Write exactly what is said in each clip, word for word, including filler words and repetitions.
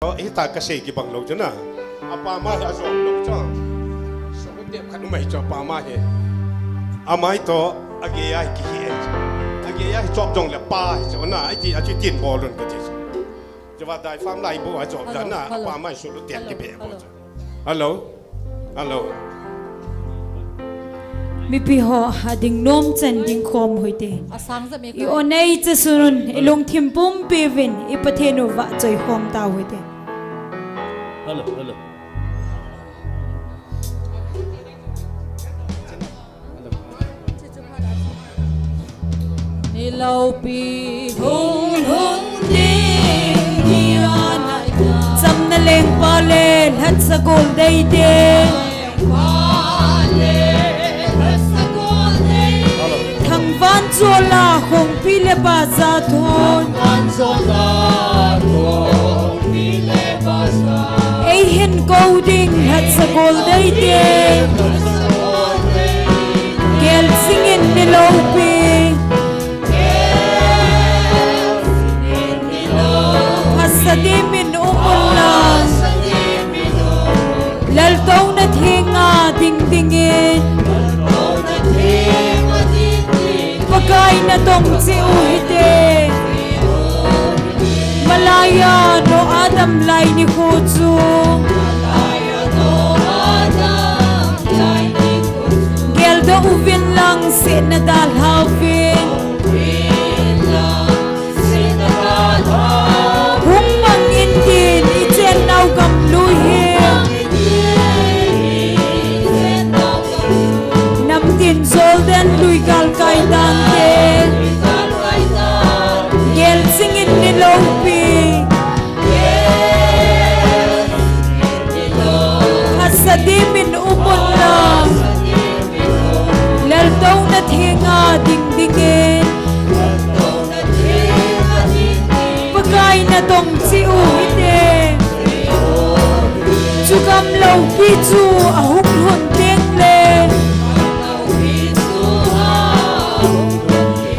Hita kasei kibang lou chu na. Apa ma hi ajom lou chu. Solu tep khat um ahi chu apa ma hi. Amai to agei a hi kihi ahi chu. Agei a hi chop jong le pa hi chu na. Ahi ti, ahi tin bol un kati chu. Java dai farm lai bu a chop jan na. Hello, hello. Apa ma hi solu tep kibe bu chu. Hello. Hello. Mipi ho, ading nom chan ding khom u hite. Asang jat mi I ka. Onei che sunun, i lungthim pumpi uvin, i Pathen u vahchoi khom tau hite. Hello, hello. Niloupi hung lhun ding ni anai ta. Chamna lengpa le lhatsa gol deite. Thangvanchola Khongpi le Baza thon. Eihin kou ding lhatsa gol deite. Gel jingin Niloupi. Hahsa dimin um un lang. Laltouna thenga ding dingin. Pakai natong cheh u hite. Malaiya Noah damlai nikho chu. Geldoh uvin lang sehna dalha uvin. Hung mang intin i chennau gam lui hi. Namtin Jordan lui galkai tante. Gel jingin Niloupi. Hahsa dimin um un lang. Laltouna thenga ding dingin. Pakai natong cheh u hite. Chu gam loupi chu ahung lhun teng le.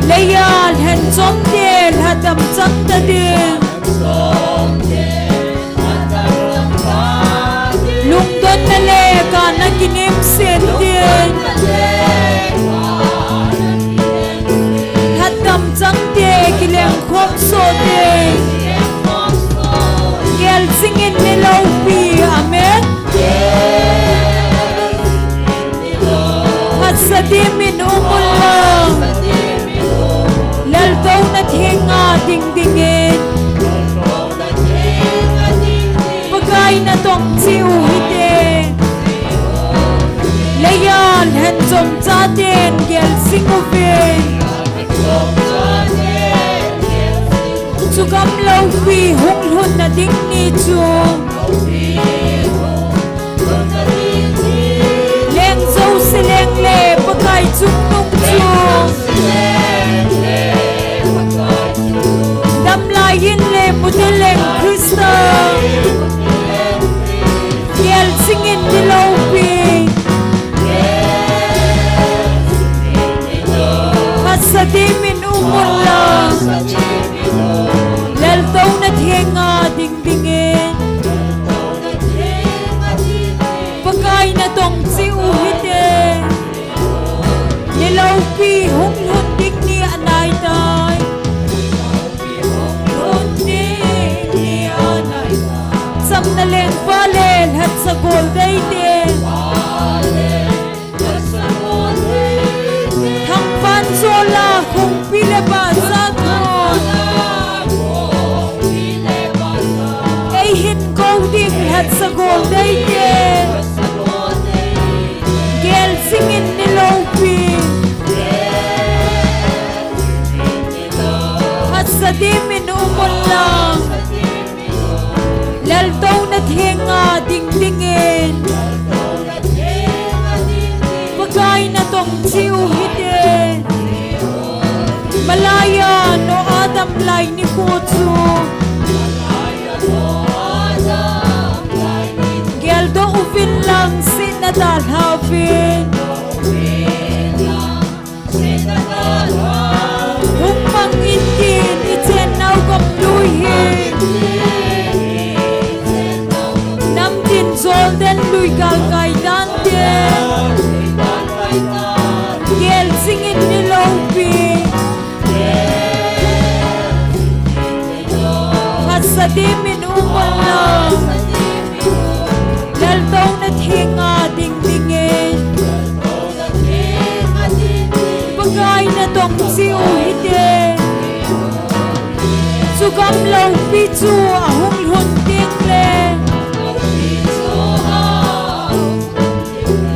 Leiya lhenchomte lhatdam chang ta ding. Lungdonna le kana kinemsen ding. Lhatdam changte kilengkhom soh ding. Gel jingin Niloupi, amen. Hahsa dimin um un lang. Laltouna thenga ding dingin. Pakai natong cheh u hite. Leiya lhenchom chaten gel jing uvin. Chu gam loupi hung lhunna ding ni chu. Leng jouse leng le Pakai chungnung chu. Damlai in le mute leng Christa. Gel jingin Niloupi. Hahsa dimin um un lang. Laltouna thenga ding dingin. Pakai natong cheh u hite. Niloupi hung lhun ding ni anai tai. Chamna lengpa le lhatsa gol deite. Thangvanchola Khongpi le Baza thon. Eihin kou ding lhatsa gol deite. Gel jingin Niloupi. Hahsa dimin um un lang. Laltouna thenga ding dingin. Pakai natong cheh u hite. Malaiya Noah damlai nikho chu. Geldoh uvin lang sehna dalha uvin. Hung mang intin i chennau gam lui hi. Galkai dan te, gel jingin ni loupi. Phatsa dimin um un lang, laltouna thenga ding dingin. Pakai natong cheh u hite. Chugam loupi chu ahung lhun teng le,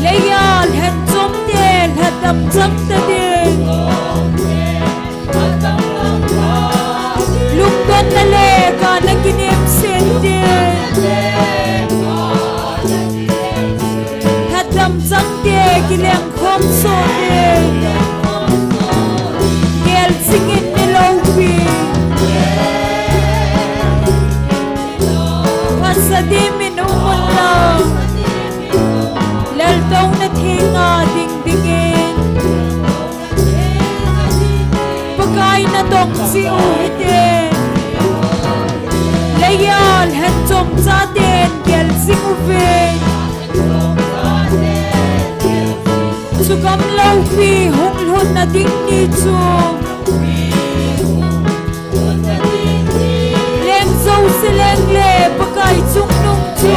leiya lhenchom te lhadam chang ta ding. Lungdonna le kana kinem sen ding. Lhadam chang te kileng khom so ding. Gel jingin ni loupi. Phatsa dimin um un lang, laltouna thenga ding dingin. Pakai natong cheh u hite. Leiya lhenchom chaten gel jing uve. Chugam loupi hung lhun na ding ni chu, leng jouse leng le Pakai chungnung chu,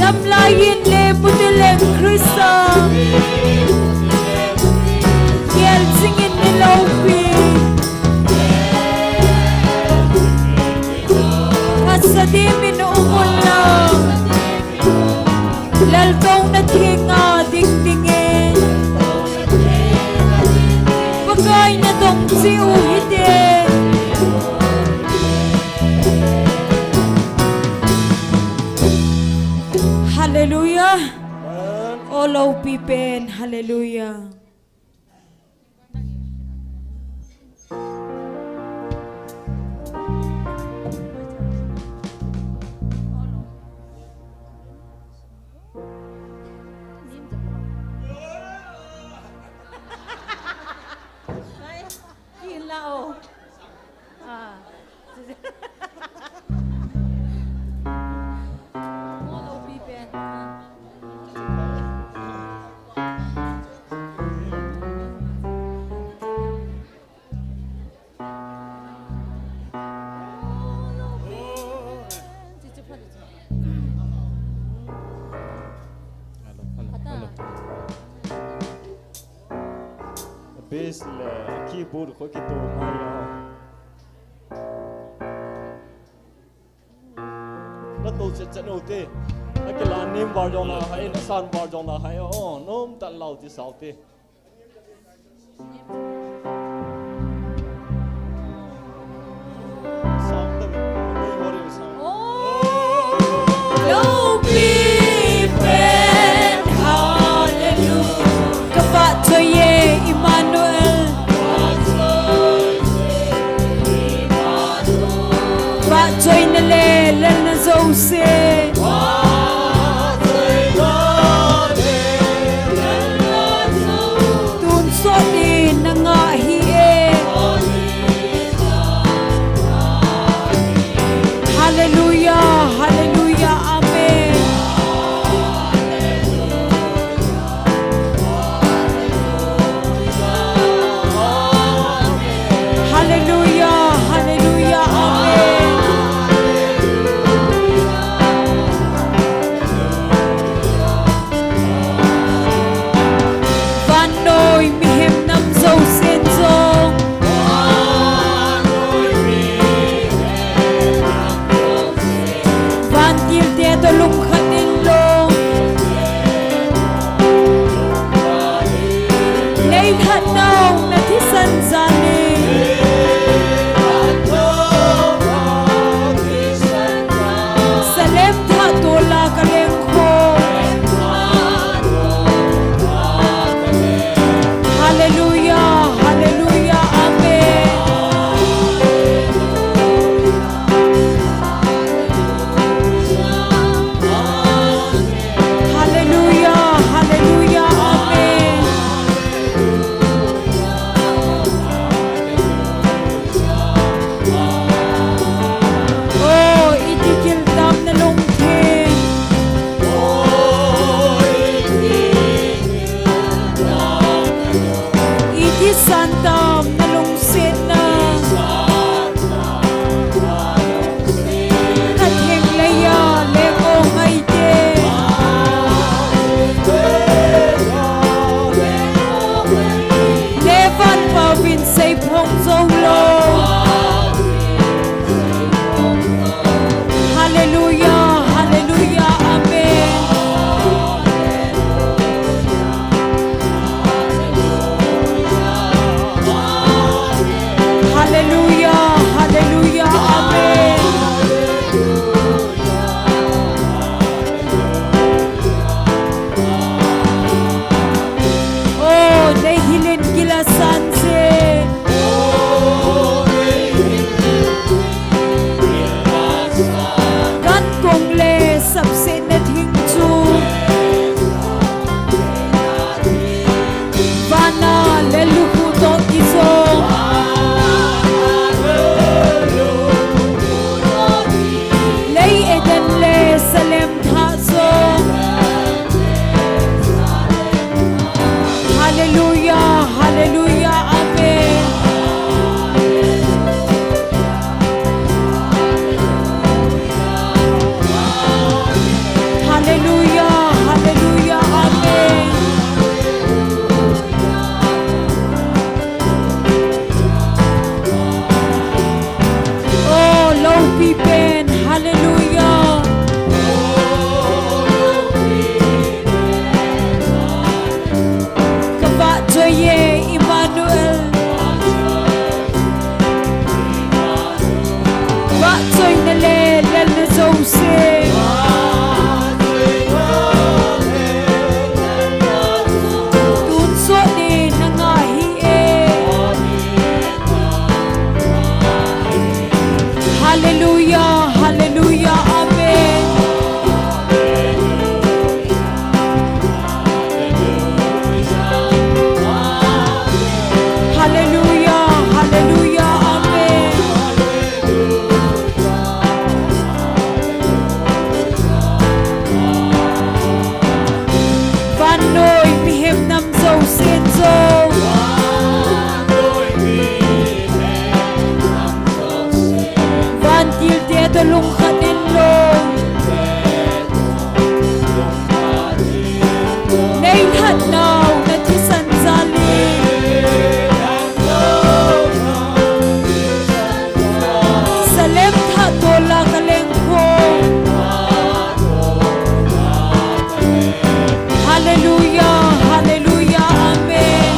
damlai in le pute leng Christa, gel jingin ni loupi. Phatsa dimin um un lang, laltouna thenga ding dingin. Pakai natong cheh u hite. Hallelujah. O loupi pen, hallelujah. Bass le keyboard kho kito mai a. Na to chet chet no te. Na ke la nim bar jong la hai, na san bar jong la hai. Oh, nom ta lau ti sao te. Sang ta, loupi pen, hallelujah. Ka vahchoi e, Emmanuel. Vahchoina le lalna jouse. Tun sot in na ngah hi e. Hallelujah, hallelujah, amen. Hallelujah, hallelujah, amen. Choi na le lel na jouse. Tun sot ni na nga hi e. Hallelujah, hallelujah, amen. Hallelujah, hallelujah, amen. Vannoi mihem nam jousen jou. Vantil te toh lungkhat in lou. Nei lhatnau na thisan jal in. Salem thah tola ka lengkhom. Hallelujah, hallelujah, amen.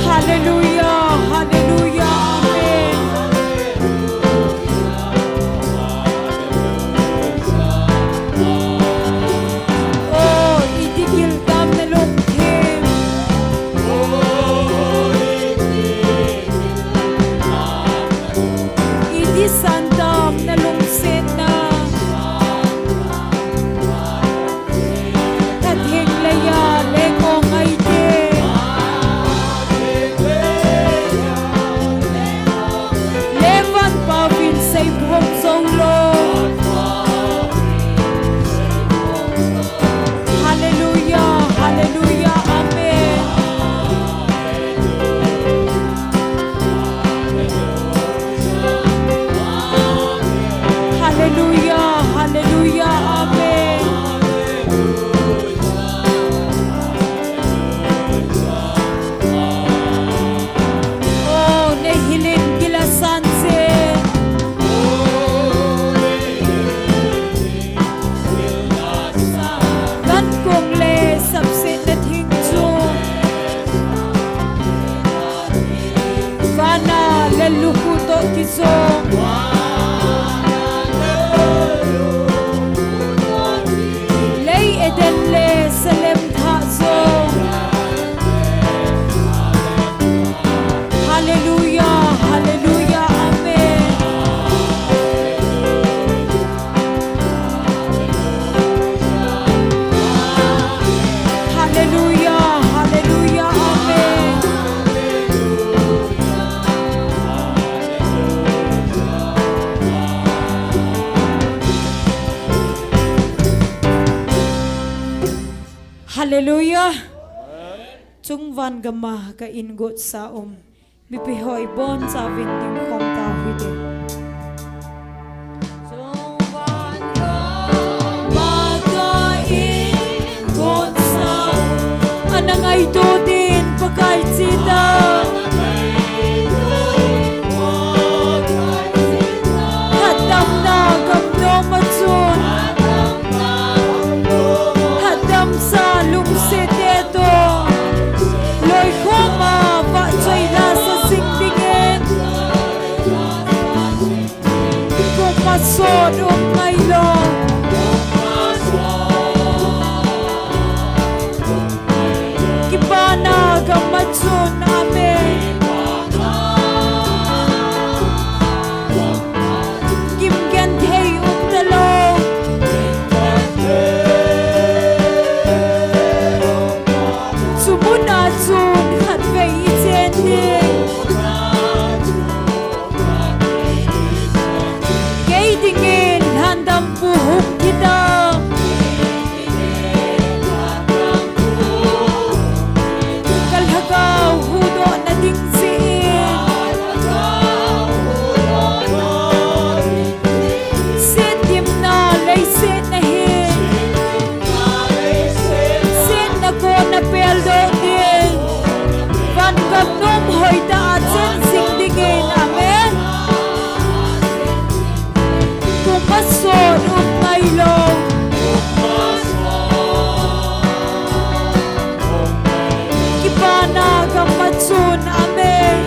Hallelujah, hallelujah, amen. Oh, iti gil tam na lungthim. Iti san tam na lungsetna. Ka theng leiya leng o ngai te. Le van pa vin sei phom song lo. Hallelujah, hallelujah, amen. Hallelujah, hallelujah, amen. Oh, nei hilin gila san se. Van kong le sapsetna thing chu. Vana le lukhu toh kijong. Lei Eden le Salem thah jong. Hallelujah, hallelujah, amen. Hallelujah, hallelujah, amen. Hallelujah. Chungvan gama ka ingot sa um. Mipi hoi bon chavin ding khom ta hite. Chungvan gama ka ingot sa. Ana ngaito din Pakai chita. Hatdamna gam nom a chun. Hatdamsa lungset te toh. Loikhom a vahchoi la sa sing dingin. Kum a sot um ngai lo. Kipana gam a chun amen. Gim genthei um talou. Chu mun a chun khatvei i chen ding. Kei dingin lhandampu hung kita. Ka lhagao huhdohna ding jeh in. Setdimna leiset na hi. Setna kona peldoh ding. Pana gam a chun, amen.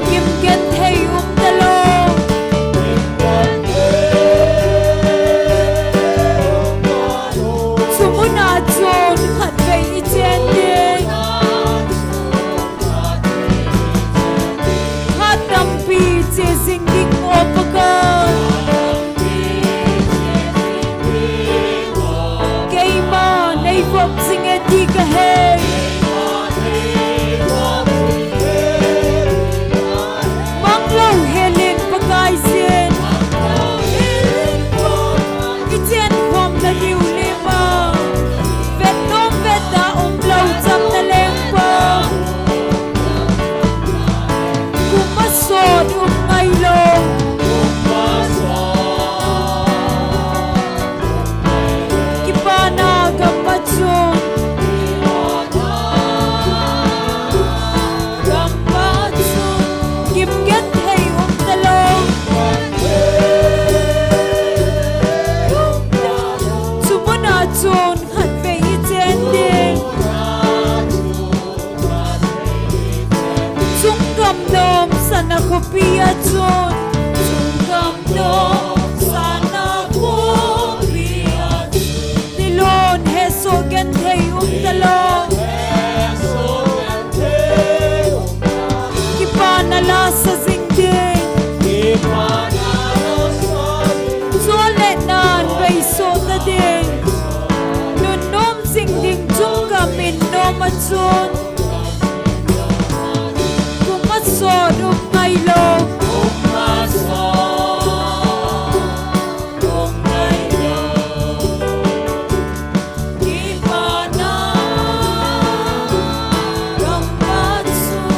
Gimgenthei umtalou. Chu muna chun khatvei ichen ding. Phat tampi che jing ding, O Pakai. Keima neivop jinge ti kahei. Mang louhel in Pakaiyin. Ichenkhomna diu lima. Vetnom vetda umlou chamna lengpa. Kum asot um ngailou. Kipana gam a chun. Gam a chun. Gimgenthei umtalou. Chu muna chun khatvei ichen ding. Chunggam nom Sana khopi a chun. Chunggam nom Sana khopi a chun. Nilun hesoh genthei umtalou. Kipana lasa jing ding. Chule nan vei soh ta ding. Nunnom jing ding chunggam in nom a chun. Kum asot um ngailou. Kipana gam a chun.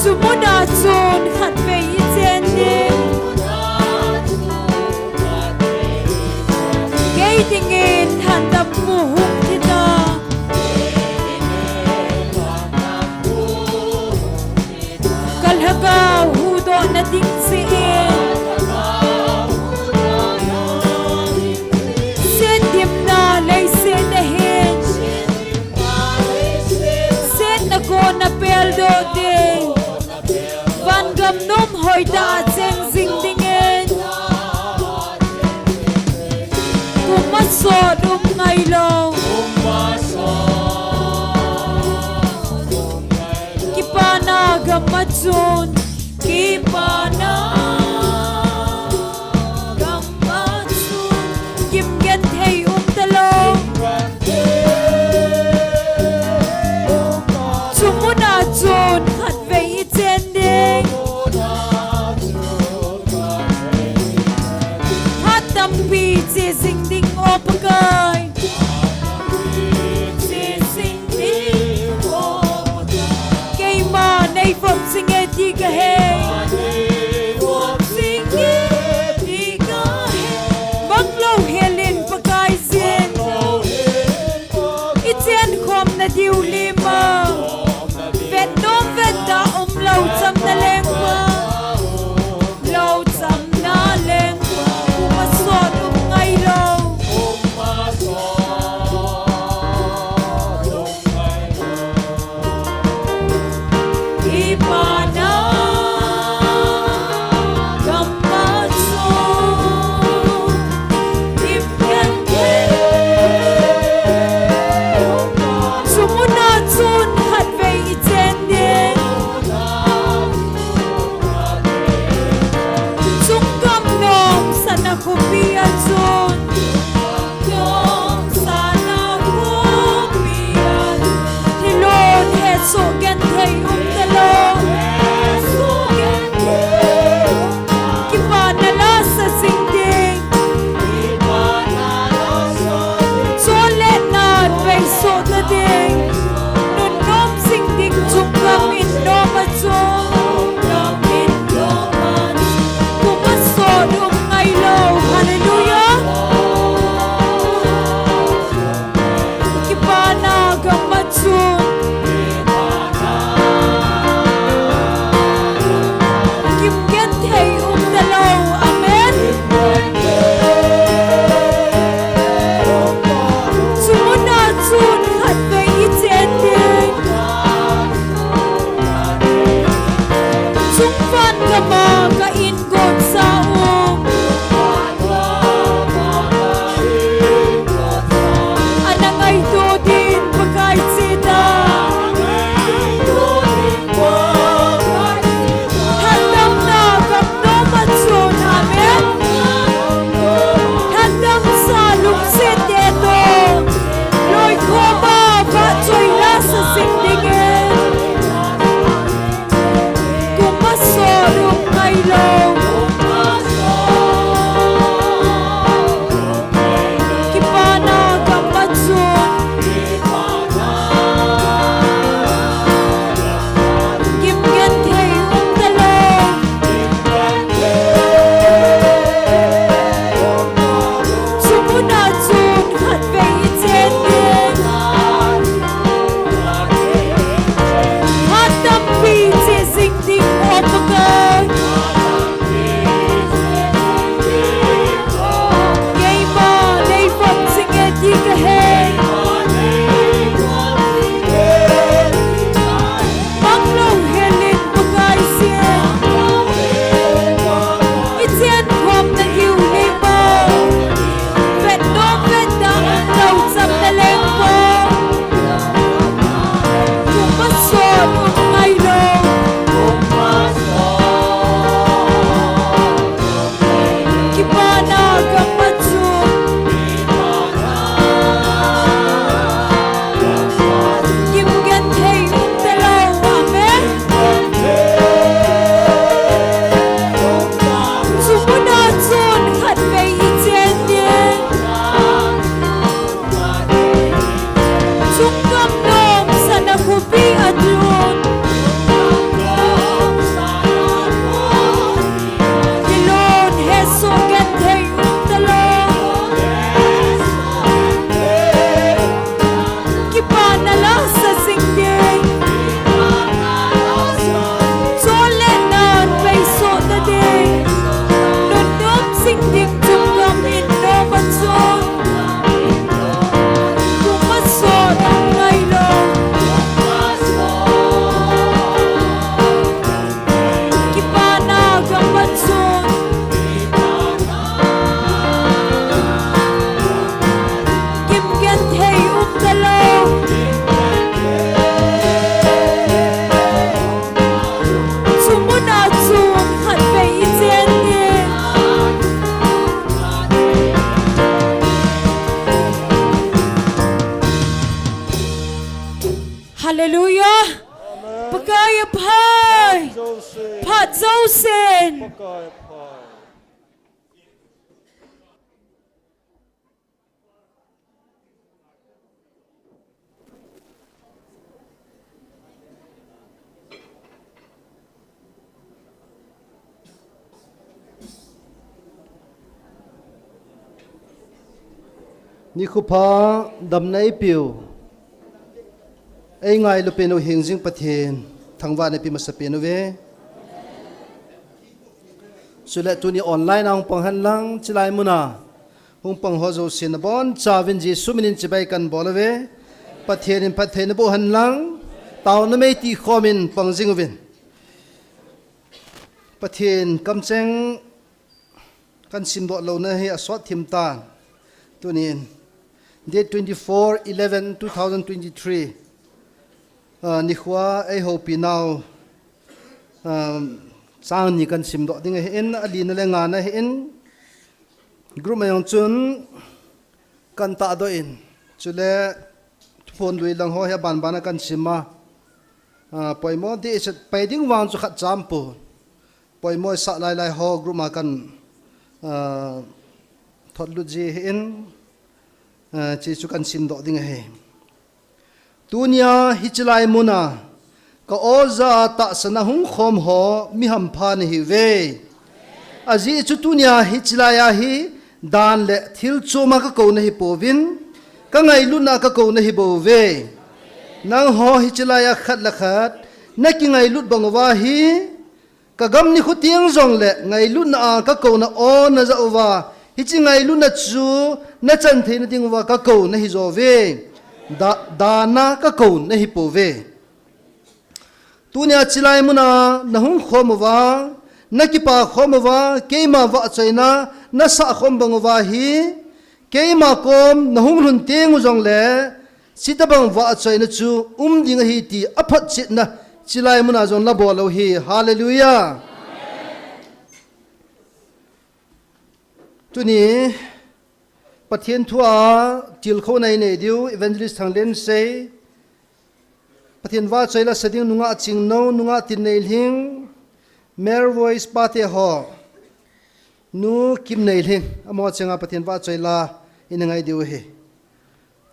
Chu muna chun khatvei ichen ding. Kei dingin thandam mu hung hita. Ka lhagao huhdohna ding jeh in. Setthimna leiset a hin. Setna kona peldoh ding. Vangam nom hoitah a cheng jing dingin. Kum asot um ngailou. Kipana gam a chun. Kipana gam a chun. Gimgenthei umtalou. Chu muna chun khatvei ichen ding. Phat tampi che jing ding, O Pakai. Keima neivop jinge ti kahei. Mang louhel in Pakaiyin. Ichenkhomna diu lima. Vetnom vetda umlou chamna lengpa. Lou chamna lengpa. Kum asot um ngailou. Kipana gam a chun. Chu muna chun khatvei ichen ding. Chunggam nom Sana khopi a chun. Nilun hesoh genthei umtalou. Kipana lasa jing ding. Chule nan vei soh ta ding. Nunnom jing ding chunggam in nom a chun. Kum asot um ngailou. Hallelujah. Joseph. Nikho pha damna eipeu, eingailu penu hingjing Pathen, thangvahna eipeu masa penu ve. Chule tuni online a hung pang henlang, chilai muna hung pang ho jouse nabonchauvin Jesu minin chibai kahin bol uve. Pathen in phatthei naboh henlang, taona mei ti khomin pang jing uvin. Pathen kamcheng kahin simdoh louna hi asot thim tan. Tunin, date twenty-four eleven two thousand twenty-three, ah, nikhoa eihoupi nau, um, chang ni kahin simdoh ding ahin, alina le ngana ahin, group a jong chun kahin tahdoh in, chule thuphon lui lang ho hi abanbana kahin sim a, ah, poimo dehset pai ding vang chu khat cham pon. Poimo isah lailai ho group a kahin, ah, thotlut ji ahin, ah, hiche chu kahin simdoh ding ahi. Tunia hiche lai muna ka oja tahsan a hung khom ho mi hampha nahiuve. Ajeh chu tunia hiche lai a hi dan le thil chom a kakou nahipouvin, kangailutna a kakou nahibouve. Nangho hiche lai a khat le khat nakingailut bang uva hi, kagam nikho teng jongle ngailutna a kakouna o najah uva, hiche ngailutna chu nachan theina ding uva kakou nahi jouve. Da-, dan a kakou nahipouve. Tunia chilai muna nahung khom uva, nakipa khom uva, keima vahchoina nasah khom bang uva hi, keima kom nahung lhun teng u jongle, chutobang vahchoina chu um ding ahi ti aphotchetna chilai muna jong nabol u hi. Hallelujah. Tuni Pathen thua tilkhouna inei diu Evangelist Thanglensei, Pathen vahchoi la sa ding nungah Chingnou, nungah Tinneilhing, male voice pate ho, nu Kimneilhing, amaho chenga Pathen vahchoi la ina ngai diu ahi.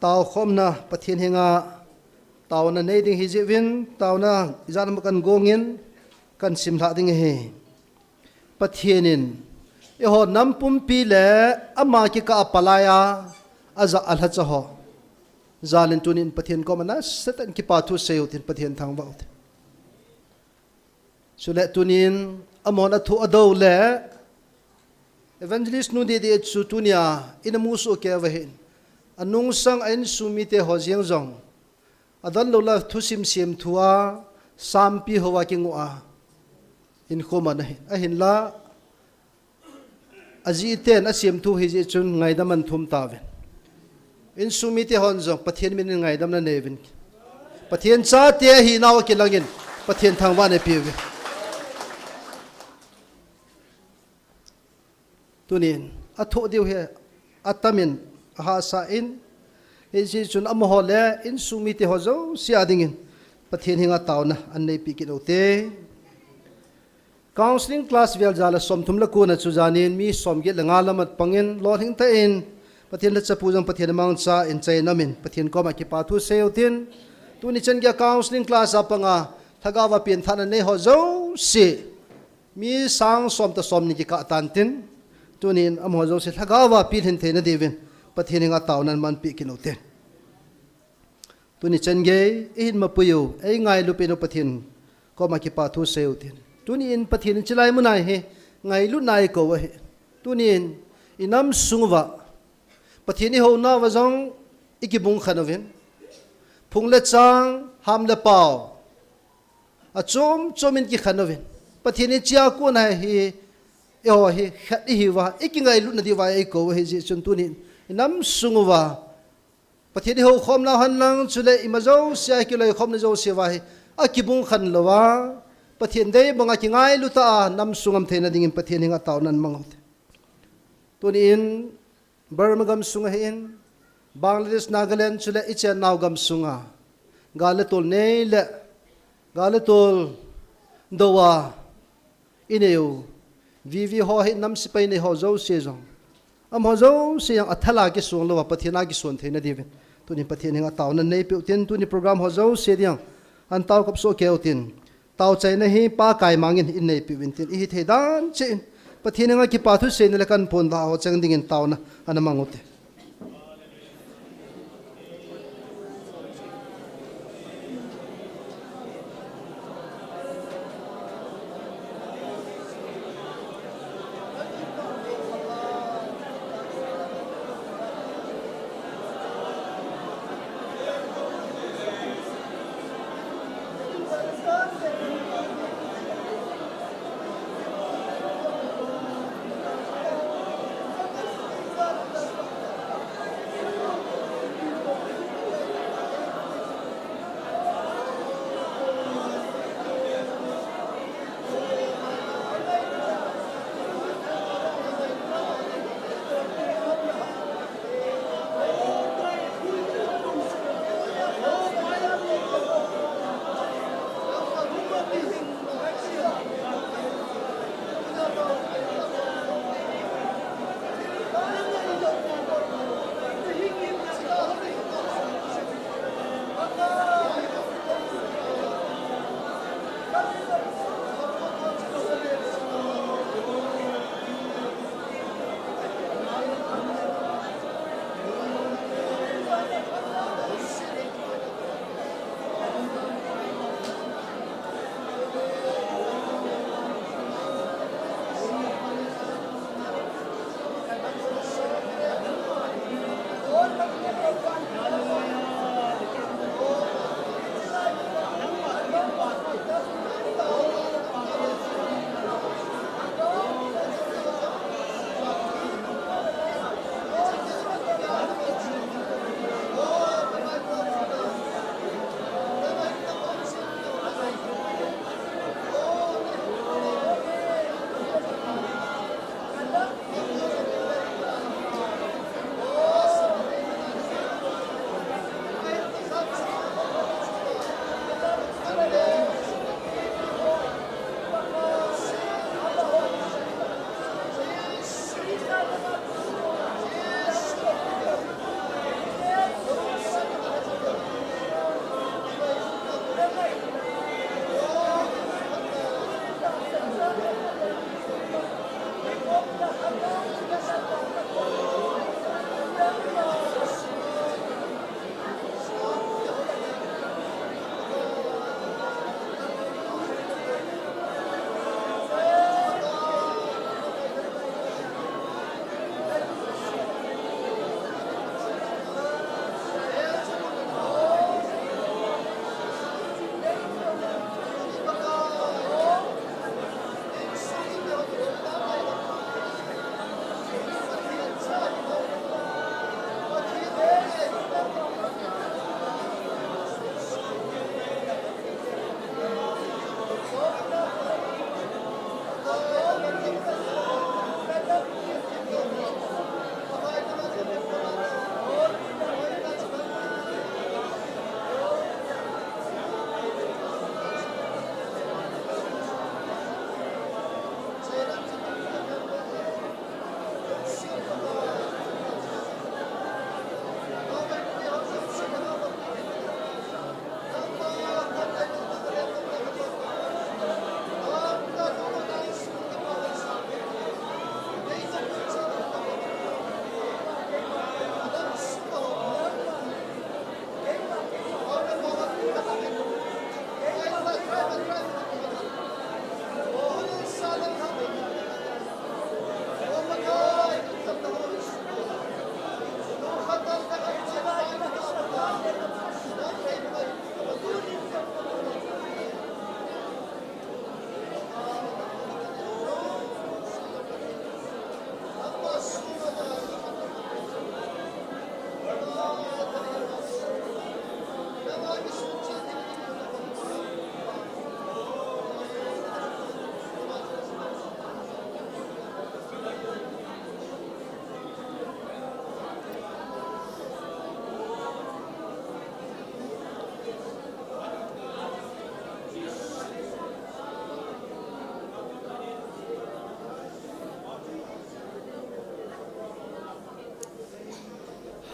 Taokhomna Pathen henga taona nei ding ahi jeh uvin, taona ijat ham kahin gongin kahin simlhah ding ahi. Pathen in eiho nam pumpi le ama kikah a palai a ajah alhacha ho jal in tunin Pathen koma nasatah in kipa thu seiu tin, Pathen thangvah u tin. Chule tunin amahon athu adou le Evangelist nu Dede chu tunia ina musoh kei uva ahin, anungsang a insung mite ho jeng jong adon lou la thusim semthu a sampi hoa kingoh a inkhom ana hin, ahinla ajiten asemthu ahi jeh chun ngaidam ana thum tauvin, insung mite hon jong Pathen minin ngaidam nanei uvin, Pathen chate ahinau akilangin Pathen thangvah na peuve. Tunin athoh diu hi atamin ahahsa in, hijeh chun amaho le insung mite ho jouse a dingin Pathen henga taona ana neipeh kit u te. Counselling class vel ja le somthum le ko na chu janin mi somget le nga lam apangin lolhing tah in Pathen lhachapu jong Pathen amangcha in chai namin Pathen koma kipa thu seiu tin, tuni chan geiya counselling class a panga lhagao a penthahna nei ho jouse mi sang som toh somni kikah tan tin, tunin amaho jouse lhagao a pilhin theina diuvin Pathen henga taona namanpeh kit u tin. Tuni chan gei eihin mapui u, eingailu penu Pathen koma kipa thu seiu tin. Tunin Pathen in chilai muna hi ngailutna a eikou ahi. Tunin inam sung uva Pathen ihouna uva jong ikibung khen uvin, phung le chang, ham le pao achom chom in kikhen uvin, Pathen in hichea kona hi eiho hi khat ihiuva ikingailutna diuva eikou ahi jeh chun tunin inam sung uva Pathen ihoukhomnau henlang, chule ima jouse a kiloikhomna jouse uva hi akibung khen louva Pathen dei banga kingailu tah a nam sung um theina dingin Pathen henga taona namang u te. Tunin Burma gamsunga hin, Bangladesh, Nagaland, chule ichennau gamsunga gal le tol nei le gal le tol dou a inei u, V V ho hi nam sepai nei ho jouse jong, amaho jouse jong athal a kisuang lou a Pathen a kisuang theina diuvin, tuni Pathen henga taona neipeh u tin, tuni program ho jouse dinga ahin taokap soh kei u tin, taochaina hi Pa Kaimang in eineipeh uvin tin, ihi thei dan cheh in Pathen henga kipa thuseina le kan ponda ho chang dingin taona ana mang u te.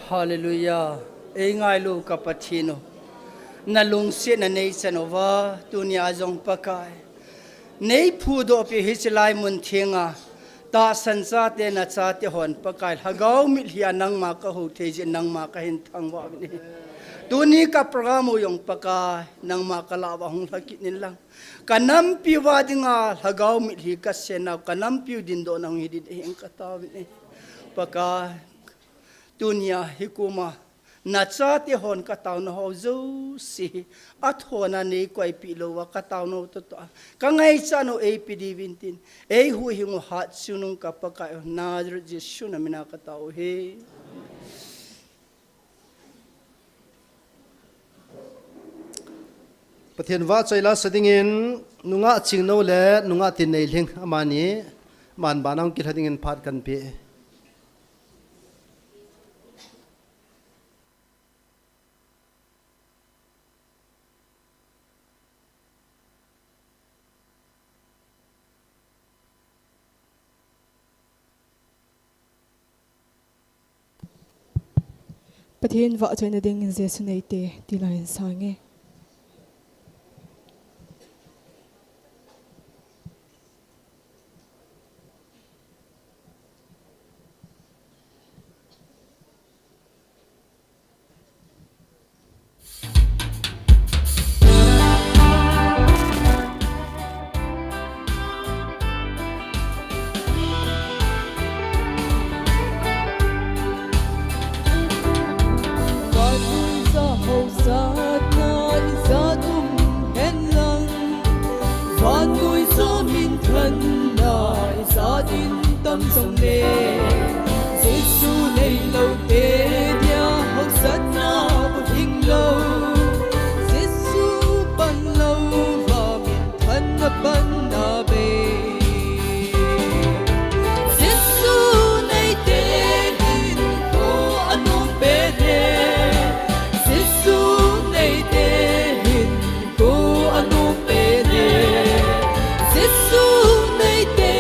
Hallelujah. Ei ngailu ka Pathen u, na lungsetna nei chan uva, tunia jong Pakai, nei phudoh piu hiche lai mun thenga tahsan chate, na chate hon Pakai, lhagao mitlhi a nangma ka hou thei jeh in nangma ka hin thangvah uvin ahi. Tuni ka program u jong Pakai, nangma ka lah uva hung lha kit in lang, ka nampi uva dinga lhagao mitlhi ka sen nau, ka nampi u dingdohna hung hi ding ahi in ka taovin ahi. Pakai, tunia hi kum a na chate hon ka taona ho jouse hi, a thona nei koipeh lou uva ka taona u toh toh a, ka ngaichat u ei pe diuvin tin, ei huhhing u hatchungnung ka Pakai u, Nazareth Jesu na min a ka tao u ahi. Pathen vahchoi la sa dingin, nungah Chingno le nungah Tinneilhing, amani, aman bana hung kilha dingin phat kan pe. Pathen vahchoina dingin Jesu neite, ti la hin sang e. Vannoi ja haosatna ijat um hen lang, vannoi ja minthanna ijat in tam jongle, Jesu neilou te dia haosatna bulhing lou, Jesu pan louva minthanna panna bei. Jesu neite hinkho anom pen e. Jesu neite hinkho anom pen e. Jesu neite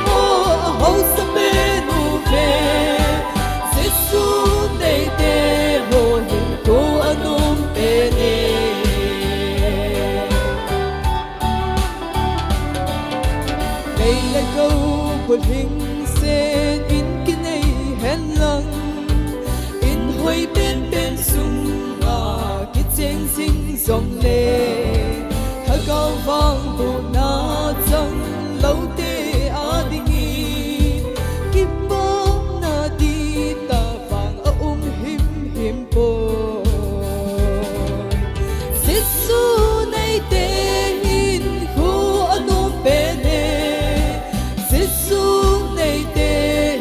ho ahaosa pen uve. Jesu neite ho hinkho anom pen e. Nei le gou bulhing sen in kinei hen lang, in hoi penpen sunga kicheng jing jongle, lhagao vang buhna chang loute a dingin, kipana dihtah vang aum himhim poi. Jesu neite hinkho anom pen e. Jesu neite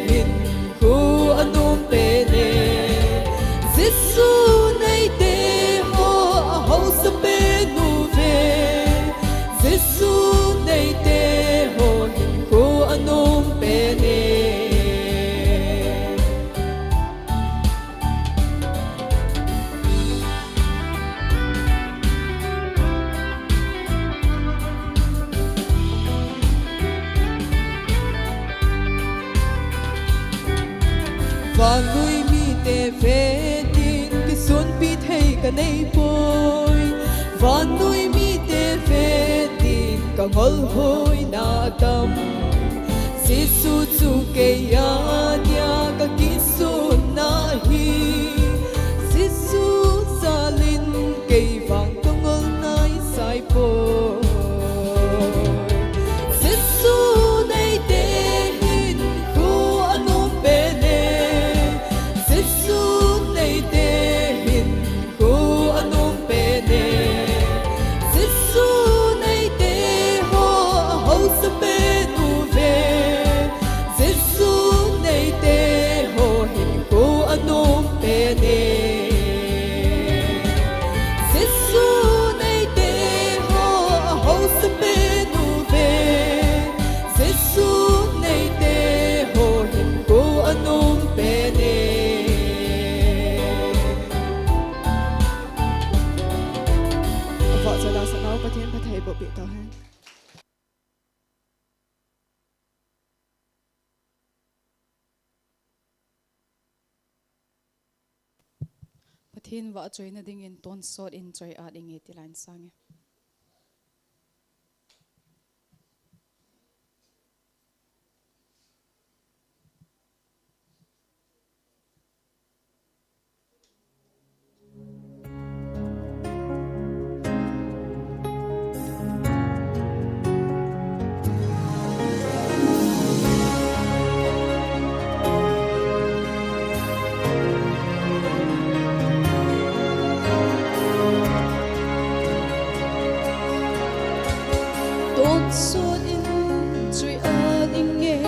hinkho anom pen e. Jesu neite ho ahaosa pen uve. Jesu neite ho hinkho anom pen e. Vannoi mite vetin kisonpi thei kanei poi. Vannoi mite vetin kangol hoina atam. Jesu chu kei a dia kakisonna ahi. Jesu jalin kei vang kangol naisai poi. Jesu neite hinkho anom pen e. Jesu neite hin kho anom pen e. Jesu neite ho ahaosa pen uve. Pathen vahchoina dingin tonsot in choi-at inge ti lainsang e. Tonsot in choi-at inge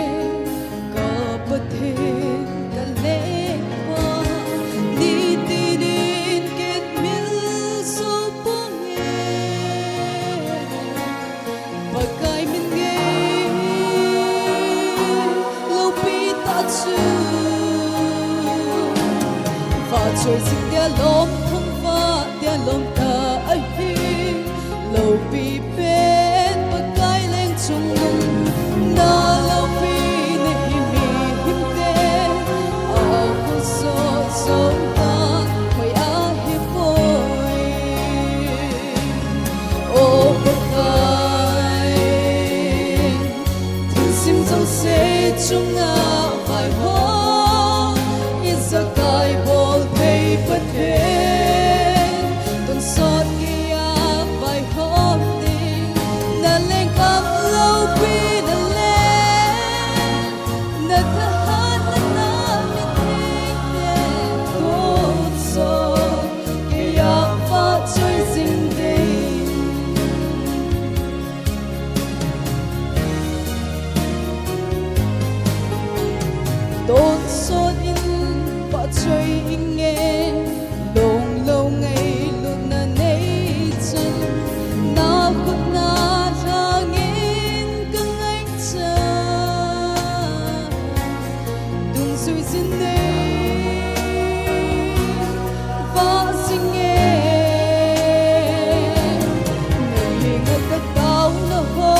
ka Pathen ka lengpa, nitin in ken milso ponge. Pakai min ngei loupi tah chu vahchoi jing dia lom thangvah dia lom tah ahi. Loupi pen Pakai leng chungnung na loupi na hi mihemte a khosot jong ta hoi ahi poi. O Pakai, thilsim jouse chunga vaihom, ijakai bol thei Pathen, tonsot geiya vaihom ding, na lenggam loupi na leng, na thahatna na mithengte tonsot geiya vahchoi jing ding. Tonsot in vahchoi inge, longlou ngailutna neichan, na khut na lhangin ka ngaicha. Dungjui jin nei vah jinge, na henga ka taona ho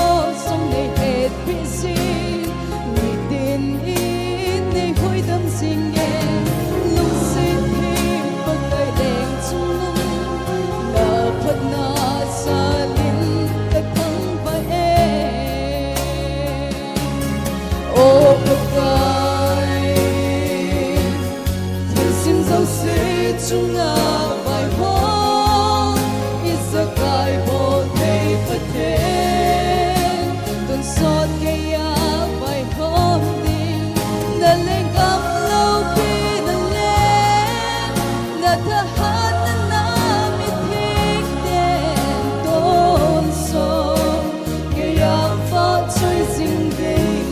jong nei hetpi jing, nitin in nei hoidam jinge, lungset thim Pakai leng chungnung, na phatna jalin ka thangvah e. O Pakai, thilsim jouse chunga vaihom, ijakai bol thei Pathen, tonsot geiya vaihom ding, na lenggam loupi na leng, na thahatna na mithengte tonsot geiya vahchoi jing ding.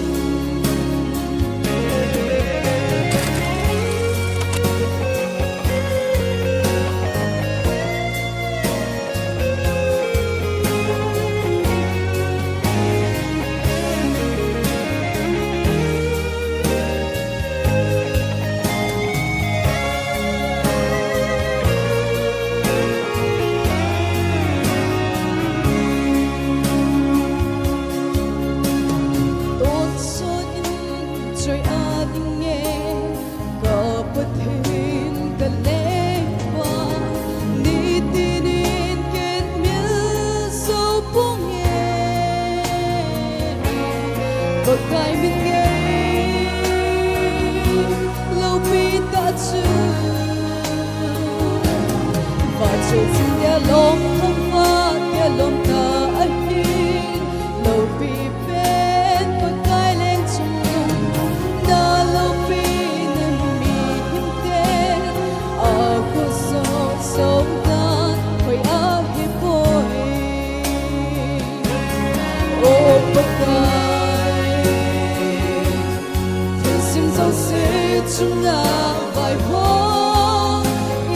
Tonsot in choi-at inge ka Pathen ka lengpa, nitin in ken milso ponge. Pakai min ngei loupi tah chu vahchoi jing dia lom thangvah dia lom tah ahi. Loupi pen Pakai leng chungnung, na loupi na mihemte a khosot jong ta hoi ahi poi. O Pakai, thilsim jouse chunga vaihom,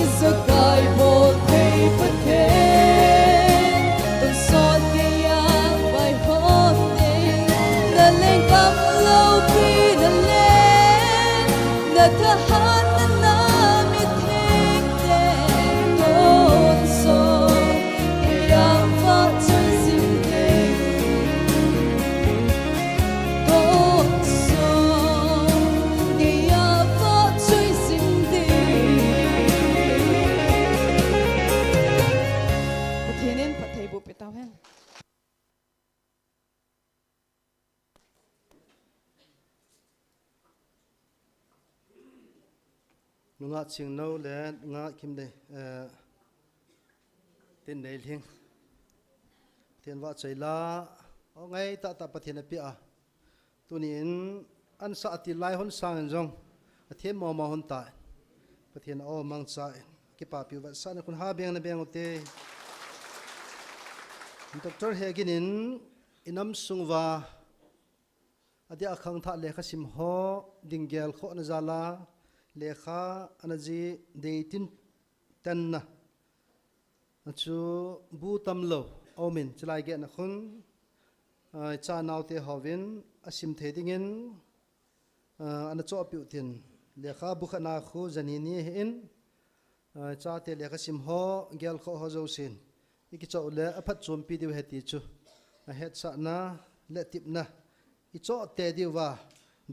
ijakai bol thei Pathen, tonsot geiya vaihom ding, na lenggam loupi na leng, na thahatna na mithengte tonsot geiya vahchoi jing ding. Tonsot geiya vahchoi jing ding. Nungah Chingno le Nungah Kimnei, eh, Tinneilhing. Pathen vahchoi la, o ngai tah tah Pathen a pia. Tunin, an sa ati lai hon sangin jong, a them mama hon ta. Pathen a o mangcha in, kipapi u vetsahna khun ha beng na beng u te. Doctor Hegin in, i nam sung uva, a dia khangthah lekha sim ho, ding gel khoh na jal a, lekha ana ji deitin tenna. Achu bu tam lo, a um in, chilai geh na khun, ah, cha naute hovin, a sim thei dingin, ah, ana chohpiu tin, lekha bu khat na khu jani ni hi in, ah, chate lekha sim ho, gel khoh ho jousen, i kichoh le, a phatchompi diu ahi ti chu, a hetsahna, le tipna, i choh te diu va,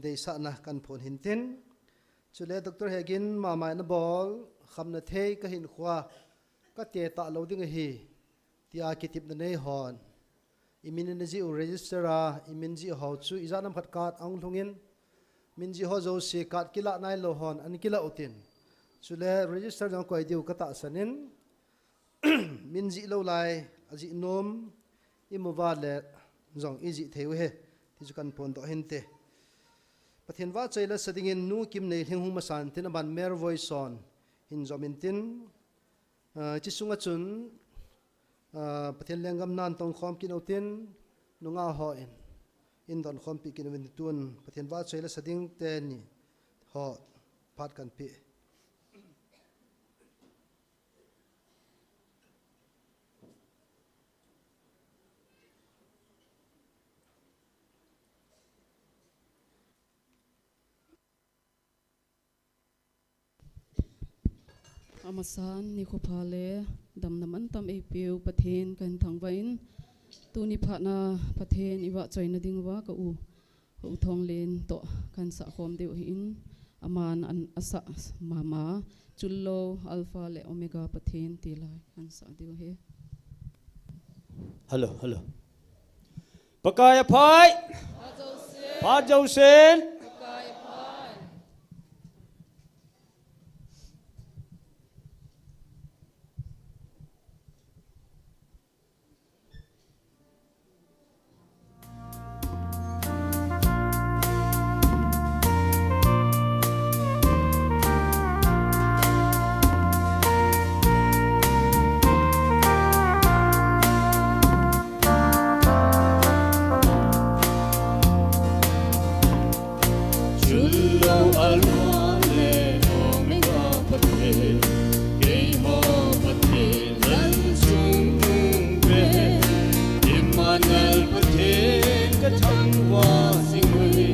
deisahna kan phon hin tin. Chule Doctor Hegin mama in a bol, khamna thei ka hin khua, ka te ta lo ding ahi, tia kitepna nei hon. I min in a ji u register a, i min ji ho chu, i ja nam khat card ang lhungin, min ji ho jouse card kila nai lo hon, an kila u tin. Chule register jong koi diu ka tahsan in, min ji lo lai, a ji nom, i mu va le, jong i ji thei u he, ti chu kan phon doh hin te. Pathen vahchoi la sa dingin Nu Kimneilhing hung masan tin a ban Mer Voice hon, hin jom in tin, Ah, chi sunga chun, ah, Pathen lenggam nan tong khom kit u tin, nungah ho in, in don khompi kit u vin tun, Pathen vahchoi la sa ding teni ho phat kan pe. Amasan, nikho pha le damna mantam eipeu Pathen kahin thangvah in, tuni phatna Pathen i vahchoina ding uva ka u, ka u Thonglen toh kahin sah khom diu ahin, aman ana sah mama, chul lo Alpha le Omega Pathen ti lai kahin sah diu ahi. Hello, hello. Pakai aphai. Phat jousen. Pakai aphai. Chul lo Alpha le Omega Pathen, keiho Pathen lal chung nung ve, Emmanuel Pathen ka thangvah jing uve,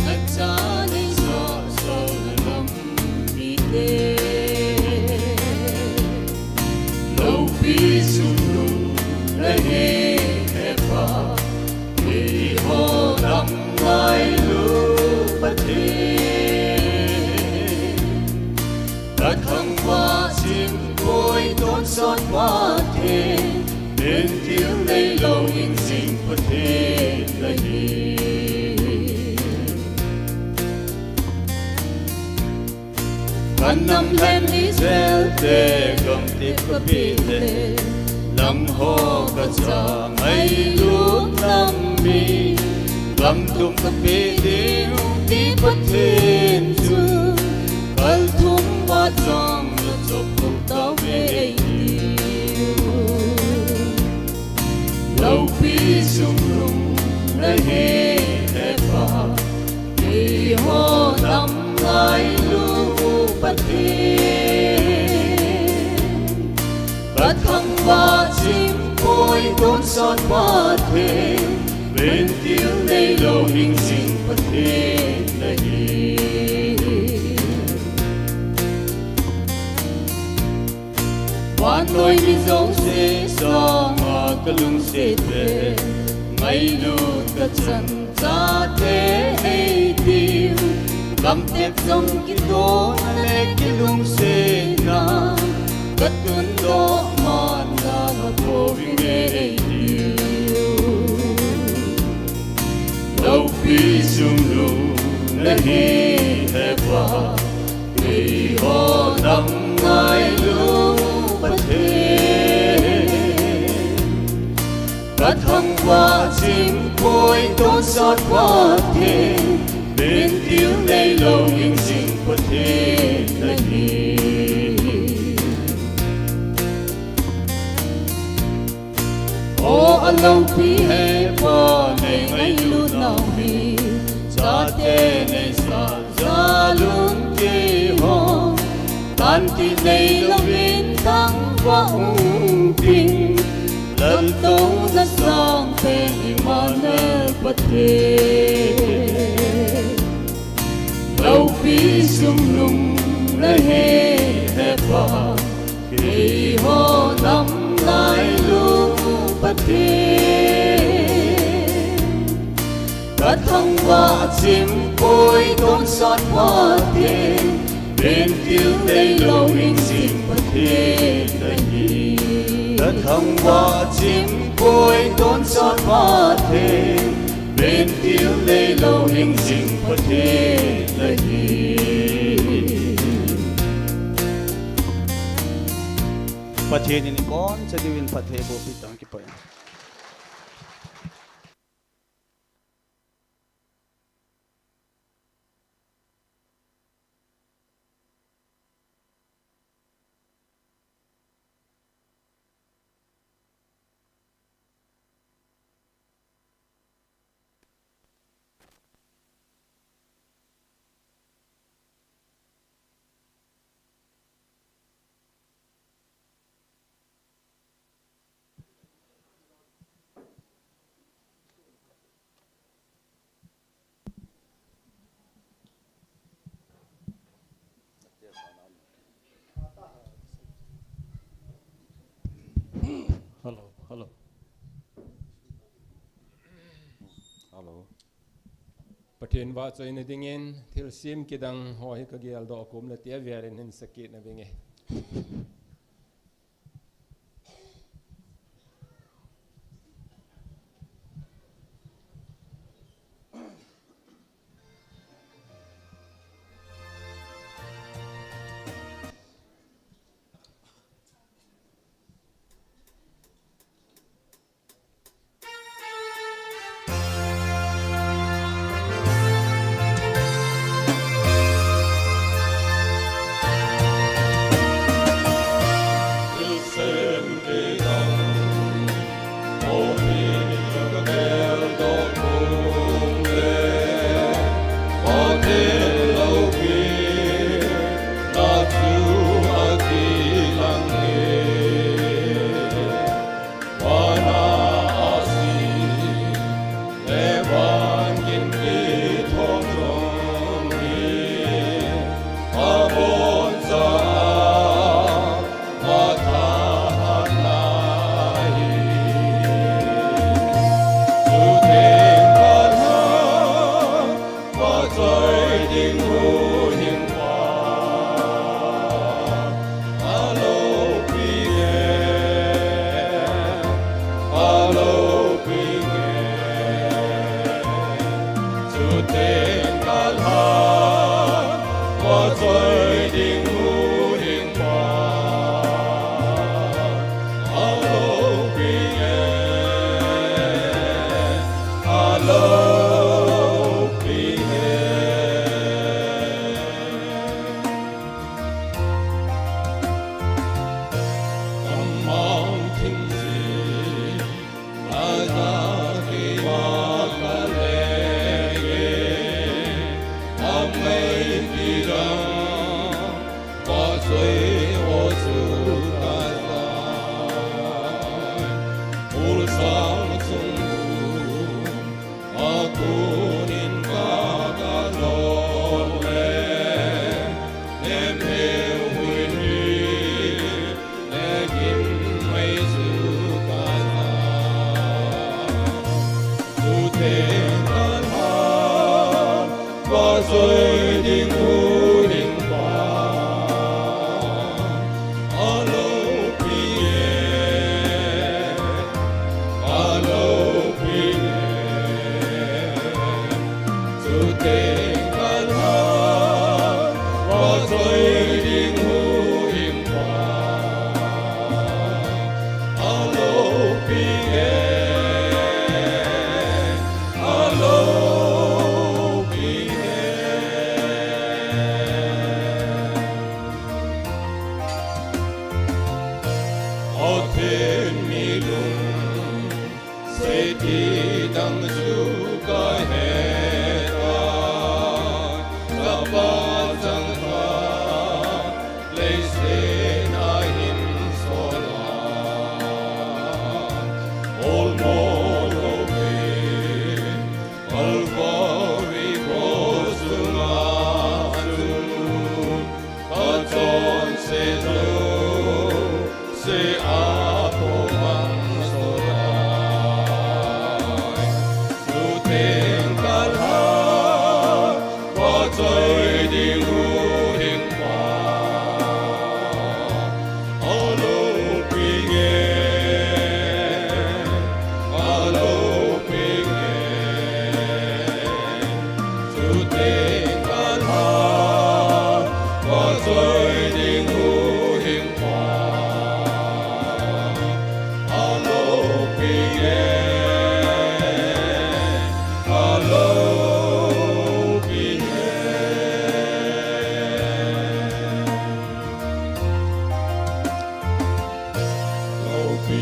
na cha nei sa sa na lam mi te. Loupi chungnung na hi he Pa, keiho dam ngailu Pathen. Ka thangvah chim poi tonsot Pathen, lentil neilou hing jing Pathen na hi. Ka nam lhen Israel te gamtep ka pe le, lam ho ka cha ngailut lam mi, gamtum ka pe diu ti Pathen chu, kal thum vat jong na chop khum tauve ei tiu. Loupi chungnung na hi he Pa, keiho dam ngailu Pathen. Ka thangvah chim poi tonsot Pathen, lentil neilou hing jing Pathen na hi. Vannoi mi jouse sanga ka lungset le, ngailut ka chan chate hei tiu. Gamtep jong kitona le kilungsetna, ka tundoh man la ka kou ving ei tiu. Loupi chungnung na hi he Pa, Eiho nam ngailu Pathen, ka thangvah chimpoi tonsot Pathen, ventil neilou hingjing Pathen nahi. O aloupi hepa, nei ngailut nau hi, chate neisah jalun keiho, tanti neilouvin thangvah ung ting, laltouna sangpen Immanuel Pathen. Loupi chungnung nahi hepa, keiho nam ngailu Pathen. Ka thangvah chimpoi tonsot Pathen, ventil neilou hingjing Pathen nahi. Ka thangvah chimpoi tonsot Pathen, ventil neilou hingjing Pathen nahi. Pathen in ibonchauvin phattheiboh peh tah in kipah e. Hello, hello. Hello. Pathen vahchoina dingin thilsem kidang ho hi kageldoh a kom le tia velin hin sakit na vinge. Ding u hing pa, alo pi nge, alo pi nge. Suteng kalha, va choi ding u hing pa, alo pi nge, alo pi nge. Alo pi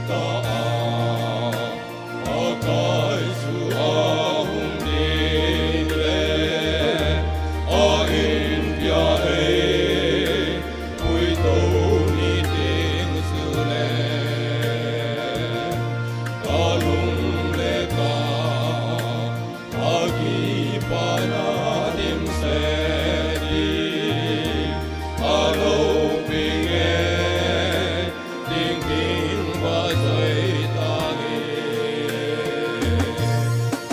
ta a, akai su ahung ding le, a in pia e, pui to ni ding su le, ka lung le ka, a ki pa na dim se di, alo pi nge, ding ding va choi ta nge.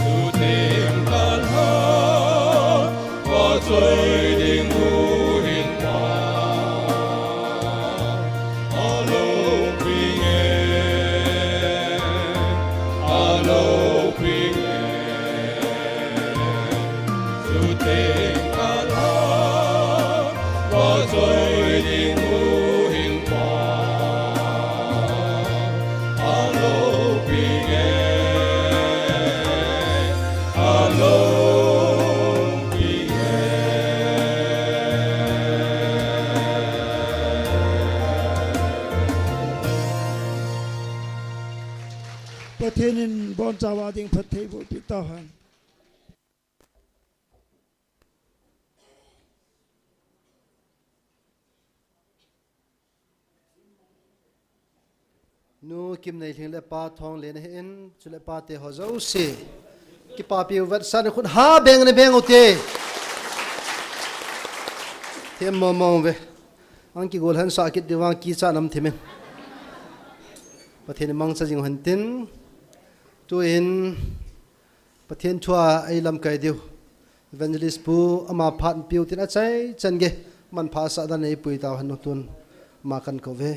Suteng kalha, va choi ding u hing pa, alo pi nge, alo pi nge. Suteng kalha, va choi ding u hing pa, alo pi nge, alo pi nge. Pathen in bonchauva ding phatthei boh peh tauhen. Nu Kimneilhing le Pa Thonglen ahin, chule pate ho jouse. Kipapi u vetsahna khut ha beng le beng u te. Them mong mong uve. Ang kigol han sa kit diu vang kicha nam them in. Pathen in mangcha jing hen tin. Tuin Pathen thua ei lamkai diu Evangelist Pu ama phat piu tin achai chan gei manpha sah dan eipui tauhen, tun ama kan kou ve.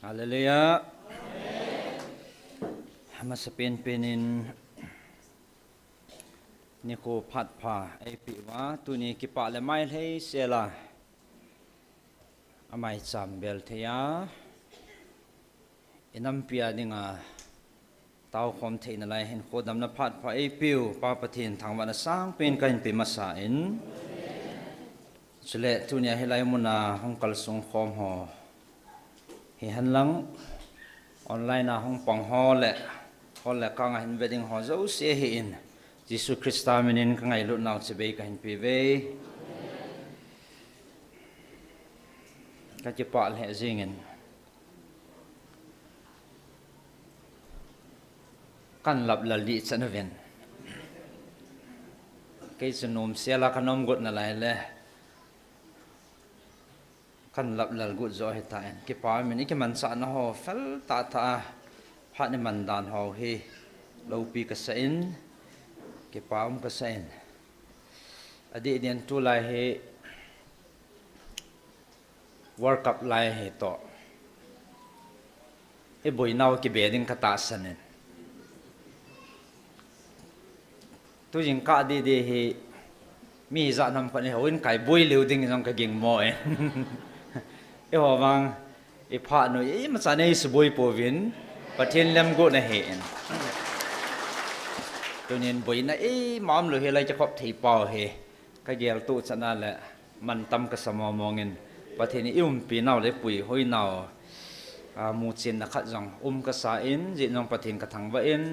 Hallelujah. Amasa penpen in nikho phat pha eipeh uva, tuni kipah le mailhei sela amaicham bel thei a, inampi a dinga taokhom theina lai hin khodamna phat pha eipeu Pa Pathen thangvahna sangpen kahin pe masa in, chule tunia hilai muna hung kalsong khom ho hihen lang, online a hung pang ho le, hol le kang a hin ve ding ho jouse hi in, Jesu Christa min in ka ngailutnau chibai kahin pe uve. Ka kipah lheh jingin. Kan lap lal dih chan uvin. Kei chu nom sela ka nom got nalai le. Kan lap lal got jo ahitan. Kipa min i kimanchahna ho fel tah tah a. Phat i man dan ho hi. Loupi kasa in. Kipa um kasa in. Adih dih in tulai hi. World Cup lai hi toh. I boinau kibe ding ka tahsan in. Tujing kah dih dih hi mi hijat ham khat in houin kai boi leu ding jong ka gingmo in. Eiho vang i phat nu imacha nei suboi pouvin Pathen lemgotna ahi in. Tunin boina ima umlou hilai kikhop thei pau hi. Ka geltoh chan a le mantam kasa mong mong in Pathen in i umpi nau le puihoi nau, a, muchinna khat jong um kasa in, jeh jong Pathen ka thangvah in.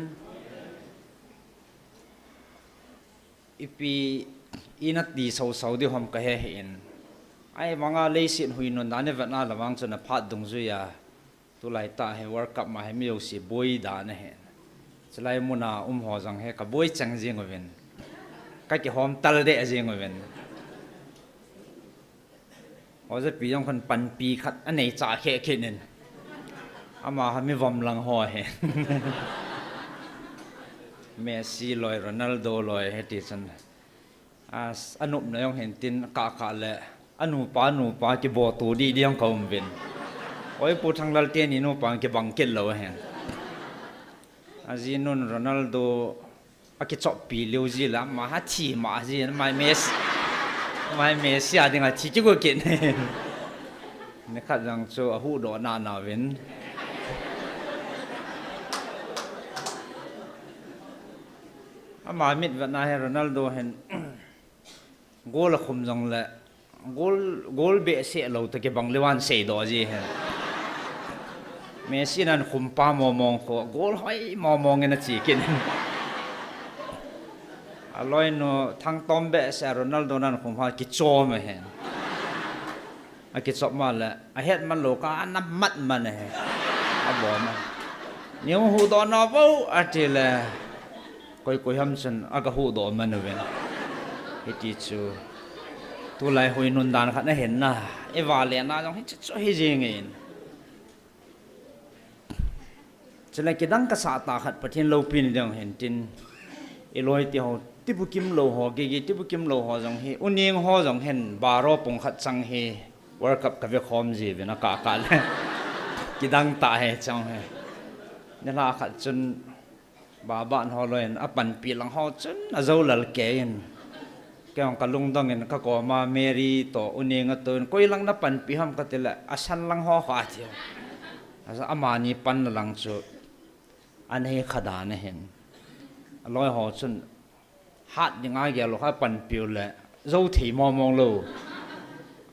Ipi ina ti sau sau ding ham ka he hih in. Ahivanga leiset hui nun dan i vet na le vang chun a phat dungjui a. Tulai tah hi World Cup ma hi mi jouse boi dan ahi. Chulai muna um ho jong hi ka boi chang jing uvin. Ka kihom tal deh jing uvin. Ojapi jong khan panpi khat anei cha khe khin in. Ama ha mi vom lang ho he. Messi loi, Ronaldo loi he ti chun. As, anupna jong hin tin ka ka le. Anupa, nupa kibo tu di di jong ka um vin. Oi Pu Thanglal teni nupa kibang kit lo he. Ajinun Ronaldo akichop pi liu ji la, ma ha thi ma ji, mai Messi, mai Messi a dinga thi kigo kin. Nikhat jang chu ahuhdoh nana vin. Ama mit vetna he Ronaldo hin goal akhum jongle, goal, goal behseh lou toh kibang leuva asei doh ji he. Messi nan khum pa momong kho, goal hoi momong in achi kin. Aloinu thangtom behseh Ronaldo nan khum ha kichom he. Akichop ma le, ahet man lou ka, ana mat man he. Abol man. Neihuhdoh nau vo, ati le. Koi koi ham chun, aga huhdoh man uvin. Hiti chu. Tulai hui nun dan khat nahin na. Iva le na jong hichu chu hi jing in. Chule kidang kasah tah khat Pathen loupina ding hin tin, iloi ti ho, tibukim lou ho, gigi tibukim lou ho jong hi, uning ho jong hin, baro pung khat chang hi, World Cup kave khom ji vin aka ka le. Kidang tah he chang he. Nilhah khat chun, Baban ho loiyin, apanpi lang ho chun, ajou lal kei in. Kei jong kalungdong in, kakoma Mary toh, uning a toh in, koi lang napanpi ham kati le, asan lang ho kha ati. Asa amani panna lang chu, anei kha dan ahin. Aloi ho chun, hat ding agel lou kha panpi u le, jou thei momong lou.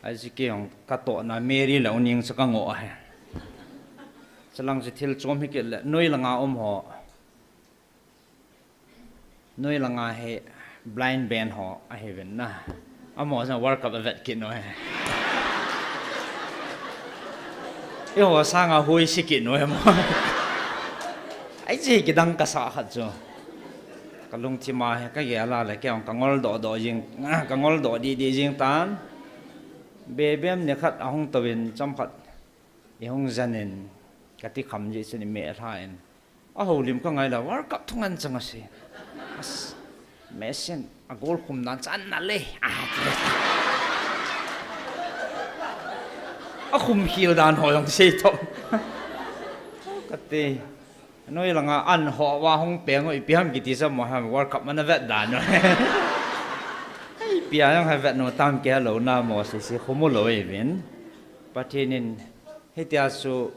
Aji kei jong katohna Mary le uning chu kangoh ahi. Chulang chu thil chom hi kit le, noi langa um ho. Noi langa hi blind band ho ahi vin na. Amaho jong World Cup avet kit nu he. Eiho sanga hui si kit nu he mo. Aji kidang kasah khat chu. Kalungthim a hi kagel a le kei jong kangol doh doh jing, kangol doh dih dih jing tan. Bebem nikhat ahung touvin chomkhat. Ihung jen in, kati kham jeh chun imeh lha in. Ahoulim kangai le, World Cup thungan chang ase. As, Messi in, a goal khum dan chu ana le. Ah, akhum khel dan ho jong sei thom. Kati, noi langa an ho va hung peng u ipi ham kiti sa mo ham World Cup mana vet dan u. Ipi a jong ha vet nu tam kei lou na mo sei sei khum u lou uvin. Pathen in, hitia chu,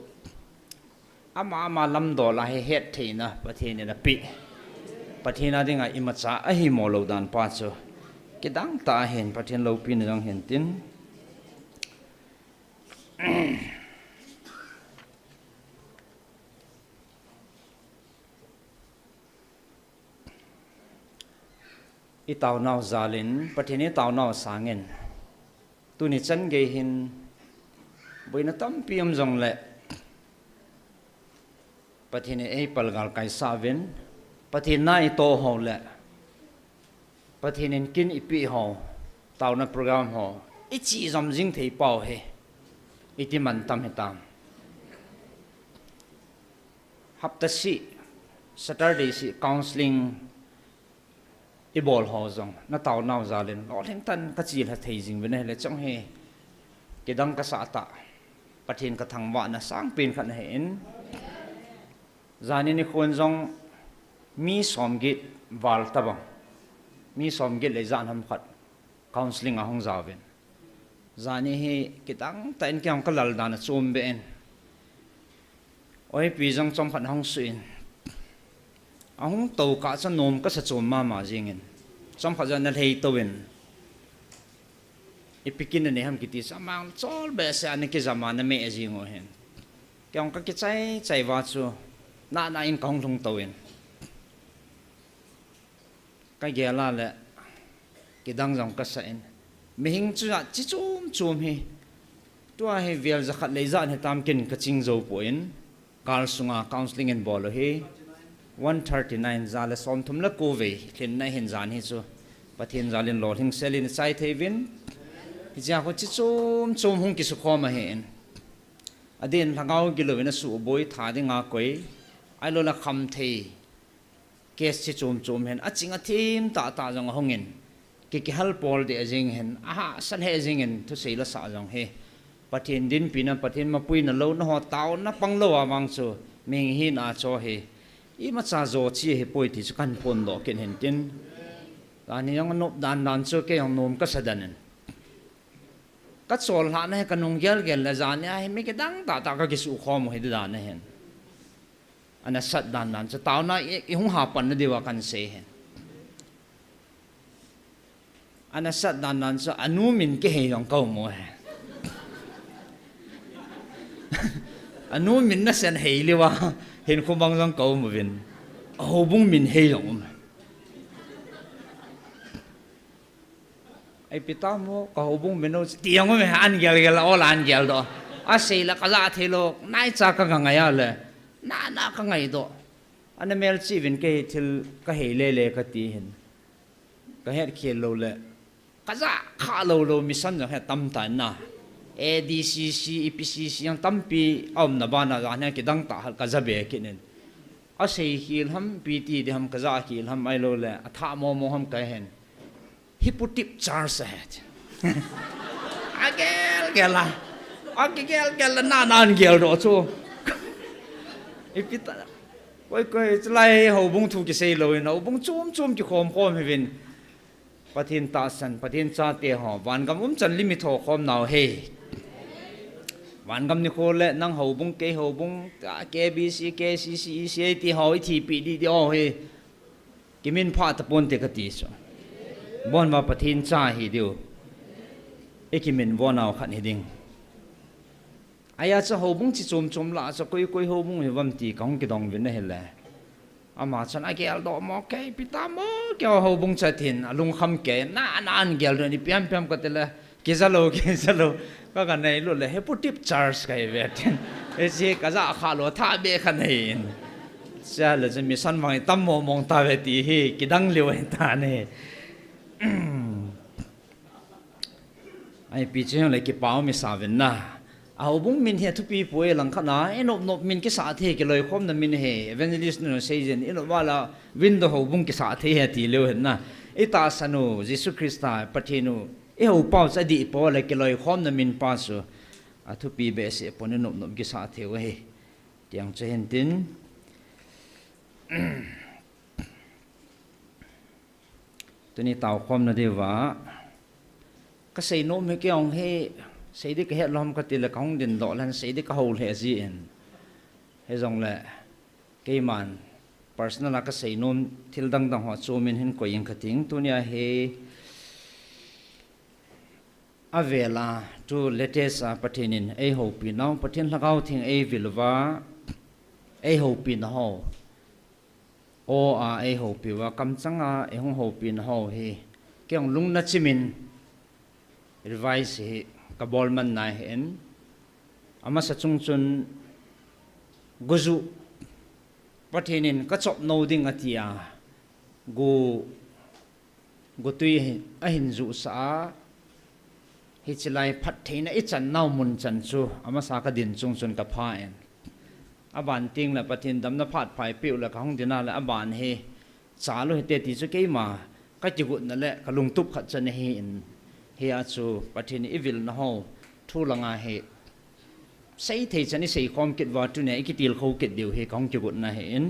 Ama, ama lamdol a hi hettheina Pathen in apeh. Pathen a dinga imacha ahimo lou dan pa chu. Kidang tah ahin Pathen loupina jong hin tin. I taonau jal in, Pathen i taonau sangin. Tuni chan gei hin, boina tampi um jongle, Pathen in ei palgal kaisah uvin, Pathen na i toh ho le, Pathen in kin i peh ho, taona program ho, i chi jom jing thei pau hi, iti man tam hitam. Hapta seh, Saturday seh, counseling i bol ho jong, na taonau jal in, lolhing tah in ka chilha thei jing uvin ahile chong hi, kidang kasah tah, Pathen ka thangvahna sangpen khat ahi in, jani nikho in jong mi som get val tabang, mi som get le ijat ham khat, counseling a hung jaovin. Jani hi kidang tah in kei jong ka lal dan a chom be in. Oipi jong chomkhat hung suh in. Ahung tou kah cha nom kasa chom mama jing in. Chomkhat jong ana lhei tou in. Ipi kin anei ham kiti cha mang chol behseh a ana kijam a ana meh jing u hin. Kei jong ka kichai chai uva chu. Na na in ka hung lhung tou in. Ka gel a le, kidang jong ka sa in. Mihing chu a chi chom chom hi. Tua hi vel jakhat le ijat hitam kin ka ching jou poi in. Kal sunga counseling in bol u hi. One thirty nine ja le som thum le ko vei. Lhinna hin jan hi chu. Pathen jal in lolhing sel in chai thei uvin. Hichea khu chi chom chom hung kisukhom ahin. Adin lhagao gilou in asuhboi tha dinga koi. Ahilouleh khamthei case chi chom chom hin aching athem tah tah jong ahungin. Ki kihal pol deh jing hin, ahahsa lheh jingin thusei lasah jong hi. Pathen dinpina, Pathen mapuina louna ho taona pang lou a vang chu, mihing hina chu hi. Imacha jo chi ahipoi ti chu kahin phondoh kit hin tin. Tuni jong anop dan dan chu kei jong nom kasa dan in. Ka chollhahna hi ka nung gelgel le jani a hi mi kidang tah tah ka kisukhom u hi dan ahin. Ana sat dan dan chu taona i, i hung hapan na diuva kan sei hin. Ana sat dan dan chu anu min kihei jong ka um u hi. Anu min nasen hei liuva hin khubang jong ka um uvin. Houbung min hei jong um. Ipi tam o, ka houbung min o, ti jong um e, an gelgel a, ol an geldoh. Asei le ka ja thei lou, naicha ka ngai a le, nana ka ngaidoh. Ana melchih uvin kei thil ka hei lele kati hin. Ka hetkhel lou le, ka ja kha lou lou mission jong hi atam tan na. A D C C, E P C C jong tampi aumna bana jong hi kidang tah hal ka ja be kit in. Asei khel ham, ipi ti ding ham, ka ja khel ham, ahilouleh, atha momo ham ka hin. Hi pu tip charge ahi. Agelgel a. Agelgel a, nana an geldoh chu. Ipi ta. Koi koi, chulai houbung thu kisei lou in, houbung chom chom kikhom khom hiuvin. Pathen tahsan, Pathen chate ho, vangam umchan lim i thokhom nau hi. Vangam nikho le nang houbung, kei houbung, K B C, K C C, E C A ti ho, i thipi didi ho hi. Kiminphah tapon te kati chu. Bon uva Pathen cha hi diu. I kiminvo nau khat hi ding. Ahi a chu houbung chi chom chom lah a chu koi koi houbung hi uvam ti kahung kidong uvin ahile. Ama chun ageldoh mo kei, ipi tam o, kei houbung chu atin, alungkham kei, nana an geldoh in ipi ham ipi ham kati le. Kija lou, kija lou. Ka, ka nailut le, hi pu tip charge kahi ve tin. Hiche ka ja kha lou, tha be kha nei in. Chule chu mission vang i tam mo mong tave ti hi, kidang liu ahi tan ahi. Ipi chu le kipa um i sa uvin na. A houbung min hi athupi poi, langkhat na, i nop nop min kisah thei, kiloikhomna min hi, evangelist nu sei jin, i nop uva la, window houbung kisah thei hi ati leu hen na. I tahsan u, Jesu Christa, Pathen u, I houpa u chu adih poi le kiloikhomna min pa chu athupi behseh pon, i nop nop kisah thei u ahi. Tiang chu hin tin. Tuni taokhomna diuva. Ka seinom hi kei jong hi, sei di ka het lou ham kati le kahung dindoh le hin sei di ka hou lheh jin. Hijongle, Keiman personal a ka seinom thil dang dang ho chu min hin koi ing kating, tunia hi avel a tu latest a Pathen in ei houpi nau, Pathen Lhagao Theng ei vil uva, ei houpi na ho, aw a ei houpi uva, kamchang a ei hung houpi na ho hi, kei jong lungna chimin revise hi ka bol man nai hin, amasa chung chun, Guju, Pathen in ka chop nou ding ati a, gu, gutui hi ahin jusah a, hiche lai phattheina i chan nau mun chan chu, amasa ka din chung chun ka pha in. Aban teng le Pathen damna phat phai peh u le ka hung din a le aban hi, Cha lou hite ti chu keima ka kigotna le ka lungtup khat chu ana hi in, hia chu Pathen in i vilna ho thu langa hi sei thei chan i seikhom kit uva tunia i kitilkhou kit diu hi ka hung kigotna hi in,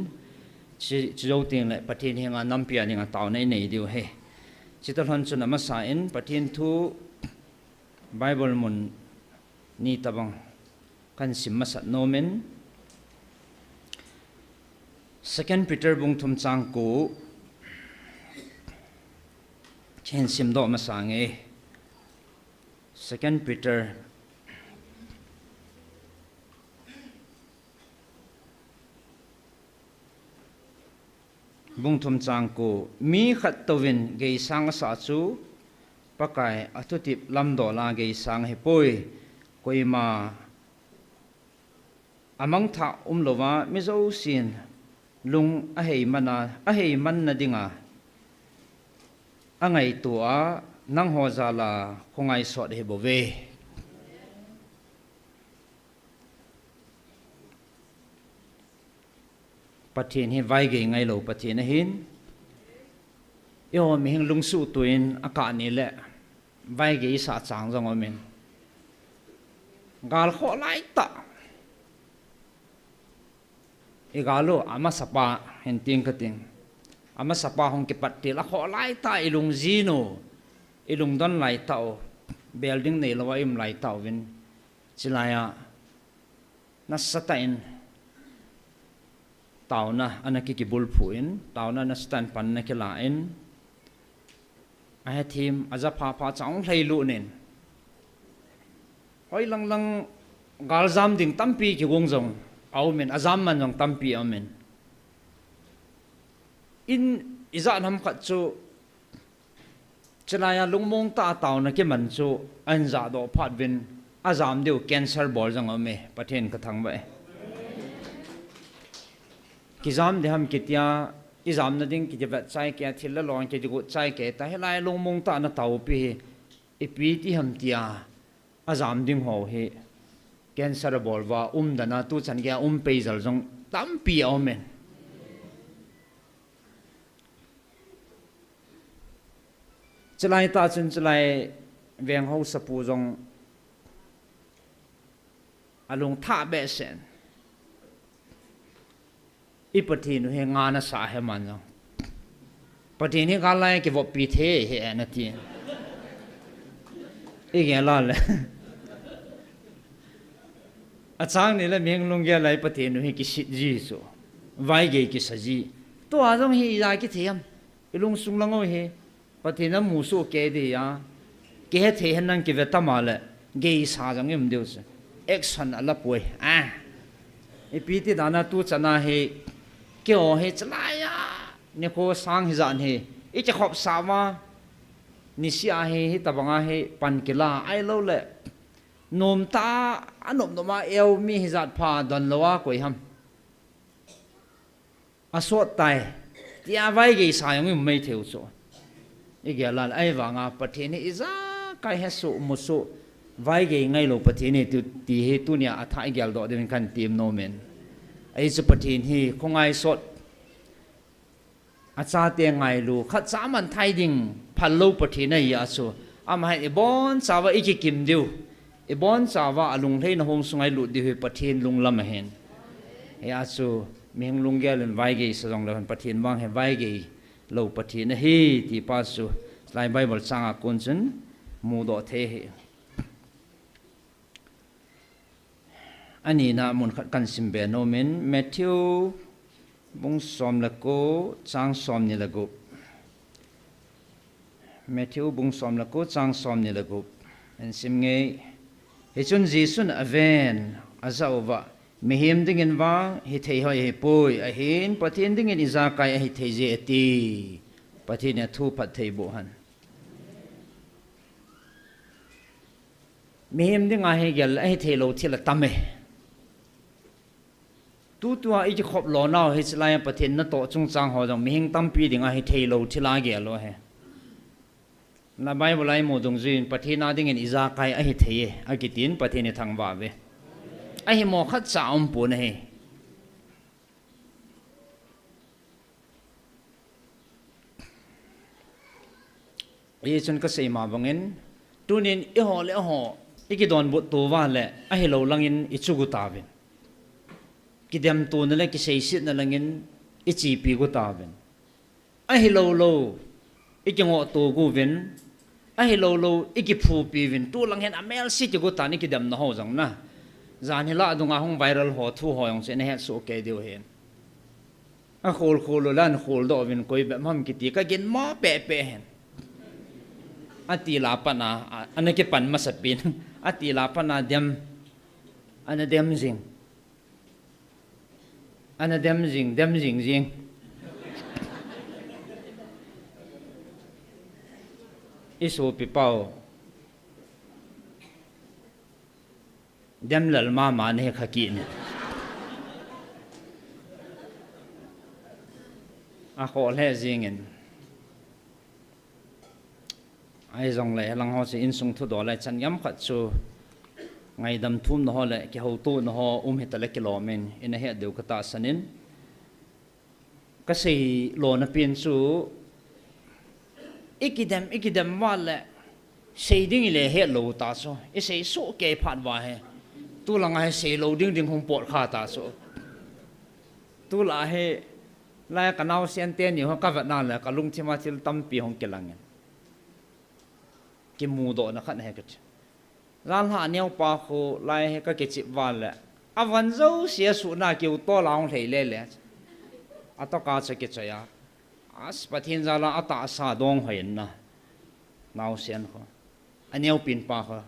chu, chu jou teng le Pathen henga nampi a dinga taona i nei diu hi. Chutah lhon chun amasa in Pathen thu Bible mun ni tabang kahin sim masat nom in, Second Peter bung thum chang ko, kahin simdoh masa nge. Second Peter bung thum chang ko, mi khat touvin geisang asah chu, Pakai athutep lamdol a geisang ahipoi, koima amangthah umlouva mi jousen lung ahei mana, ahei manna dinga angaito a, Nangho jal a khongai sot hi bou ve. Pathen hi vaigei ngailou Pathen ahin. Eiho mihing lungsuh tuin akah ni le vaigei isah chang jong aumin. Gal khoh laitah. Igal u, amasapa, hin ting kating. Amasapa hung kipat til, akhoh laitah, ilung jinu, ilung don laitah u, building neilou a i um laitah uvin. Chulai a, nasatah in, taona, ana kikibulphu in, taona nasatah in pan ana kila in. Ahethem, aja phapha chang lhailut in. Hoilang lang galjam ding tampi kigong jong aumin, ajam man jong tampi aumin. In ijat ham khat chu, chulai a lungmong tah a taona kiman chu, ahin jahdoh phat uvin, ajam diu cancer bol jong aume, Pathen kathangvah e. Kijam ding ham kitia, ijamna ding kivet chai kei, thil le lon kigot chai kei, ta hilai lungmong tah a na taopi hi, ipi ti ham tia, ajam ding ho hi, cancer abol uva, umdan a tuchan geiya um pei jal jong tampi aumin. Chulai tah chun chulai veng haosapu jong alung thah behseh in. I Pathen u hi nga nasa ahi man jong. Pathen hi gal lai kivoppi thei ahi e nati. Igel a le. Achang ni le mihing lunggel a i Pathen u hi kisit ji chu. Vaigei kisa ji. Tua jong hi ija kithei ham. Ilungsung lang u hi. Pathen amu soh kei dia. Kihethei hen nang kive tam a le. Geisa jong i um diu chu. Action ala poi. Ah. Ipi ti dan a tuchan a hi. Keiho hi chulai a. Nikho sang hijat hi. I kikhopsah uva. Nisih a hi, hitabang a hi. Pan kila. Ahilou le. Nomtah a nop nop a eu mi hijat pha donlou a koi ham. Asot tai. Tia vaigei sa jong i um maithei u chu. Igel a le, ahivang a Pathen hi ijakai hesoh musoh. Vaigei ngailou Pathen ahi ti hi tunia athah igeldoh diuvin kahin tem nomin. Ahi chu Pathen hi khongai sot. Achate ngailu, khatcha amanthai ding, phallou Pathen ahi a chu. Ama hin ibonchauva ikikim diu. Ibonchauva alunglhaina hung sunga ilut diu hi Pathen lunglam ahin. Hia chu, mihing lunggel in vaigei sa jongleu hen Pathen vang hi vaigei lou Pathen ahi, ti pa chu. Lai Bible chang a kon chun, mudoh thei ahi. Anina mun khat kahin simbe nomin, Matthew bung som le ko, chang som ni le gup. Matthew bung som le ko, chang som ni le gup. Kahin sim nge. Hichun Jesun aven, ajah uva, mihem dingin vang, hithei hoi ahipoi, ahin, Pathen dingin ijakai ahithei je ati. Pathen in athu phatthei boh hen. Mihem dinga hi gel, ahithei lou thil atam e. Tutua ikikhop lou nau hi chulai a Pathen natoh chungchang ho jong mihing tampi dinga hithei lou thil agel u ahi. Na Bible a imu dungjuiyin Pathen a dingin ijakai ahithei e, akitin Pathen ithangvah uve. Ahimo khatcha aumpon ahi. Hichun kasei ma bangin, tunin eiho le eiho, ikidonbut touva le, ahilou langin ichugu tauvin. Kidemtona le kiseisetna langin, ichepi gu tauvin. Ahilou lou, ikingoh to gu uvin, ahilou lou, ikiphupi uvin, tulang hin amelse kigu tan ikidemna ho jong na. Jan hilah dunga hung viral ho thu ho jong chu nahet soh kei diu hin. Akhol khol u le akhol doh uvin koi bep ham kiti kagin mo pehpeh hin. Atila pat a, a, ana kipan masapin. Atila pat a dem, ana dem jing. Ana dem jing, dem jing jing. Isopi pau. Dem lel mama nahi kha kit in. Akhoh lheh jingin. Ahi jongle, lang ho chu insung thudol lai chan ngam khat chu ngaidam thumna ho le kihoutohna ho um hita le kilom in, ina het diu ka tahsan in. Ka seilona pen chu, i kidem, i kidem val le, sei ding i le het lou ta chu, i sei soh kei phat va hi. Tulang a hi sei lou ding ding hung pot kha ta chu. Tulang a hi, lai ka naosen teni ho ka vet na le, ka lungthim a thil tampi hung kilang in. Kimudohna khat ahi ka ti. Jan lha aneo pa khu lai hi ka kichep val le, a van jouse a suhna kiu tol a hung lhei le le. A toka chu kichoi a. As, Pathen jal a atahsa dong hoi in na. Naosen khu. Aneo pen pa khu.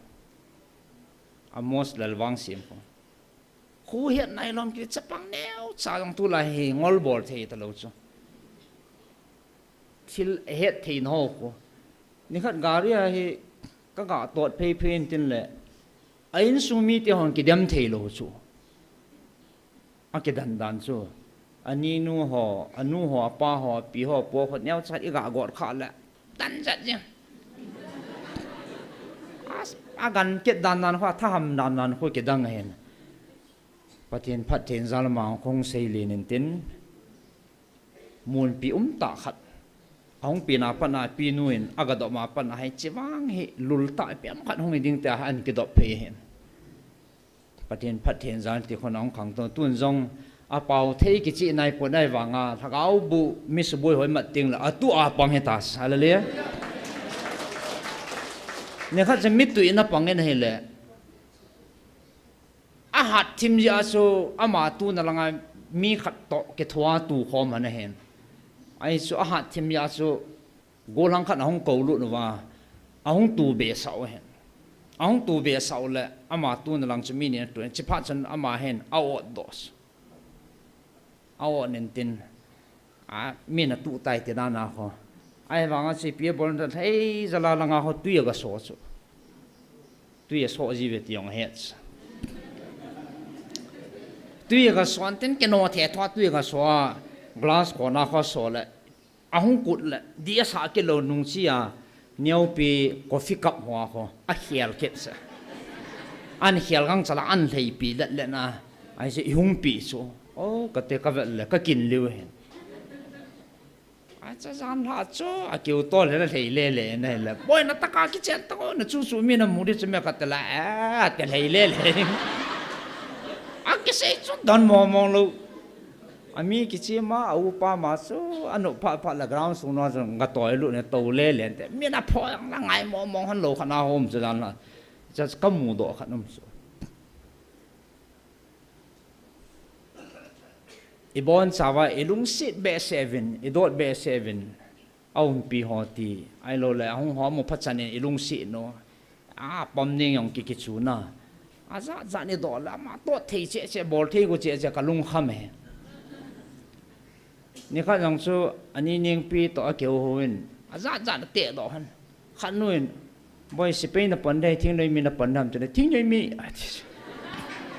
Amos Lalvangsim khu. Khu het nai lom ki chapang neocha jong tulai hi ngol bol thei ta lou chu. Thil het thei na ho khu. Nikhat gari a hi ka ga tot phei phei in tin le. A insung mite hon kidem thei lou chu. A kidan dan chu. Ani nu ho, anu ho, apa ho, api ho, apu ho, neocha i ga got kha le. Dan jat jeng. As, a gan kit dan dan khu, a thaham dan dan khu kidang ahin. Pathen phatthei jal a mang khong sei lin in tin. Munpi um tah khat. A hung pen a pat a pi nu in, a ga dom a pat a hi chi vang hi lul tah pi am khat hung i ding te a an kidop phei ahin. Pathen phatthei jal ti khon a hung khang to tun jong a pau thei kichi nai pon ai vanga lhagao bu mi suboi hoi mat ting la a tu a pang he ta sa le le. Nikhat chu mi tu in a pang in ahi le. A hat thim jeh a chu ama tuna langa mi khat to kithua tu khom han ahin. Ahi chu a hat thim jeh a chu gollhang khat a hung kou lut uva, a hung tu be sau ahin. A hung tu be sau le ama tuna lang chu mi ni a tu, chi phat chun ama hin a ot dos. A ot nin tin, a, mi na tu tai ti dan a kho. Ahi vanga chu ipi a bol na thei jal a langa kho tui a ga so chu. Tui a so ji ve ti jong het. Tui a ga so an tin ke no the thua tui a ga so a glass kho na kho so le. A hung kut le, di a sa ke lo nung chi a, neo pi coffee cup hua kho, a khial khet sa. An khial gang chala an lhei pi let let na, ai se i hung pi chu. O, ka te ka vet le, ka kin liu hin. Ai cha jan lha chu, a kiu tol le lhei le le na le. Boi na taka ki chen to, na chu chu mi na mu di chu me ka te la, a, te lhei le le. A ki sei chu don mo mo lo. A mi kichi ma, a upa ma chu, a nu pha pha la ground sung no chu nga toi lu ne to le len te. Mi na pho yang la ngai mo mo han lo kha na hom chu dan la. Cha ka mu do kha num chu. I bon chawa, i lungsit be sevin, i dot be sevin. A umpi ho ti, ai lo le, a hung ho mo pha chan in i lungsit no. A pom ning yong ki ki chu na. A za za ni do la ma to thei che che bol thei ko che che ka lung kham he. Ni khat jong chu ani ning pi to a keu ho in. A za za na te do han. Khat nu in. Boi si pe na pon de thing noi mi na pon dam te thing noi mi. A chi.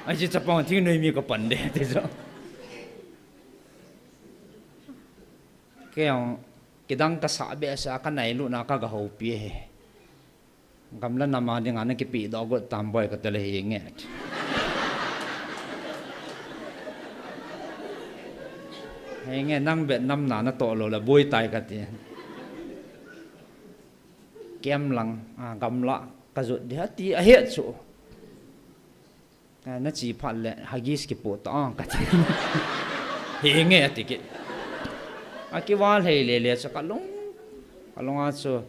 A chi cha pon thing noi mi ka pon de te so. Ke yong kidang ka sa be sa ka nai lu na ka ga ho pi he. Gamla nama dinga na kipi do got tam boi ka tele hi nge. Hi nge nang bet nam na na to lo la boi tai ka ti. Kem lang, a, gamla ka jut dia ti a het chu. A, na chi phat le, Huggies kipo ta, a, ka ti. Hi nge a ti ki. A ki wal hei le le chu ka lung. Ka lung a chu.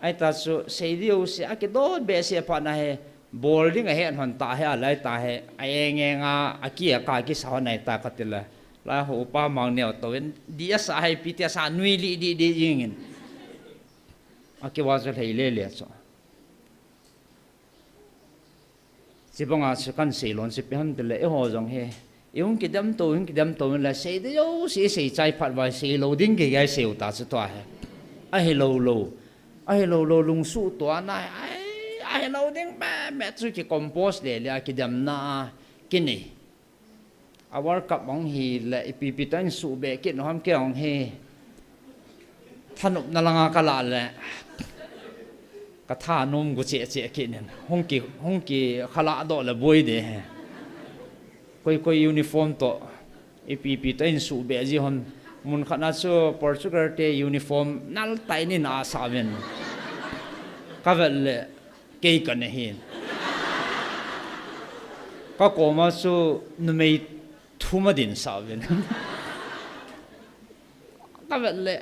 Ai ta chu, sei diu si, a ki dot be si a phat na he. Bol ding a he an hon ta he, a lai ta he. A eng eng a, a ki a ka ki sa hon ai ta ka ti le. Lai ho pa mang neo to in, di a sa hei pi ti a sa nui li di di ing in. A ki wal chu hei le le chu. Chibanga chu kan sei lon si pi ham ti le, i ho jong he. I hung kidem to, hung kidem to, le sei de yo, sei sei chai phat vai, sei lo ding ke gai sei u ta chu to he. A he lo lo. A he lo lo lung su to a na, ai, a he lo ding ba, me chu ki compose le le, a kidem na, ki nei. A World Cup hong hi le ipi pi tan su be kit no ham ke hong hi. Thanop na langa ka la le. Ka thanom gu cheh cheh kit nin. Hung ki, hung ki khala doh le boi de he. Koi koi uniform toh. Ipi pi toh in suh beh ji hon. Mun khat na chu Portugal te uniform nal tai nin a sa ven. Ka vet le kei ka ne hin. Ka koma chu numei thum a din sa ven. Ka vet le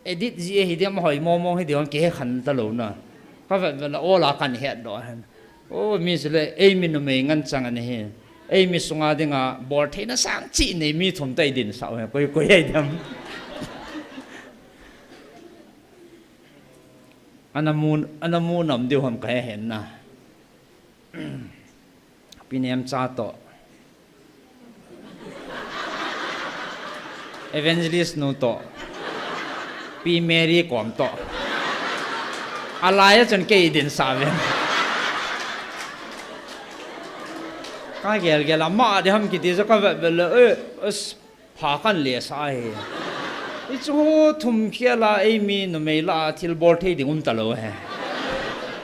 edit ji e hi diam hoi mo mo hi diam ke he khan ta lo na. Ka vet vet la ola kan he do hen. O mi sile ei mi numei ngan chang ani he. Ei mi sunga dinga bol theina sang chi nei mi thum tai din sa he. Koi koi ai diam. Ana mun, ana mun nam diu ham ka he hen na. Pi Nemcha toh. Evangelist nu toh. Pi Mary kom toh. Alai a chun kei din sa ven. Ka gel gel a ma de ham kiti jo ka vet vet le, eh, as, pha kan le sa hi. I chu thum khia la ei mi numei la thil bol thei ding um ta lo he.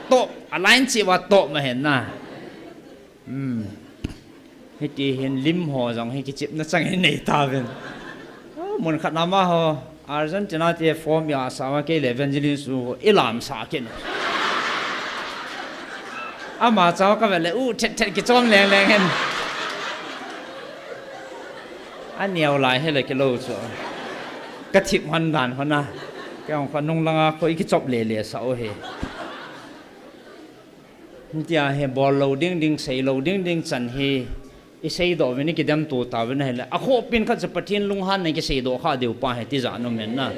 Toh, a line chi va toh ma hen na. Hmm. Hiti hin lim ho jong hi kichipna chang hi nei ta ven. Oh, mun khat na ma ho, Argentina te form ya sa ma kei le evangelist u i lam sa kin. Ama chau ka vet le u thet thet kichom leng leng hen. A neo lai he le kilo chu. Ka thip han dan hona. Ka ong kha nung langa koi kichop le le sa o he. Tia he bol lo ding ding, sei lo ding ding chan hi i sei doh uvin i kidem tu ta uvin ahile, a khopin khat chu Pathen lunghan na i kisei doh kha diu pa he ti ja nom hen na.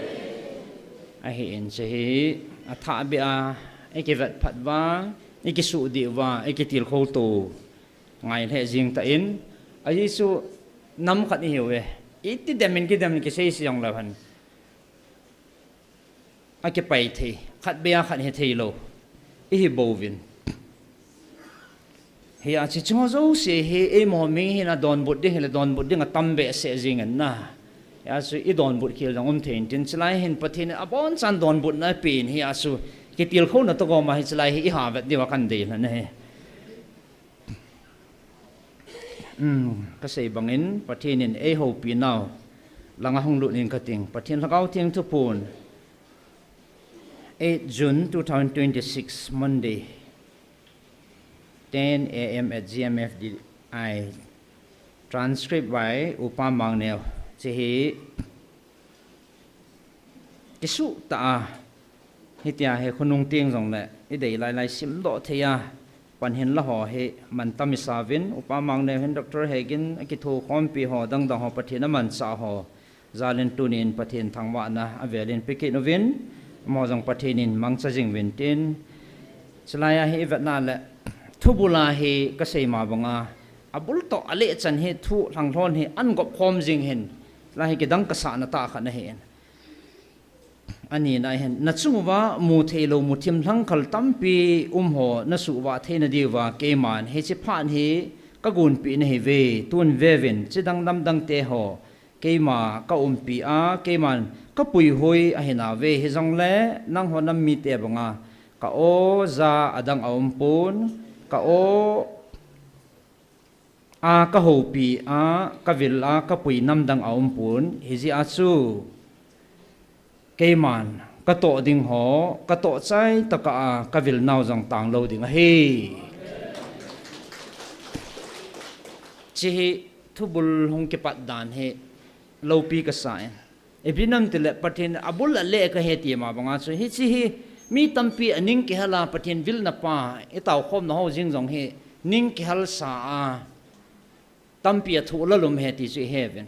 Ahi in che hi, a thah beh a, i kivet phat uva, i kisuh dih uva, i kitilkhou to ngai lheh jing ta in, ahi chu nam khat i hiu ve. I ti dem in kidem in kisei si jong lou hen. A kipai thei, khat beh a khat he thei lo. I hi bouvin. Hi a chi chunga jouse hi eimo mi hin a donbut ding hile donbut ding a tam behseh jing in na. Hi a chu i donbut khel jong um thei in tin chilai hin Pathen in a bon chan donbutna a pe in hi a chu kitilkhouna toh gom a hi chilai hi i ha vet diu a kan dei na ne. Hmm, ka sei bangin Pathen in ei houpi nau langa hung lut in ka ting. Pathen Lhagao Theng thuphon. Eight June two thousand twenty-six, Monday, ten A M at G M F D I. Transcript by Upa Mangneo. Che hi kisuh ta a, hitia hi khonung teng jong le i dei lai lai sim doh thei a, pan hin la ho hi man tam i sa uvin, Upa Mangneo hin Doctor Hegin a kitho khompi ho dang dang ho Pathen a manchah ho jal in tuni in Pathen thangvahna a vel in pe kit uvin, amaho jong Pathen in mangcha jing uvin tin, chilai a hi i vet na le thubul a hi ka sei ma banga, a bul toh a leh chan hi thu lhang lhon hi an gop khom jing hin, chilai hi kidang ka sahna tah khat na hi in. Ani na hin, na chung uva mu thei lo mu thim lhang khal tampi um ho na suhvah theina diuva keiman hiche phat hi ka gonpeh na hi ve, tun ve uvin, chidang namdang te ho keima ka umpi a, keiman ka puihui ahi nau ve, hijongle nangho nam mite banga ka o ja adang a um pon, ka o a ka houpi a, ka vil a ka pui namdang a um pon, hijeh a chu keiman ka toh ding ho, ka toh chai tokah a ka vil nau jong tang lou ding ahi. Che hi thubul hung kipat dan hi loupi ka sa in. Ipi ham itile Pathen a bul a leh ka he ti ma banga chu hiche hi mi tampi a ning kihel a Pathen vilna pa i taokhomna ho jing jong hi ning kihel sa a tampi a thoh lalum he ti chu i he uvin.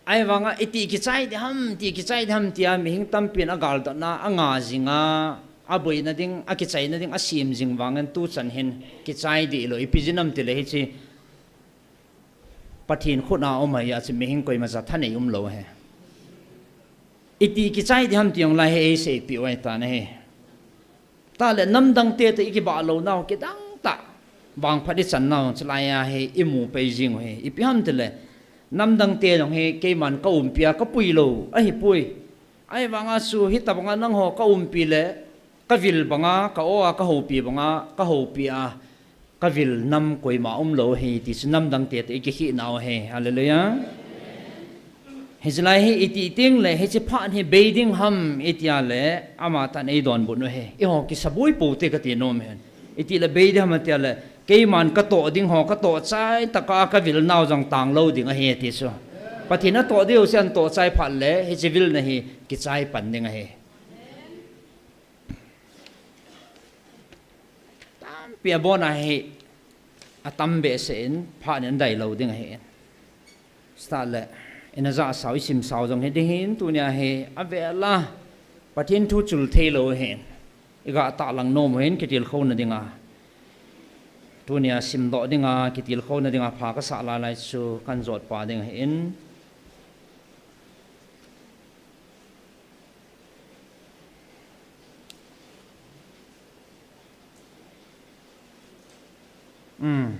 Ahivanga i ti kichai ding ham, ti kichai ding ham tia mihing tampin a galdotna a nga jing a, a boina ding, a kichaina ding a sem jing vangin tuchan hin kichai dih lou, ipi jeh ham itile hiche Pathen khut a um ahi a chu mihing koima cha thanei um lou ahi. I ti kichai ding ham ti jong lai hi ei seipeh u ahi tan ahi. Tah le namdang te toh i kibah lou nau kidang tah vangphat i chan nau chulai a hi i mu pai jing u hi. Ipi ham itile namdang te jong hi keiman ka umpi a ka pui lou ahi poi. Ahivanga chu hitabanga nangho ka umpi le, ka vil banga, ka aw a, ka houpi banga, ka houpi a, ka vil nam koima umlou ahi ti chu namdang te toh i kikhih nau ahi. Hallelujah. Hiche lai hi i ti teng le, hiche phat hi bei ding ham i tia le, ama tan ei donbut u ahi. Eiho kisaboi pou te ka ti nom ahi. I ti le bei ding ham a tia le, keiman ka toh ding ho, ka toh chai tah a ka vil nau jong tanglou ding ahi ti chu. Pathen a toh diu chu an toh chai phat le, hiche vilna hi kichai pan ding ahi. Tampi abon a hi, atam behseh in, phat in dai lou ding ahi. Start le, i na ja sau, i sim sau jong hi ding hin, tunia hi, avel a, Pathen thu chul thei lou hin. I ga tahlang nom u hin, kitilkhou na dinga. Tunia simdoh dinga, kitilkhou na dinga, pha ka sah lailai chu, kan jot pa ding ahi in. Um.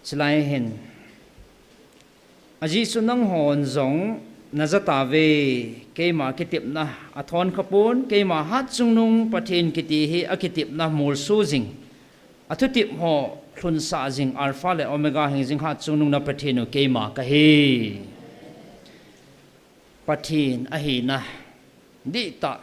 Chulai hin. Ajeh chu nanghon jong na ja tauve, keima kitepna, athon khapon, keima hatchungnung Pathen kiti hi akitepna molso jing. Athutep ho lhunsah jing, Alpha le Omega hing jing hatchungnung na Pathen u keima kahi. Pathen ahina dihtah.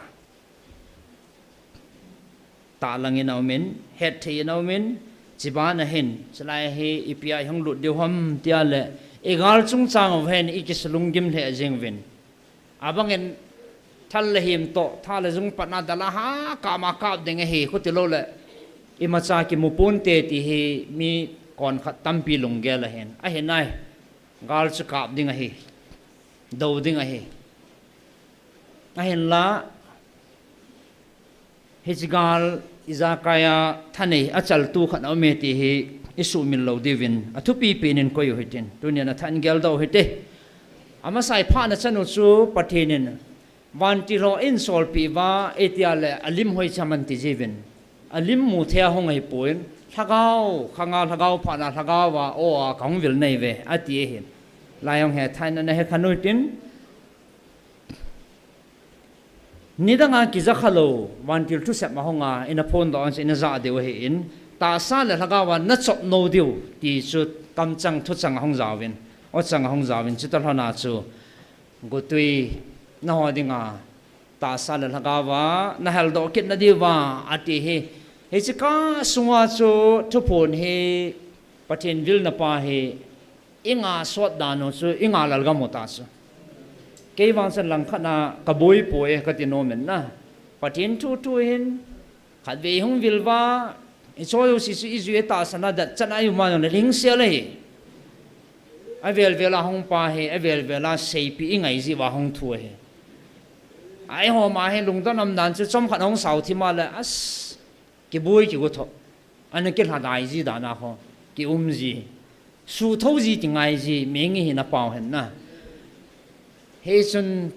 Tahlang in aumin, hetthei in aumin, chibana hin, chulai hi ipi a i hung lut diu ham tia le, i gal chungchang uva hin i kisulunggim lheh jing uvin. Abang in thal le him toh, tha le jung patna dal a ha, kap ma kap ding ahi, khuti lou le, imacha kimu ponte ti hi mi konkhat tampi lunggel ahin. Ahi nai, gal chu kap ding ahi, do ding ahi. Ahinla, hiche gal ijakai a thanei a chaltu khat aume ti hi i sumil lou diuvin, athupi pen in koi u hitin, tunia na than geldoh u hite. Amasa i phatna chan u chu Pathen in, vantil ho in solpeh uva, i tia le alim hoi cham an ti jiuvin. Alim mu thei a hung ahipon, lhagao, khanga lhagao phatna lhagao a, aw a, ka hung vil nai uve, ati ahin. Lai hung he thain ana he khan u hitin, nidang a kija khalou, vantil thusep a hung a, i na phondoh a chu i na ja diu ahi in, tahsa le lhagao a na chop nou diu, ti chu kamchang thuchang a hung jaovin, awchang a hung jaovin, chuti lhon a chu, gotui, nangho dinga, tahsa le lhagao a, na heldoh kit na diuva, ati hi, hiche ka sunga chu, thuphon hi, Pathen vilna pa hi, i nga sot dan u chu, i nga lalgam u ta chu. Kei vang chun langkhat na ka boi poi ka ti nom in na. Pathen thu thu hin, khatvei hung vil uva, i choi u si chu i jui tahsan a dat chan a i um a jong le lhingsel ahi. Avel vel a hung pa hi, avel vel a seipi i ngai ji uva hung thu ahi. Ahi ho ma hi lungdon um dan chu chomkhat hung sao thim a le, as, kiboi kigo tho. Ana kilhadai ji dan a ho, ki um ji. Suthou ji ti ngai ji, mi ngi hi na pau hen na. Hichun,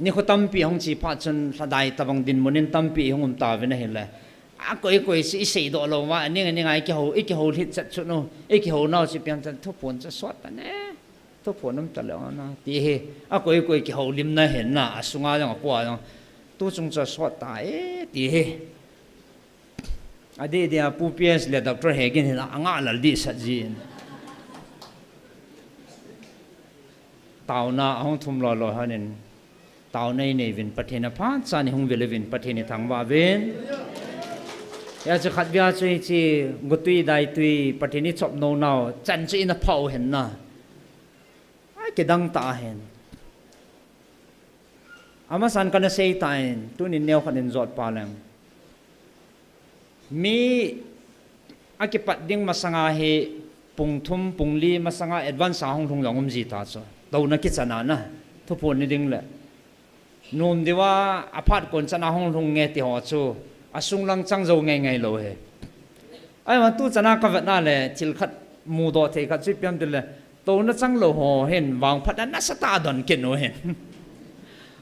nikho tampi hung chi phat chun lhadai tabang dinmun in tampi hung um tauvin ahile. Akoi koi si i seidoh lou ma, aning aning a i kihou, i kihou lhit chet chun u, i kihou nau chi piang chan thuphon chu sot ta ne. Thuphon um ta lou na, ti hi. Akoi koi kihoulimna hen na, asunga jong apua jong. Tu chung chu sot ta e, ti hi. Adeh dia Pu P S le Doctor Hegin hin anga lal dih sat jin. Taona ahung thum loi loi honin. Taona i nei uvin Pathen aphat chan i hung vil uvin Pathen i thangvah uvin. Hia chu khat via chu hiche gotui daitui Pathen i chop nou nau chan chu i na phah u hen na. Ai, kidang tah ahin. Amasan kana sei tan, tunin neo khat in jot pa leng. Mi akipat ding masanga hi pung thum, pung li masanga advance a hung lhung jong um ji ta chu. Douna kichan a na, thuphon ni ding le. Nom diuva, aphat kon chan a hung lhung nge ti ho chu, asung lang chang jou ngei ngei lou hi. Ahivang tu chan a ka vet na le, thil khat mudoh thei khat chu ipi ham ti le, touna chang lou ho hin, vangphat a nasatah a don kit u hin.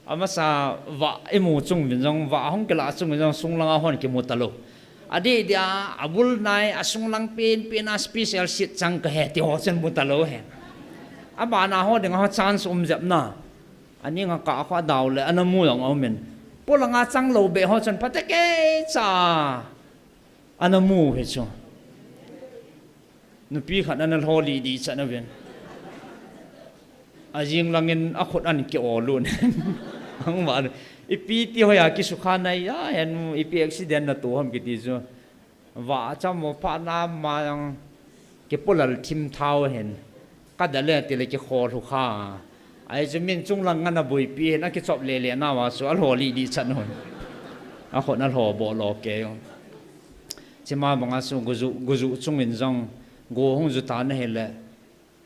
Amasa vah i mu chung uvin jong, vah hung kilah chung uvin jong, sung lang a hon kimu ta lou. Adeh dia, abul nai, asung lang pen pen a special seat chang ka he ti ho chun mu ta lou hin. Abana ho ding a ho chance um jep na. Aning a kah kho a dau le ana mu jong aumin. Polanga chang lou beh ho chun phatecha ana mu hi chu. Nupi khat ana lho lidi chan uvin. Ajing langin akhut ana ki-o lut. Ahung va, ipi ti hoiya kisukha nai a hen, ipi accident natoh ham kiti chu. Vah cham mo pha na ma jong kipulal thim thau hen. Ka da le ti le kikho lhu kha. Ahi chu min chunglang ana buipi hen, akichop le le nauva chu alho lidi chan un. Akhut alho bo lo ke. Chima banga chu guju, guju chungin jong gu hung ju ta na hile.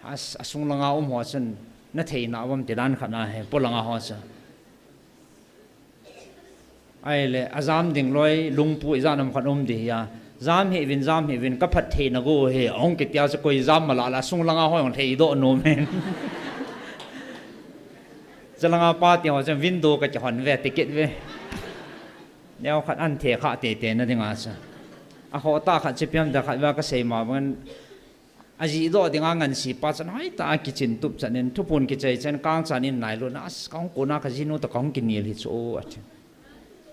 As, asung langa um ho chun na theina avom ti dan khat na he, polanga ho chu. Ahile, ajam ding loi, lungpu ijat nam khat um di hi a. Jam hih uvin, jam hih uvin, ka phat theina gu hi, ahung kitia chu koi jam mala la, sung langa ho jong thei doh nom hen. Chalanga pa ti ho chun window ka kihon ve, ticket ve. Neo khat an the kha tete na dinga chu. Aho ta khat chu piam da khat va ka sei ma bangin. Ajih doh dinga ngansi pa chan hoitah a kichin tup chanin, thupun kichai chan kang chanin nailut na, as, kahung kona kajinu toh kahung kinel hi chu o, ati.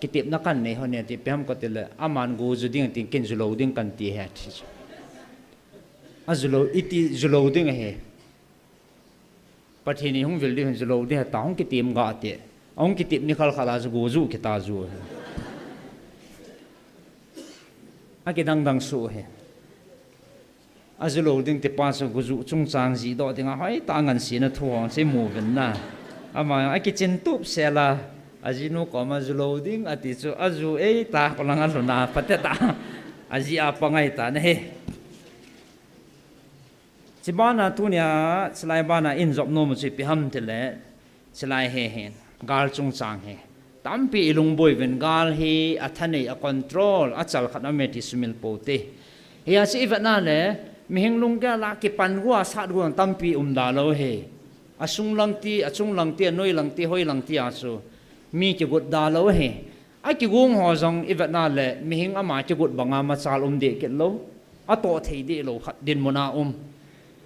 Kitepna kanei hon e, ti pem kati le, aman gu ju ding tin kin ju lou ding kan ti he, ati chu. Aju lou, iti ju lou ding ahi. Pathen in hung vil ding, hung ju lou ding, ta hung kitep ga te. Ahung kitep ni khal khal a ju gu ju kita ju. Akidang dang su he. Aju lou ding ti pa chu gu ju chungchang jih doh dinga hoitah a ngansi na thu hong che mu vin na. Ama akichin tup sela. Ajinu koma ju lou ding ati chu aju ei ta kolanga lhuna pate ta. Ajih a pangai ta na he. Chibana tunia, chilai bana in jop nom chu ipi ham tile, chilai he hin, gal chungchang he. Tampi ilungboi uvin gal hi, athanei, a control, achal khat aume ti sumil pou te. Hia chu ivetna le, mihing lunggel a kipan gua, sat gua tampi um da lou he. Asung lang ti, achung lang ti, anoi lang ti, hoi lang ti a chu. Mi kigot da lou he. Akigong ho jong ivetna le, mihing ama kigot banga machal um deh kit lou. Atoh thei deh lou khat dinmun a um.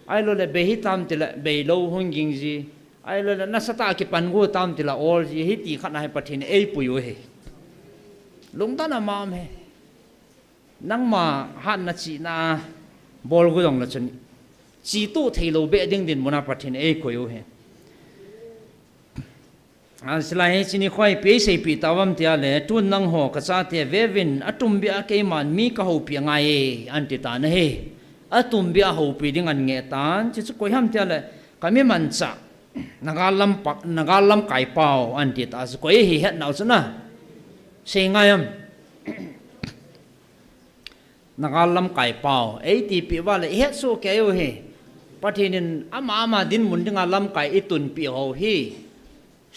Ahilou le, bei hitam tile, bei lou hung ging ji. Ahilou le, nasatah a kipan gu tam tile, ol ji. Hiti khat na hi Pathen in eipui u hi. Lungdon a mam hi. Nangma hatna chihna bol gu jong le chun. Chi tu thei lou beh ding dinmun a Pathen in eikoi u hi. Asilai hi chini khoi pi seipeh tauvam tia le, tun nangho kachate veuvin, atumbeh a keiman mi kahoupi angai e, anti tan ahi. Atumbeh a houpi ding ange tan, chuchu koi ham tia le, kami manchah, nagal lam pa, nagal lamkai pau, anti ta, chu koi hi het nau chu na. Sei ngai am. Nagal lamkai pau, eiti peh uva le, ihet soh kei u hi. Pathen in ama ama dinmun dinga lamkai itun peh ho hi.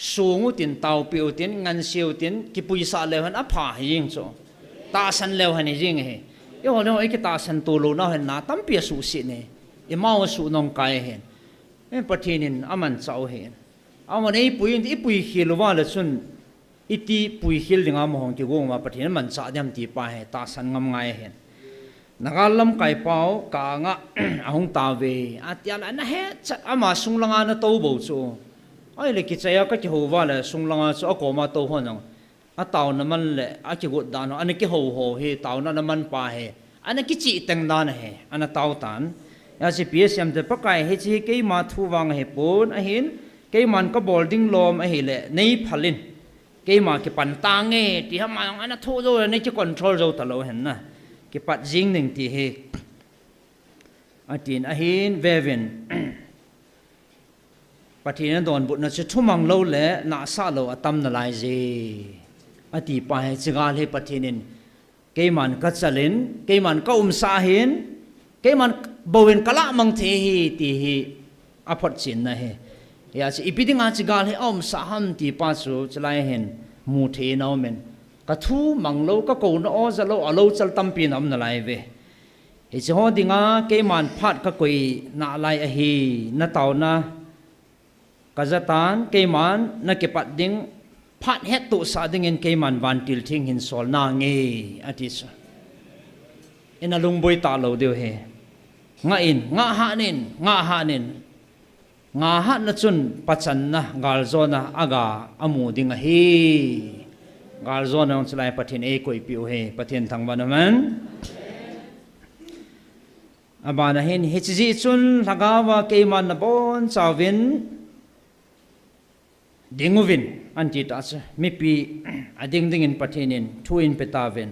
Sung utin, taopeh utin, ngansi utin, kipuisah leu hen apha hi jing chu. Tahsan leu hen hi jing hi. Eiho le eiho ikitahsan to lou nau hen na tampi asuhset ne. Ima u asuh nong kai hen. Pathen in amanchah u hi. Ahon eipui in, ipui khel uva le chun, iti puikhel dinga mahong kigong uva Pathen in manchah diam ti pa hi tahsan ngam ngai ahin. Nagal lamkai pau ka anga ahung tauve. Atia le ana hechat ama sung langa na tou bou chu. Ahile kichai a kakihou uva le sung langa chu akoma tou hon jong. Ataona man le akigot dan ho. Ana kihou ho hi taona na man pa hi. Ana kichih teng dan ahi. Ana tau tan. Hijeh a P S M te Pakai hiche hi keima thu vang ahipon ahin. Keiman kabol ding lom ahile. Neiphal in. Keima kipan tange, ti hama jong ana thu jou, nei kicontrol jou talou hen na. Kipat jing ning ti hi. Atin ahin veuvin. Pathen in adonbutna chu thumang lou le nahsah lou atam nalai je. Ati pa hi, hiche gal hi Pathen in Keiman kachal in, keiman kaumsah ahin, keiman bou in kalah mang thei ahi, ti hi aphotchenna ahi. Hijeh chun ipi dinga hiche gal hi aumsah ham ti pa chu, chulai hin mu thei in aumin. Kathu mang lou, kakouna o ja lou, alou chal tampi in aum nalai uve. Hiche ho dinga keiman phat kakoi nalai ahi, nataona. Kajatan, keiman nakipat ding, phat hettohsah dingin keiman vantil theng hin sol nange, ati chu. Ina lungboi talou diu ahi. Ngah in, ngah hahnin, ngah hahnin. Nga hatna chun pachanna, galjona aga amu ding ahi. Galjona jong chulai Pathen eikoipeh u ahi. Pathen thangvah in amen. Abana hin, hiche jeh chun lhagaova keiman nabonchauvin dinguvin, anti tah chu, mipi ading dingin Pathen in thu eipe tauvin.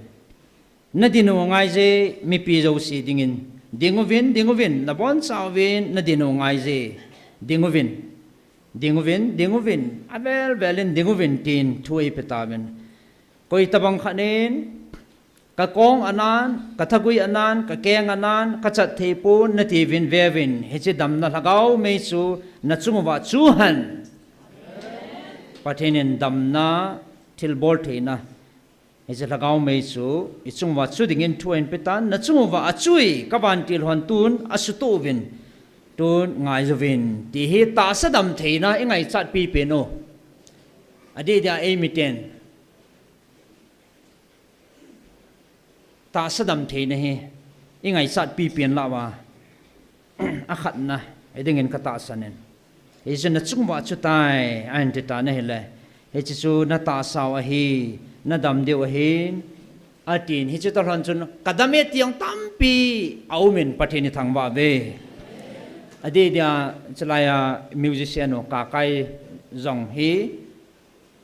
Nadin u ngaije, mipi jouse dingin, dinguvin, dinguvin, nabonchauvin nadin u ngaije, dinguvin, dinguvin, dinguvin, avel velin dinguvin tin thu eipe tauvin. Koitobang khat in, kakong anan, kathagui anan, kakeng anan, kachat theipon natiuvin veuvin, hiche damna lhagao mei chu nachung uva achu hen. Pathen in damna, thilbol theina, hiche lhagao mei chu ichung uva achu dingin thu eipe tan, nachung uva achui, kavantil hon tun asutoh uvin, tun ngaijouvin, ti hi tahsa damtheina ingaichat pipen u. Adeh dia eimiten tahsa damtheina hi ingaichat pipen lah uva, akhatna hidingin katahsan in. Hiche nachung uva achutai, anti tan ahile, hiche chu natahsau ahi, nadam diu ahin, atin, hiche toh lhon chun kadam e ti jong tampi aumin, Pathen ithangvah uve. Adeh dia chulai a musician u Kakai jong hi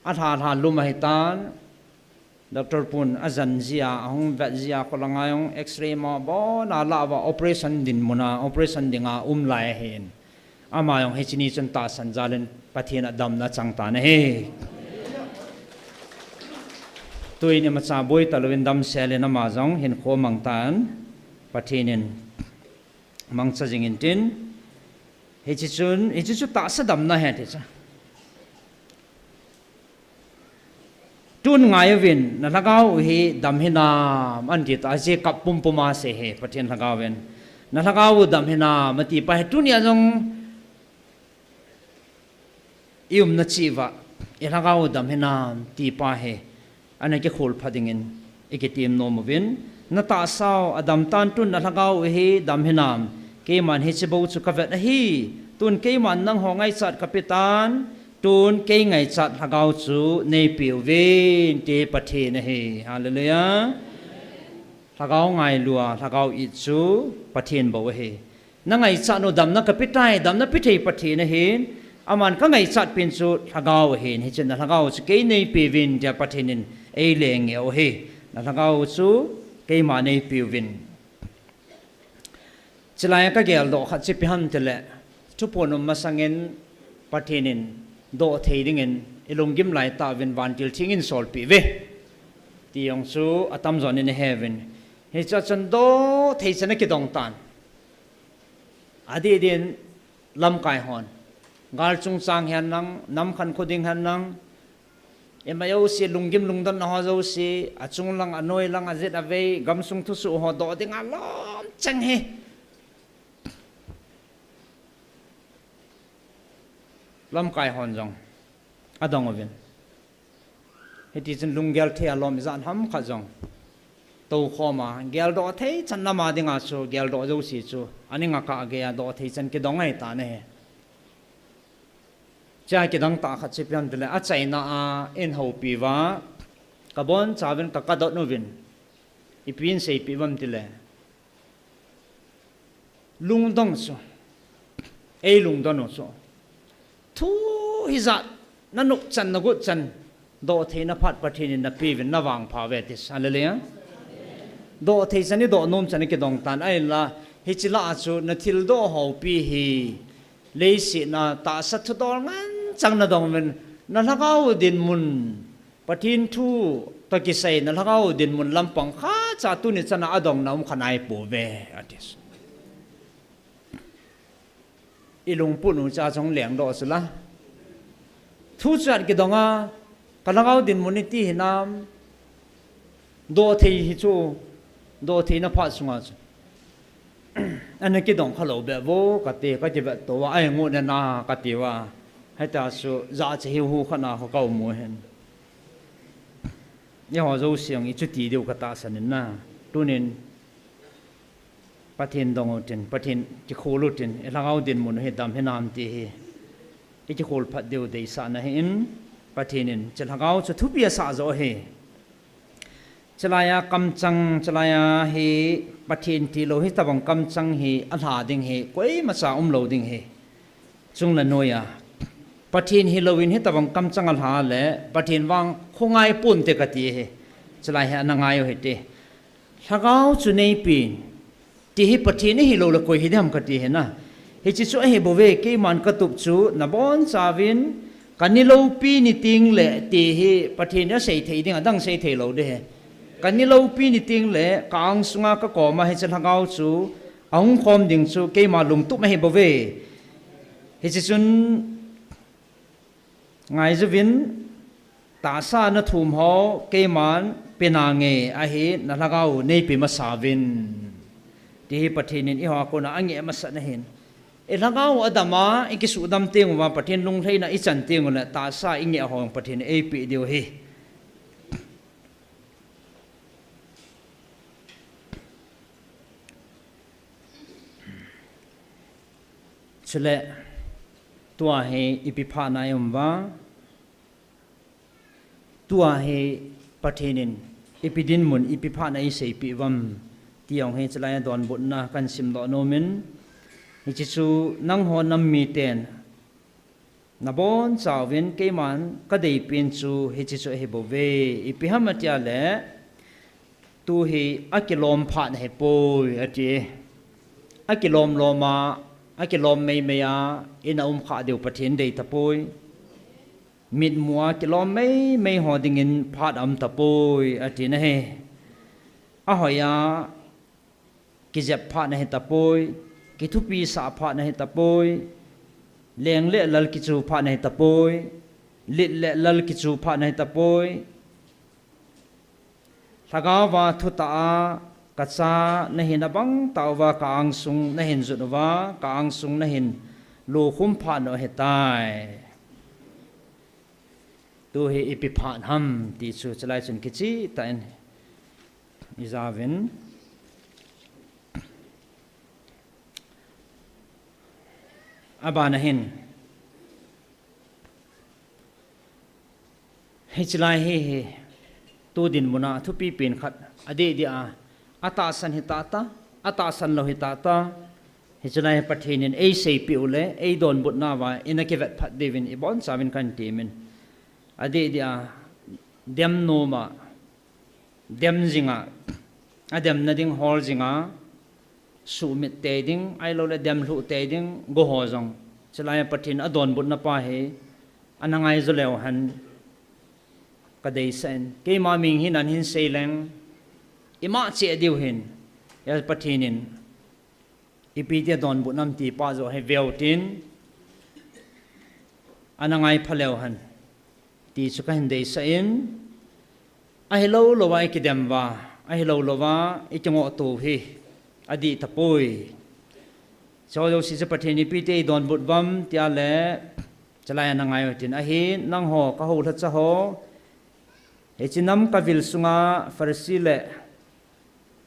alha lha lum ahitan, Doctor pun ajan jia, ahung vet jia, kholanga jong X-ray ma abona lah uva operation dinmuna, operation dinga um lai ahin. Ama jong hiche ni chun tahsan jalin Pathen a damna achang tan ahi. Tuin imacha boi talouvin damsel in ama jong hinkho amang tan, Pathen in mangcha jing intin. Hiche chun, hiche chu tahsa damna ahi ti chu. Tun ngaiuvin, nalhagao u hi dam hinam, anti tah, hiche kap pumpuma asei hi, Pathen lhagao in. Nalhagao u dam hinam ati pa hi, tunia jong iumna cheh uva, ilhagao u dam hinam ti pa hi, ana kikhol pha dingin ikitem nom uvin. Natahsau adam tan, tun nalhagao u hi dam hinam, keiman hiche bou chu kavet ahi, tun keiman nangho ngaichat kape tan, tun kei ngaichat lhagao chu neipeh uvin, ti Pathen ahi. Hallelujah. Lhagao ngailua, lhagao it chu Pathen bou ahi. Nangaichat u damna kape tai, damna pethei Pathen ahin, aman kangaichat pen chu lhagao ahin, hichun nalhagao chu kei neipeh uvin, tia Pathen in eilengeh u ahi. Nalhagao chu keima neipeh uvin. Chulai a kageldoh khat chu ipi ham tile, thuphon um masangin Pathen in doh thei dingin ilunggim laitah uvin vantil theng in solpeh uve, ti jong chu atamjon in aheuvin. Hichea chun doh thei chan akidong tan. Adeh din lamkai hon, gal chungchang hen lang, nam khankho ding hen lang, ima jouse, lunggim lungdonna ho jouse, achung lang, anoi lang, ajet avei, gamsung thusoh ho doh dinga lom cheng hi lamkai hon jong adong uvin. Hitichun lunggel thei a lom ijat ham khat jong toukhoma, geldoh thei chan nama dinga chu geldoh jouse chu aning akah geiya doh thei chan kidong ahitan ahi. Chea kidang tah khat chu ipi ham tile, achaina a eihoupi uva, kabonchauvin ka, kadot uvin, ipi eiseipeh uvam tile, lungdong chu, eilungdon u chu, thu hijat nanop chan, nagot chan, doh theina phat Pathen in napeuvin, navangpha uve ati. Hallelujah. Doh thei chan, idoh nom chan akidong tan, ahinla hiche lah a chu nathildoh houpi hi, leiset a tahsa thudol ngen chang nadong uvin, nalhagao dinmun, Pathen thu toh kisai nalhagao dinmun lampang khatcha tuni chana adong na um kha naipouve ati. Ilungput u cha chong lengdoh chu la. Thu chu akidong a, kalhagao dinmun iti hinam, doh thei hi chu, doh theina phat sunga chu ana kidong khalou beh vo kati, kakivet tou va, ahingot nena kati uva. Hitia chu jahcha hiu hu khat na kho kaum u ahin. Eiho jouse jong ichuti diu katahsan in na. Tunin Pathen dong utin, Pathen kikhol utin, ilhagao dinmun u hi dam hinam ti hi ikikhol phat diu deisahna ahin, Pathen in hiche lhagao chu thupi asah joh ahi. Chulaiya kamchang, chulaiya hi Pathen tilou hitobang kamchang hi alha ding hi koimacha umlou ding ahi. Chung le noiya Pathen hilouvin hitobang kamchang alha le Pathen vang khongai ponte kati ahi. Chulai hi ana ngai u hite. Lhagao chu neipen, ti hi Pathen ahilou le koi hidem kati ahi na. Hiche chu ahibouve, keiman katup chu nabonchauvin, kani loupi ni tengle ti hi Pathen in asei thei ding, adang sei theilou ding ahi. Kani loupi ni tengle ka angsunga kakoma hiche lhagao chu ahung khom ding chu keima lungtup ahibouve. Hiche chun ngaijuvin, tahsa nathum ho keiman penange ahi, nalhagao neipe masauvin, ti hi Pathen in eiho a kona angeh masatna ahin. Ilhagao adama, ikisuhdam tenguva Pathen lunglhaina ichan tengule tahsa ingeh ho Pathen in eipeh diu ahi. Chule, tua hi ipi phatna ium uva, tua hi Pathen in ipi dinmun, ipi phatna eiseipeh uvam, ti jong hi chulai a donbutna kahin simdoh nomin, hiche chu nangho nam miten nabonchauvin keiman kadeipen chu hiche chu ahibouve, ipi ham atia le, tu hi akilom phat ahipoi ati. Akilom loma, akilom meimei a ina umkhah diu Pathen deitapoi. Mitmua kilom meimei ho dingin phat aumtapoi atina ahi. Ahoiya kijep phat ahitapoi, kithupisah phat ahitapoi, leng le lal kichu phat ahitapoi, lit le lal kichu phat ahitapoi. Lhagaova thutah a kacha nahin abangtah uva ka angsung nahin jot uva, ka angsung nahin lokhum phat u ahitai. Tu hi ipi phat ham ti chu chulai chun kichehtah in ijauvin. Abana hin, hichelai hi, hi tu dinmuna thupi pen khat, adeh deh a, atahsan hitahta, atahsan lou hitahta, hichelai hi Pathen in eiseipeh u le eidonbutnauva ina kivet phat diuvin ibonchauvin kahin temin. Adeh deh a, dem noma, dem jinga, ademna ding hol jinga, suhmit tei ding, ahiloule dem lhuh tei ding, goho jong, chulai a Pathen adonbutna pa hi ana ngai jo leu hen kadeisah in, keima min hi nahin sei leng, ima cheh diu hin, Pathen in ipi tia donbut nam ti pa joh hi veu tin, ana ngai pha leu hen ti chu kahin deisah in, ahilou louva ikidem uva, ahilou louva ikingohto u hi adih tapoi. Chujouse chu Pathen in ipi tia eidonbut uvam tia le, chulai a ana ngai u hitin, ahin nangho kahoulhacha ho, hiche nam kavil sunga Pharisee le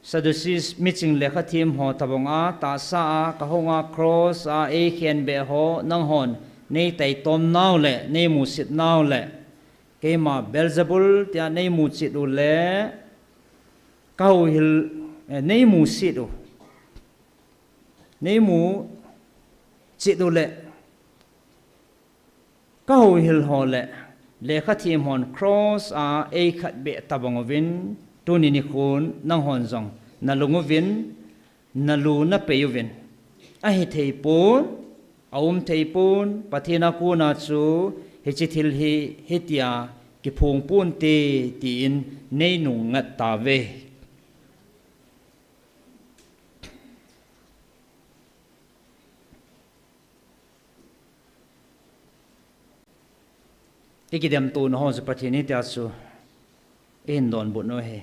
Sadducees miching lekhathem ho tobanga tahsa a kahunga cross a eikhenbeh ho nanghon neitaitom nau le neimusit nau le, keima Beelzebul tia neimuchit u le, kahouhil, eh, neimusit u, neimuchit u le, kahouhil ho le lekhathem hon cross a eikhatbeh tobang uvin, tuni nikhon nanghon jong nalung uvin, nalu napei uvin, ahithei pon, aumthei pon, Pathen a kona chu hiche thil hi hitia kiphong ponte, tin neinungngat tauve. Ikidemtona ho chu Pathen hitia chu eihin donbut u ahi.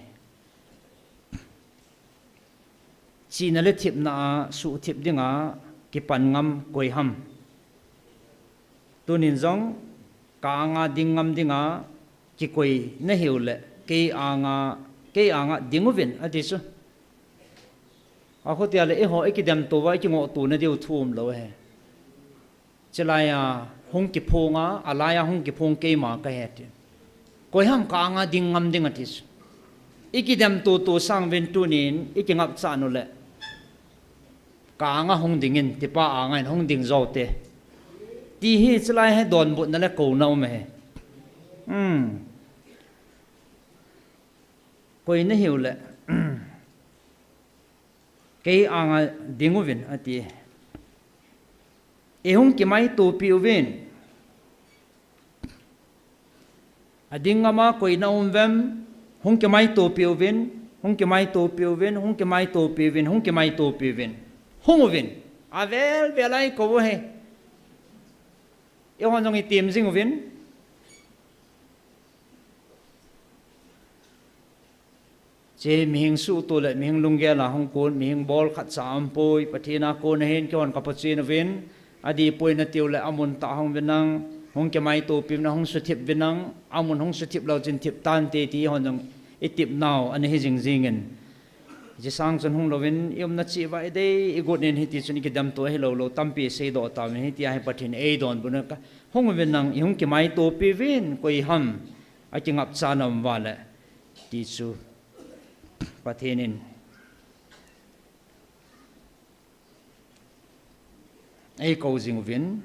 Chihna le thepna a suhthep dinga kipan ngam koi ham? Tunin jong ka anga ding ngam dinga kikoi nahiu le, kei anga, kei anga ding uvin, ati chu. Akhutia le eiho ikidemtouva ikingohtona diu thu umlou ahi. Chulai a hung kiphong a, alai a hung kiphong keima kahi ati. Koi ham ka anga ding ngam ding ati chu. I kidem tutu sang uvin tunin, i kingapcha nu le. Ka anga hung dingin, tipa anga in hung ding jou te. Ti hi chulai hi donbutna le kouna um e. Hmm. Koi nahiu le. Kei anga ding uvin, ati. I hung kimaitopi uvin. Ading ngam a koi na um uvem, hung kimaitopi uvin, hung kimaitopi uvin, hung kimaitopi uvin, hung kimaitopi uvin. Hung uvin. Avel vel a i kou u hi. I hon jong i tim jing uvin. Che mihing suhtu le mihing lunggel a hung kon, mihing bol khatcha aumpoi, Pathen a kon ahin, kei hon ka pachin uvin, adih poi natiu le amun tah hung uvin lang, hung kimaitopi uvin lang, hung suthip uvin lang, amun hung suthip lou chun thip tante ti hon jong i tip nau, ana hi jing jingin. Hiche sang chun hung louvin, i umna cheh uva i dei, i got nin hiti chun i kidemto hilou lou, tampi seidoh tauvin, hitia hi Pathen ei donbut u ka, hung uvin lang, i hung kimaitopi uvin, koi ham, akingapcha na um uva le. Ti chu Pathen in ei kou jing uvin,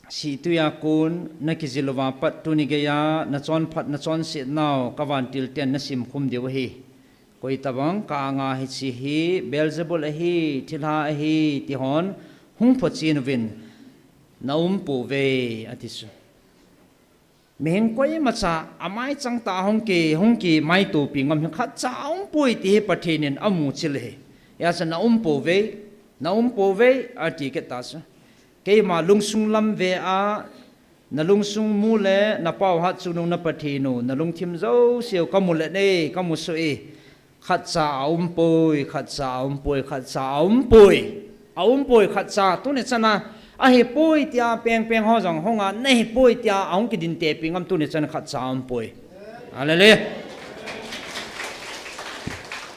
sihtui a kon na kijil uva pat tuni geiya na chonphat na chonset nau ka vantil ten na simkhum diu ahi. Koi tabang ka anga hiche hi Beelzebul ahi, thilha ahi, ti hon hung phochin uvin na um pouve, ati chu. Mihing koimacha, amai chang tah a hung ki, hung kimaitopi ngam hi khatcha aumpoi ti hi Pathen in amu chil ahi. Hijeh chun na um pouve, na um pouve, ati kit ta chu. Keima lungsung lam ve a, na lungsung mu le, na pao hat chu nung na Pathen u, na lungthim jouse u ka mu le nei, ka mu soh e. Khatcha aumpoi, khatcha aumpoi, khatcha aumpoi. Aumpoi khatcha, tuni chana, ahipoi tia pengpeng ho jong hung a, nahipoi tia ahung kidintepi ngam tuni chana khatcha aumpoi. Hallelujah.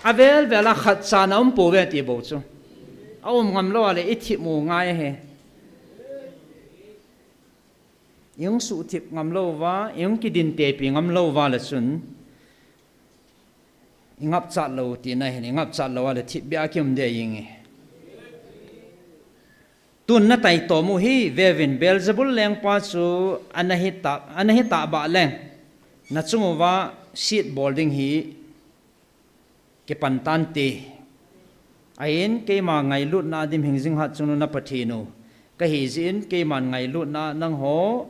Avel vel a khatcha na um pouve ti bou chu. Aum ngam lou a le i thip mu ngai ahi. I hung suhthip ngam lou uva, i hung kidintepi ngam lou uva le chun, i ngapchat lou tina ahin, i ngapchat lou a le thipbeh a kium ding ahi. Tun na taitom u hi, veuvin Beelzebul lengpa chu ana hi ta, ana hi ta bah leng. Na chung uva set bol ding hi, kipan tante. Ahin keima ngailutna a dim hing jing hat chungnung na Pathen u kahi jeh in keiman ngailutna nangho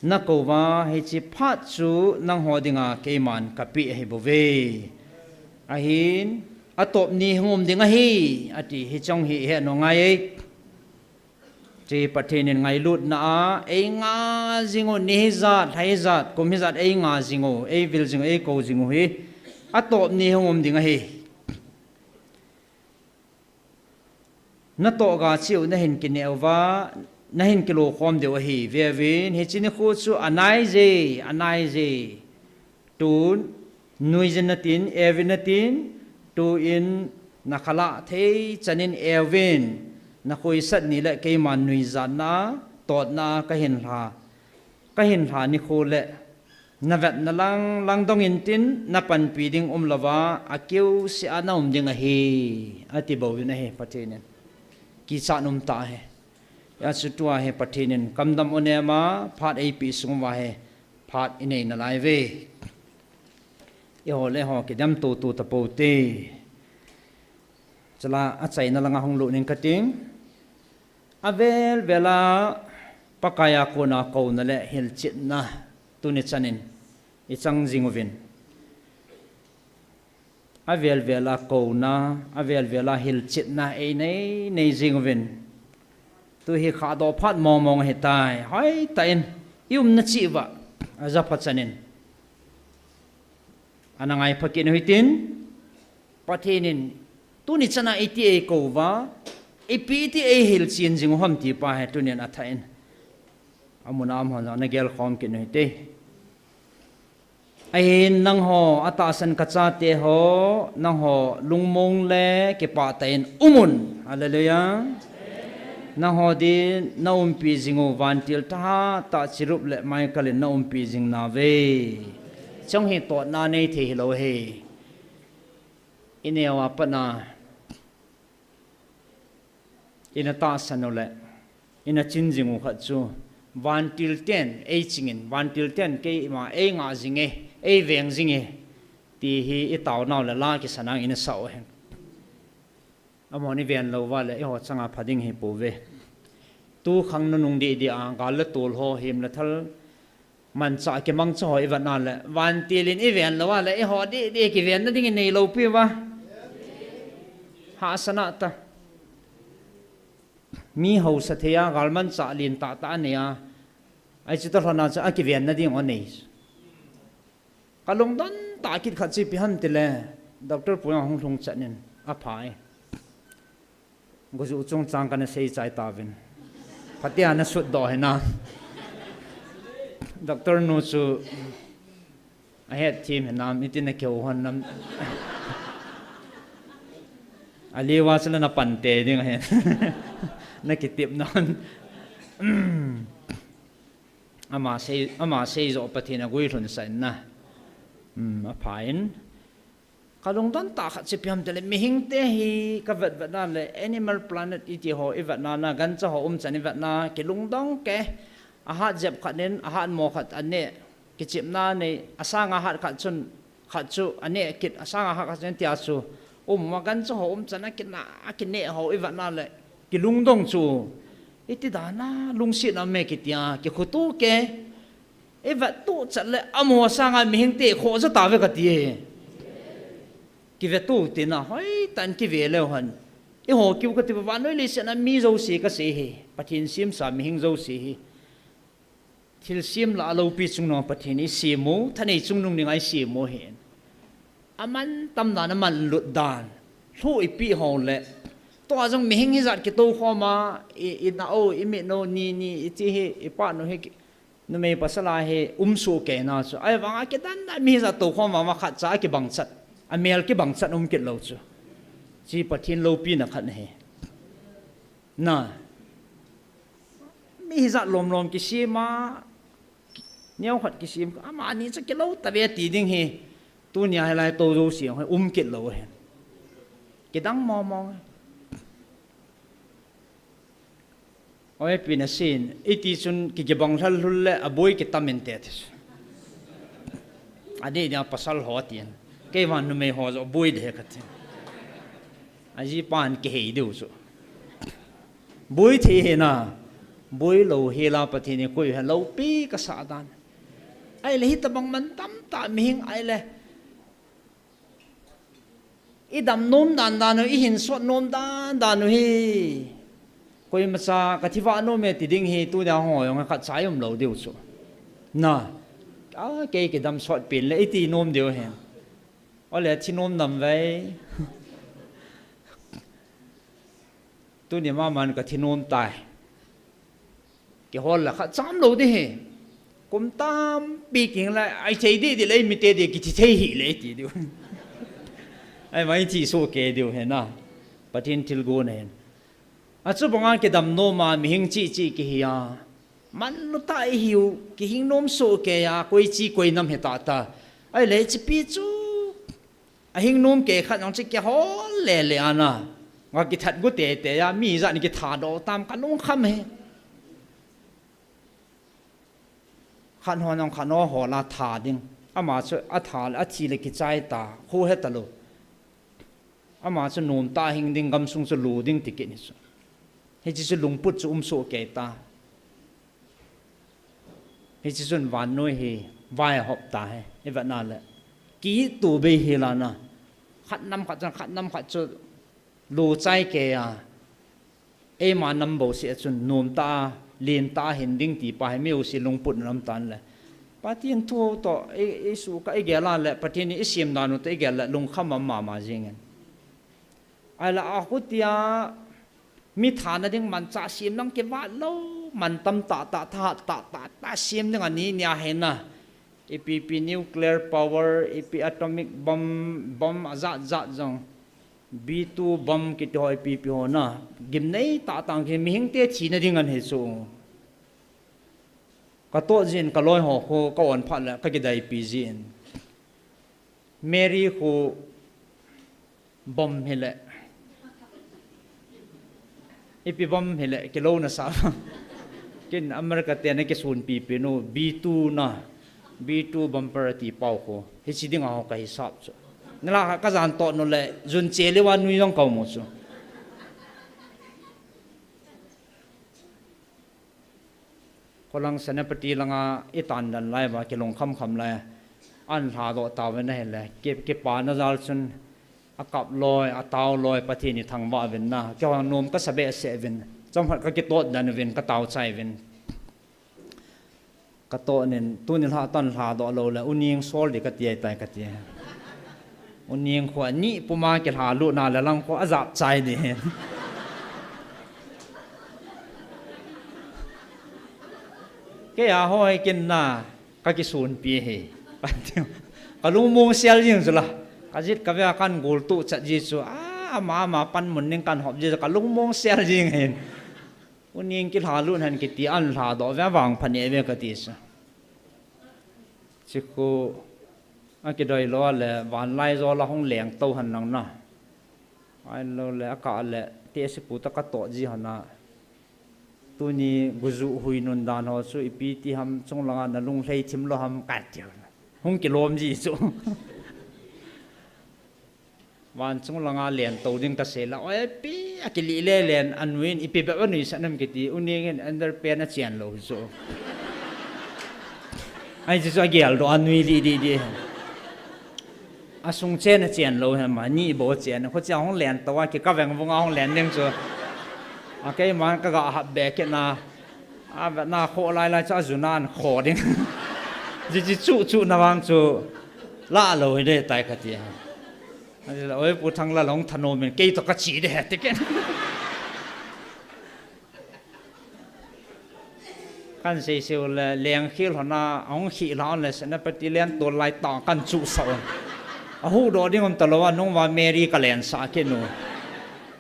na kou uva hiche phat chu nangho dinga keiman kapeh ahi bouve. Ahin atop ni hung um ding ahi, ati hi chong hi het u ngai e. Hiche Pathen in ngailutna a, ei nga jing u, ni hijat, lha hijat, kum hijat, ei nga jing u, ei vil jing u, ei kou jing u hi, atop ni hung um ding ahi. Natoh ga cheh u nahin kineh uva, nahin kilo khom diu ahi, veuvin, hiche nikho chu anai je, anai je. Tun, nuijin natin, euvin natin, tun, na khalah thei chanin euvin, na khoisat ni le keiman nuijatna, totna, kahin lha, kahin lha nikho le, na vetna lang, lang dong intin, na panpi ding umlouva, akeu seh a na um ding ahi, ati bouvin ahi, Pathen in. Kichat um tah ahi. Hijeh chun tua hi Pathen in kamdam u nema, phat eipeh sung uva hi. Phat inei nalai uve. Eiho le eiho kidem tutu tapou te. Chule achaina langa hung lut ning kating. Avel vel a Pakai a kona kouna le hilchetna tuni chanin ichang jing uvin. Avel vel a kouna, avel vel a hilchetna einei nei jing uvin. Tu hi khahdoh phat mong mong ahitai. Hoitah in, i umna cheh uva, ajapha chanin. Ana ngai pha kit u hitin, Pathen in, tuni chana iti eikou uva, ipi iti eihil chen jing u ham ti pa hi tunin athah in. Amun a um hon ana gelkhom kit u hite. Ahin nangho, atahsan kachate ho, nangho, lungmong le kipah tah in umun. Hallelujah. Nangho din na umpi jing u vantil thahat tah Chirup le Michael in na umpi jing nauve. Chong hi totna nei thei hilou hi. I neo a pat na, i na tahsan u le i na chin jing u khat chu, vantil ten ei chingin, vantil ten keima ei ngah jing e, ei veng jing e, ti hi i taonau le la kisan ang i na sa u hen. Amahon i ven lou uva le eiho changa pha ding hi pouve. Tu khang nunung didi a gal le tol ho, him le thal, manchah kimangcha ho i vet na le, vantil in i ven lou uva le eiho didi kivenna ding i nei lou pi uva. Hahsatna ta. Mi hausa thei a, gal manchah lien tahtah a nei a, ahi chu ta lhon a chu a kivenna ding u a nei. Ka lungdon tah kit khat chu ipi ham tile, Doctor Pu jong hung lhung chan in, a pha e. Gojuh chungchang kana sei chai tauvin. Phatea na sutdoh hinam. Doctor nu chu a hetthem hinam, iti na kihou hon nam. Ali uva chu la na pan tei ding ahin. Na kitep non. Ama sei, ama sei joh Pathen in a guilhun sah in na. Hmm, a pha in. Ka lungdon tah khat chu ipi ham tile, mihing te hi ka vet vet na le, Animal Planet iti ho i vet na na, gancha ho um chan i vet na, kilungdong kei, a hat jep khat in, a hat mo khat a neh, kichepna nei, a sanga hat khat chun, khat chu a neh kit, a sanga hat khat chun tia chu, um ma gancha ho um chan a kina, a kineh ho i vet na le, kilungdong chu, iti dan a, lungsetna me kitia, kikhutuh kei, i vet tuh chat le, amaho sanga mihing te khoh ja tauve kati e. Kive tuh tina, hoitah in kive leu hen. Eiho kiu kati uva, vannoi leiset a mi jouse ka sei hi. Pathen semsa mihing jouse hi. Thilsem lah a loupi chungnung Pathen i sem u, thanei chungnung dinga i sem u ahin. A mantam dan, a manlut dan. Lhuh i peh ho le. Tua jong mihing hijat kitou khom a, i, i na u, i mit u, ni, ni, i chi hi, i pa nu hi, numei pasal a hi um soh kei na chu. Ahivanga kidan a mi hijat tou khom vang uva khat cha a kibang chat. A mel kibang chat um kit lou chu. Chi Pathen loupina khat ahi. Na. Mi hijat lom lom kisem a, neo khat kisem, amani chu kilou tave ti ding hi. Tunia hilai tou jouse hi um kit lou ahi. Kidang mong mong. Oi, pi na sin, iti chun ki, kibang lhal lhul le, a boi kitam inte ti. Ani dia pasal ho tin. Keiman numei ho joh boi de ka tin. A jipan kihei diu chu. Boi thei hina. Boi lou hela Pathen in koi hen loupi ka sah dan. Ahile hitabang mantam tah mihing ahile. I dam nom dan dan u, i hinsot nom dan dan u hi. Koimacha ka thi vah nom e ti ding hi, tunia ho jong khat cha i um lou diu chu. Na. A, kei kidam sot pen le, i ti nom diu hi. Ole thi nom nam vei. Tuni maman ka thi nom tai. Kihol la khat cham lou di hi. Kum tampi kihing la, ai thei di di le, mi te di kithi thei hih le ti diu. Ai mai thi soh kei diu hi na. Pathen thilgon ahin. Achubanga kidam nom a, mihing cheh cheh kihi a. Manlu tah i hiu, kihing nom soh kei a, koi chi koi nam hi tah tah. Ahile hiche pi chu. A hing nom kei khat jong chu kihol le le ana. Nga kithat gu tei tei a, mi ijat in kithat doh tam ka lungkham e. Khat ho jong khat ho hol a that ding. Ama chu a that le a thi le kichai ta, khu he talou. Ama chu nom tah a hing ding, gamsung chu lu ding ti kit ni chu. Hiche chu lungput chu um soh kei ta. Hiche chun vannoi hi vai a hop ta hi, i vet na le. Ki tu bei hi la na. Khat nam khat chun, khat nam khat chu lu chai kei a. Eima nam bouseh a chun nom tah a, lien tah a hin ding ti pa hi mi u si lungput nam tan le. Pathen thu toh, i, i su ka i gel a le, Pathen in i sem dan u toh i gel le, lungkham mama mama jing in. Ahile a khutia mi thana ding manchah sem nang kivat lou, mantam tah tah, thahat tah tah, tah sem ding ani nia hi na. Ipi pi nuclear power, ipi atomic bomb, bomb ajat jat jong. B two bomb kiti ho ipi ipi ho na, gimnei tah tah kei mihing te thina ding ahi chu. Ka toh jin ka loi ho khu ka on phat le ka kidai pi jin. Mary khu bomb hile. Ipi bomb hile, kilo na sa. Kin America te na kisun pi pi nu, B two na, B two bomber ti pau khu. Hichi ding a ho ka hisap chu. Nala ka jan toh nu le, jun che le wa nui jong kau mu chu. Kolang Senapati langa i tan dan lai ba, kilung kham kham lai. An hla do ta ve na hele. Ki, ki pa na jal chun, a kap loi, a tau loi, Pathen i thangvah vin na. Kei hong nom ka sa behseh vin. Chomkhat ka kitot dan vin, ka tau chai vin. Ka toh nin, tuni lha tan hla do lo le, u ning sol di ka ti ai tai ka ti. U ning khu ani puma kihla lut na le lang khu a jap chai di. Kei a ho hi kin na, ka kisun pi hi. Ka lungmong sial jing chu la. Ka jit ka ve a kan gol tu chat ji chu. A, ama, ama pan mun ning kan hop ji chu. Ka lungmong sial jing hin. U ning kihla lut hen kiti an hla do ve vang pha ne ve ka ti chu. Chi khu a kidoi lo le van lai jo la hong leng to han lang na. Ai lo le a ka le te si pu ta ka toh ji hana. Tuni guju hui nun dan ho chu ipi ti ham chung langa na lung hlei thim lo ham ka ti ho. Hung kilom ji chu. Van chung langa len to ding ka sei la. Oi pi a kili le len a nuin ipi bep a nui sa nam kiti. U ning in underpant a chian lo chu. Ai chu chu a gel do a nui di di di. A sung chen a chian lo hem a, ni bo chen. Khu chia hong len to a ki ka veng vung a hong len ding chu. A kei man ka ga hap be ke na. A ve na kho lai lai chu a ju nan kho ding. Ji ji chu chu na vang chu. La lo hi de tai ka ti. A ji la oi pu thang la long thano min kei to ka chi de he ti ken. Kan sei seu le leng khil hona, a hung khi la on le Senapati len tol lai ta kan chu sa on. A hu do ding om ta lo a nung va Mary ka len sa ke nu.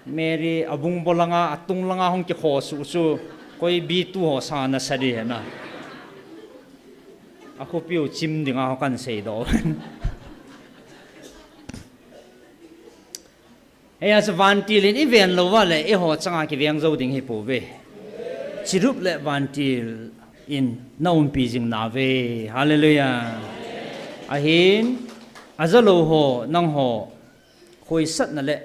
Mary a bung bo langa, a tung langa hung ki kho su su. Koi B two ho sa na sa di he na. A khu piu chim ding a ho kan sei do. Hei a chu vantil in i ven lo va le, i ho changa kiveng zo ding hi po ve. Chirup le vantil in na umpi jing na ve. Hallelujah. Ahin, a za lo ho, nang ho, khoisatna le,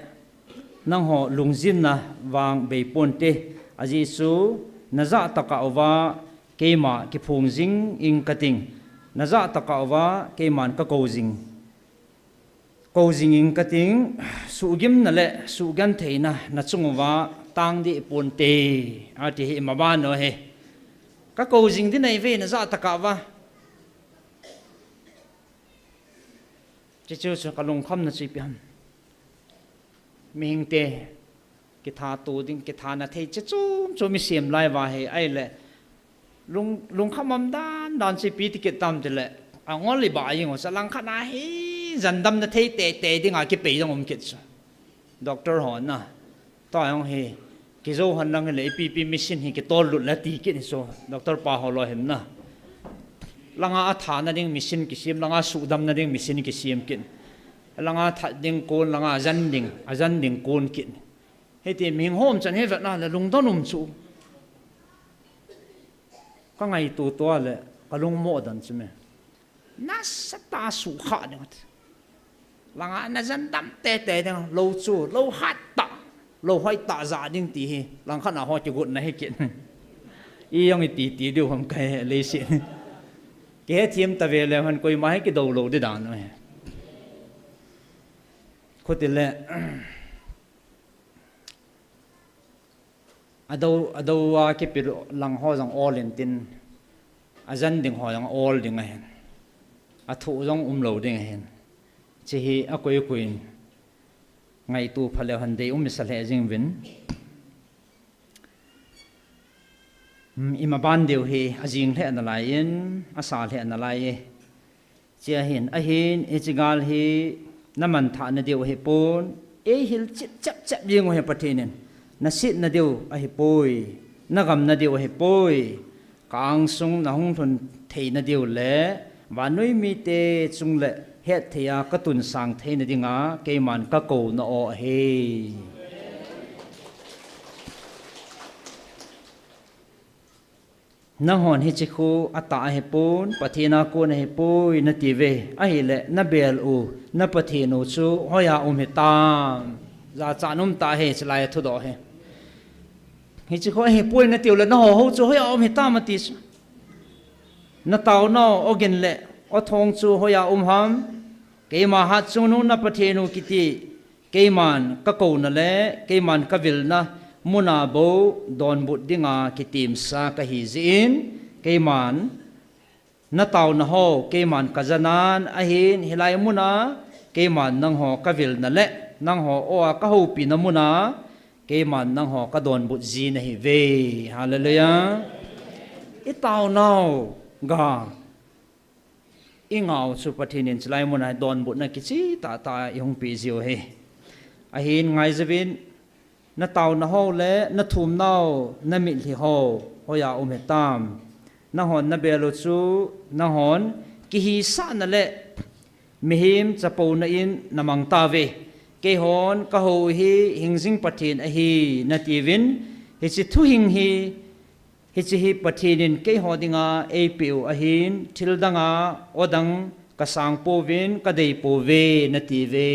nang ho lungjinna vang bei ponte. A Jesu, na za taka uva, keima kiphung jing ing kating. Na za taka uva, keiman ka ko jing. Ko jing ing kating, suhgimna le suhgentheina na chung uva tang di ponte, ati hi ima ban no he. Ka ko jing di nei ve na za taka va. Chi chu chu ka lungkhamna chu ipi ham. Mihing te, kitha tu ding, kitha na thei chi chum chum i sem lai va he, ai le. Lung, lungkham am dan, dan chi pi ti kit tam ti le. A ngol i ba ing o, sa lang khat na hi, jandam na thei te, te ding a ki pei jong um kit sa. Doctor ho na. Ta jong hi, ki zo han lang le, ipi pi machine hi ki tol lut la ti kit ni so. Doctor pa ho lo hem na. Langa a tha na ding machine ki sem, langa su dam na ding machine ki sem kit. Langa that ding kun, langa jan ding, a jan ding kun kit. Hiti mihing hom chan he vet na le lungdon um chu. Ka ngaitu tua le ka lungmo dan chu me. Nasatah a sukha ding ati. Langa na jan dam tete ding lo chu, lo hat ta, lo hoi ta ja ding ti hi. Lang khat na ho kigot na hi kin. I jong i ti ti diu ham kai le si. Ke thiam ta ve le han koima hi kido lo di dan no he. Khuti le. A do, a do a kipil lang ho jong ol in tin, a jan ding ho jong ol ding ahin. A thu jong um lo ding ahin. Chi hi a koi koi in ngaitu pha leu han dei um i sa lheh jing vin. Hmm, ima ban deu hi a jing lheh na lai in, a sa lheh na lai e. Chia hin, ahin, hichi gal hi na man thah na diu hi pon, Ei hilchet chep chep jing u hi Pathen in. Na setna diu ahipoi. Na gamna diu ahipoi. Ka angsung na hung lhun theina diu le vannoi mite chung le hetthei a ka tunsang theina dinga keiman ka kouna aw ahi. Nanghon hiche khu atah ahipon, Pathen a kon ahipoi nati uve. Ahile, na bel u, na Pathen u chu hoiya um hitam. Jachat um tah ahi, chulai a thudoh hi. Hiche khu ahipoi nati u le, na hou chu hoiya um hitam ati chu. Na taonau, ogin le othong chu hoiya um ham. Keima hatchungnung na Pathen u kiti, keiman ka kouna le keiman ka vilna muna bou donbut dinga kitemsa kahi jeh in, keiman na taona ho keiman ka janan ahin, hilai muna keiman nangho ka vilna le nangho aw a ka houpina muna keiman nangho ka donbut ji nahiuve. Hallelujah. I taonau ga i ngah u chu Pathen in chulai muna donbutna kicheh tahtah a eihung peh jiu ahi. Ahin ngaijauvin, na taona ho le na thumnau, na mitlhi ho hoiya um hitam. Nanghon na bel u chu, nanghon kihisahna le mihem chapouna in na mang tauve. Keihon ka hou u hi hingjing Pathen ahi nati uvin, hiche thuhing hi, hiche hi Pathen in keiho dinga eipeh u ahin, thil danga odang ka sang pouvin, ka dei pouve nati uve.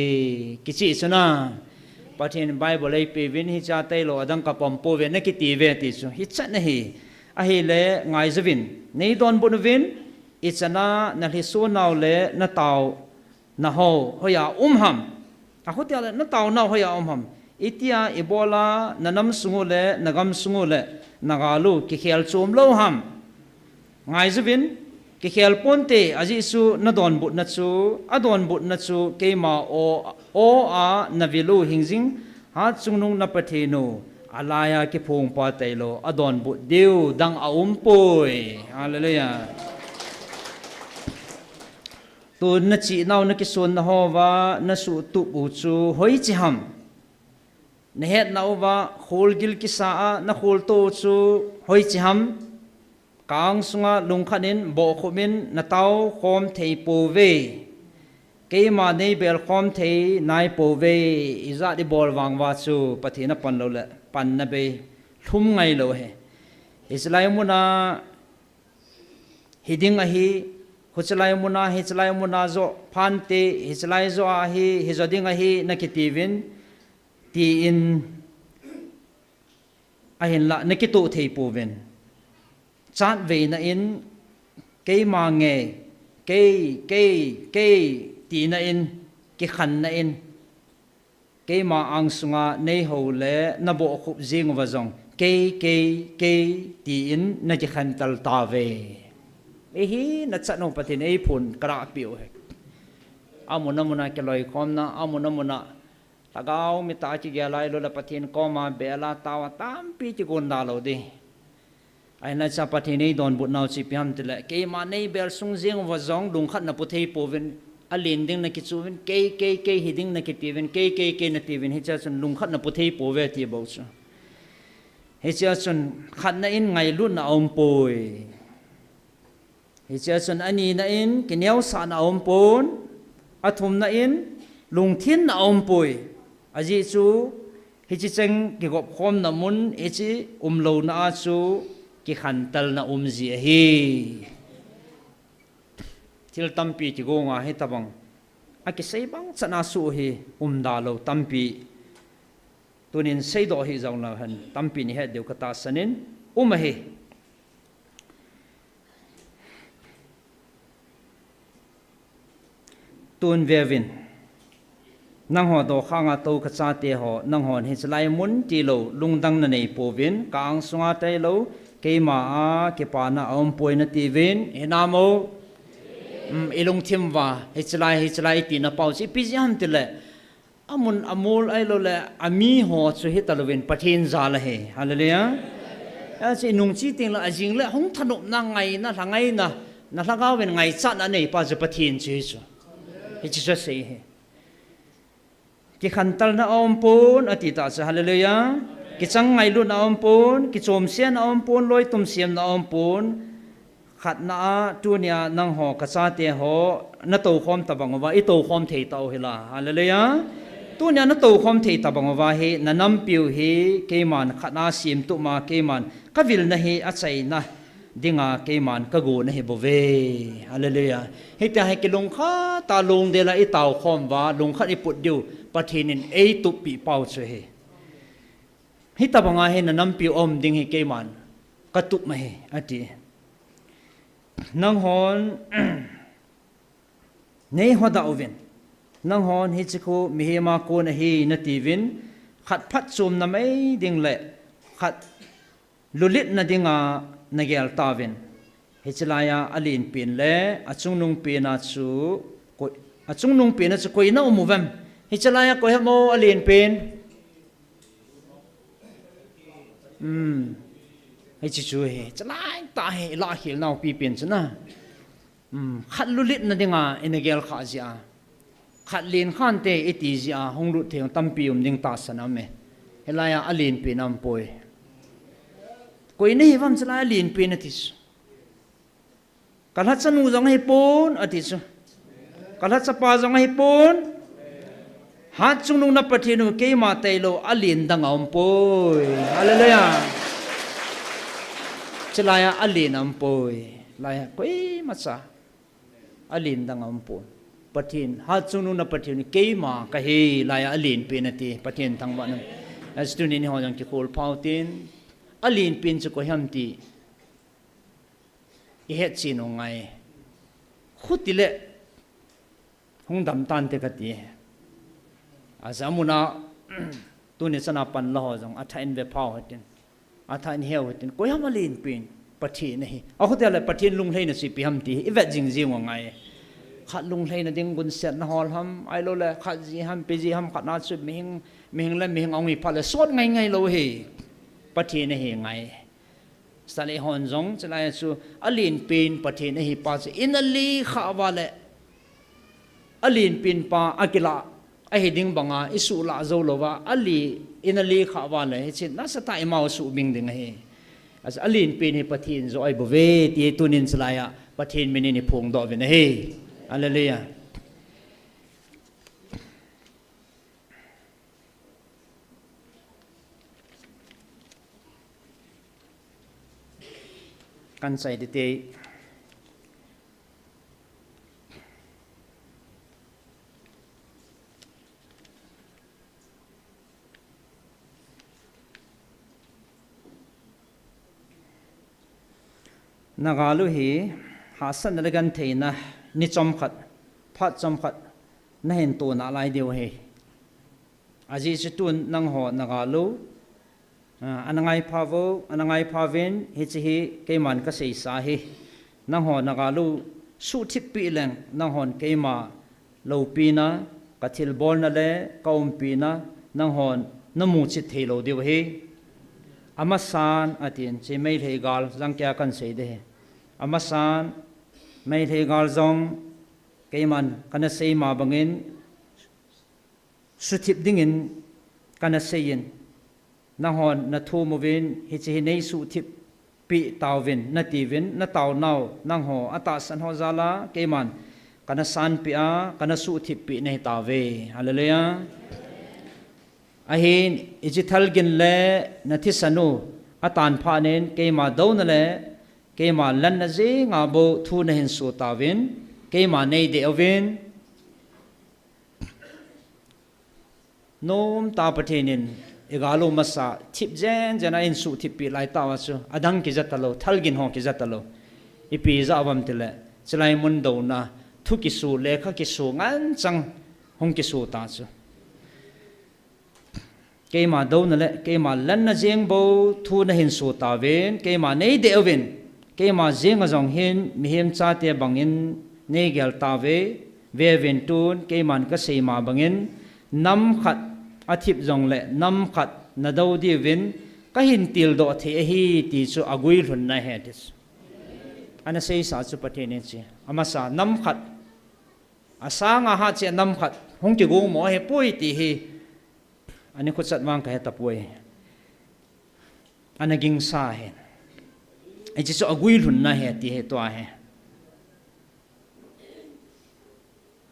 Kicheh chu na. Pathen in Bible eipeh uvin, hichea tailou adang ka pom pouve na kiti uve ti chu. Hichan ahi. Ahile ngaijauvin, nei donbut uvin, ichan a na lhisonau le na taona ho hoiya um ham. Akhutia le na taonau hoiya um ham. Itia ibola na nam sung u le na gam sung u le na gal u kikhel chom lou ham. Ngaijauvin, kikhel ponte, ajeh chu na donbutna chu, adonbutna chu keima aw, aw a na vil u hingjing hatchungnung na Pathen u, alai a kiphongpa tailou adonbut diu dang aumpoi. Hallelujah. Tun na chihnau, na kisonna houva na suhtup u chu hoiche ham. Na hetna uva kholgil kisa a na kholto u chu hoiche ham. Ka angsunga lungkhat in bohkhup in na taokhom thei pouve. Keima nei belkhom thei nai pouve. Ijat ibol vang uva chu Pathen a pan lou le panna bei lhum ngailou ahi. Hichelai muna hiding ahi, huchelai muna, hichelai muna joh phante, hichelai joh a hi, hijo ding ahi, na kiti uvin, tin, ahinlah, na kitoh thei pouvin. Chatveina in, keima ngei, kei, kei, kei, tina in, kikhanna in, keima angsunga nei hou le na bohkhup jing uva jong, kei, kei, kei, tin na kikhantel tauve. Eihina chan u Pathen eiphon karahpeh u ahi. Amun amun a kiloikhomna, amun amun a lhagao mit a kigel a ahilou le Pathen koma bel a tao a tampi kigon da lou ding. Ahinlah cha Pathen in eidonbut nau chu ipi ham itile, keima nei bel sung jeng uva jong lungkhat na pu thei pouvin, alen ding na kichu uvin, kei, kei, kei hiding na kiti uvin, kei, kei, kei na ti uvin, hichea chun lungkhat na pu thei pouve ti bou chu. Hichea chun khatna in ngailutna aum poi. Hichea chun anina in kineosahna aum pon, athumna in lungthinna aum poi. Ajeh chu, hiche cheng kigop khomna mun, hiche umlouna a chu kikhantelna um ji ahi. Thil tampi kigong a hitabang, akisei bang chan a chu hi umda lou tampi. Tunin seidoh hih jongleu hen, tampi in ihet diu katahsan in um ahi. Tun veuvin. Nangho dokhang a tou kachate ho, nanghon hichelai mun tilou, lungdang nanei pouvin, ka angsunga tailou, keima a kipana aum poi nati uvin, hinam o? Um, ilungthim uva, hichelai, hichelai iti na pau chu ipi jeh ham itile, amun amol ahilou le, ami ho chu hitalouvin, Pathen jal ahi. Hallelujah. Achu inung che teng le, ajing le, hung thanopna, ngaina, lhangaina, na lhagao vin ngaichatna anei pa chu Pathen chu hichu. Hichu chu asei ahi. Kikhantalna aumpon, ati ta chu, hallelujah. Kichang ngailutna aumpon, kichomsiana aumpon, loitum siamna aumpon. Khatna a, tunia nangho kachate ho, natoukhom tabang uva, itoukhom thei tau hila, hallelujah. Tunia natoukhom thei tabang uva hi, nanampiu hi, keiman khatna simtuma, keiman kavilna hi achaina dinga keiman kagona hi bouve. Hallelujah. Hitia hi kilungkhat a lungdela itoukhom uva, lungkhat iput diu, Pathen in eitup pi pau chu hi. Hitabanga hi nanampiu um ding hi keiman katup ma hi, ati. Nanghon, neihoda uvin. Nanghon hiche khu mihema kon ahi natiuvin, khat phatchomna mai ding le, khat lulitna dinga nagel tauvin. Hiche laiya alenpen le achungnungpena chu koi, achungnungpena chu koi na um uvem? Hiche laiya koi ham o alenpen? Hmm. Hiche chu hi, chalai tah hi, ilah khel nau pipen chu na. Hmm. Khat lulitna dinga ina gel kha jia. Khat len khante iti jia, hung lut thei tampi um ding tahsan aume. Hilaiya alenpen aumpoi. Koi nahi uvem chulai alenpen ati chu. Kalhachanu jong ahipon, ati chu. Kalhachapa jong ahipon. Hatchungnung na Pathen u keima tailou, alen dang aumpoi. Hallelujah. Chulaiya alen aumpoi. Laiya koimacha alen dang aumpon. Pathen, hatchungnung na Pathen u keima kahi, laiya alenpen ati, Pathen thangvahna. Achu tunin eiho jong kikhol phau tin, alenpen chu koi ham ti ihet chen u ngai. Khuti le, hung dam tante kati. Aja muna, tuni chana panla ho jong, athah in ve phau hitin. Athah in heu hitin. Koi ham alenpen, Pathen ahi. Akhuti le Pathen lunglhaina chu ipi ham ti, ivet jing jing u ngai. Khat lunglhaina ding gunsetna hol ham, ahilou le, khat ji ham, ipi ji ham, khatna chu mihing, mihing le mihing ahung hi phat le, sot ngai ngai lou hi. Pathen ahi ngai. Sale hon jong, chulai chu, alenpen Pathen ahi pa chu, ina lekha uva le, alenpen pa akilah, ahi ding banga, isuhlah jou louva, ale, ina lekha uva le, hiche nasatah a ima u suhbing ding ahi. Achu alenpen hi Pathen joh ahi bouve, ti tunin chulaiya, Pathen min in iphongdoh uvin ahi. Hallelujah. Kan chai dite. Nagal u hi, hahsatna le gentheina, ni chomkhat, phat chomkhat, nahin toh nalai diu ahi. Ajeh chu tun nangho nagal u, a, ana ngai pha uvo, ana ngai pha uvin, hiche hi keiman kaseisa ahi. Nangho nagal u suhthip peh leng, nanghon keima loupina, kathilbolna le kaumpina, nanghon namuchet thei lou diu ahi. Amasan, atin, hiche Meitei gal, jangkeiya kan sei ding ahi. Amasan, Meitei gal jong, keiman kana sei ma bangin, suhthip dingin kana seiyin, nanghon nathum uvin, hiche hi neisuhthip peh tauvin, natiuvin, nataonau, nangho atahsan ho jal a, keiman kana sanpeh a, kana suhthip peh nahi tauve. Hallelujah. Ahin, hiche thalgin le nathisan u atan phat in, keima douna le keima lenna jenga bou thu nahin so tauvin, keima neidei uvin. Nomtah a Pathen in igal u masa thip jen jen a eisuhthip peh lai tah uva chu, adang kija talou, thalgin ho kija talou. Ipi jeh a ham tile, chulai mun douna, thu kiso, lekha kiso, nganchang hung kiso ta chu. Keima douna le keima lenna jeng bou thu nahin so tauvin, keima neidei uvin, keima jenga jong hin mihem chate bangin neigel tauve, veuvin tun keiman kasei ma bangin, nam khat athip jongle nam khat nadou diuvin kahin tildoh thei ahi ti chu aguilhunna ahi ti chu. Ana seisa chu Pathen in hiche. Amasa nam khat Asanga hat cheh nam khat, hung kigong mo ahi poi ti hi, ani khuchat vang kahe tapoi. Ana gingsa ahi. Hiche chu aguilhunna ahi ti hi tua ahi.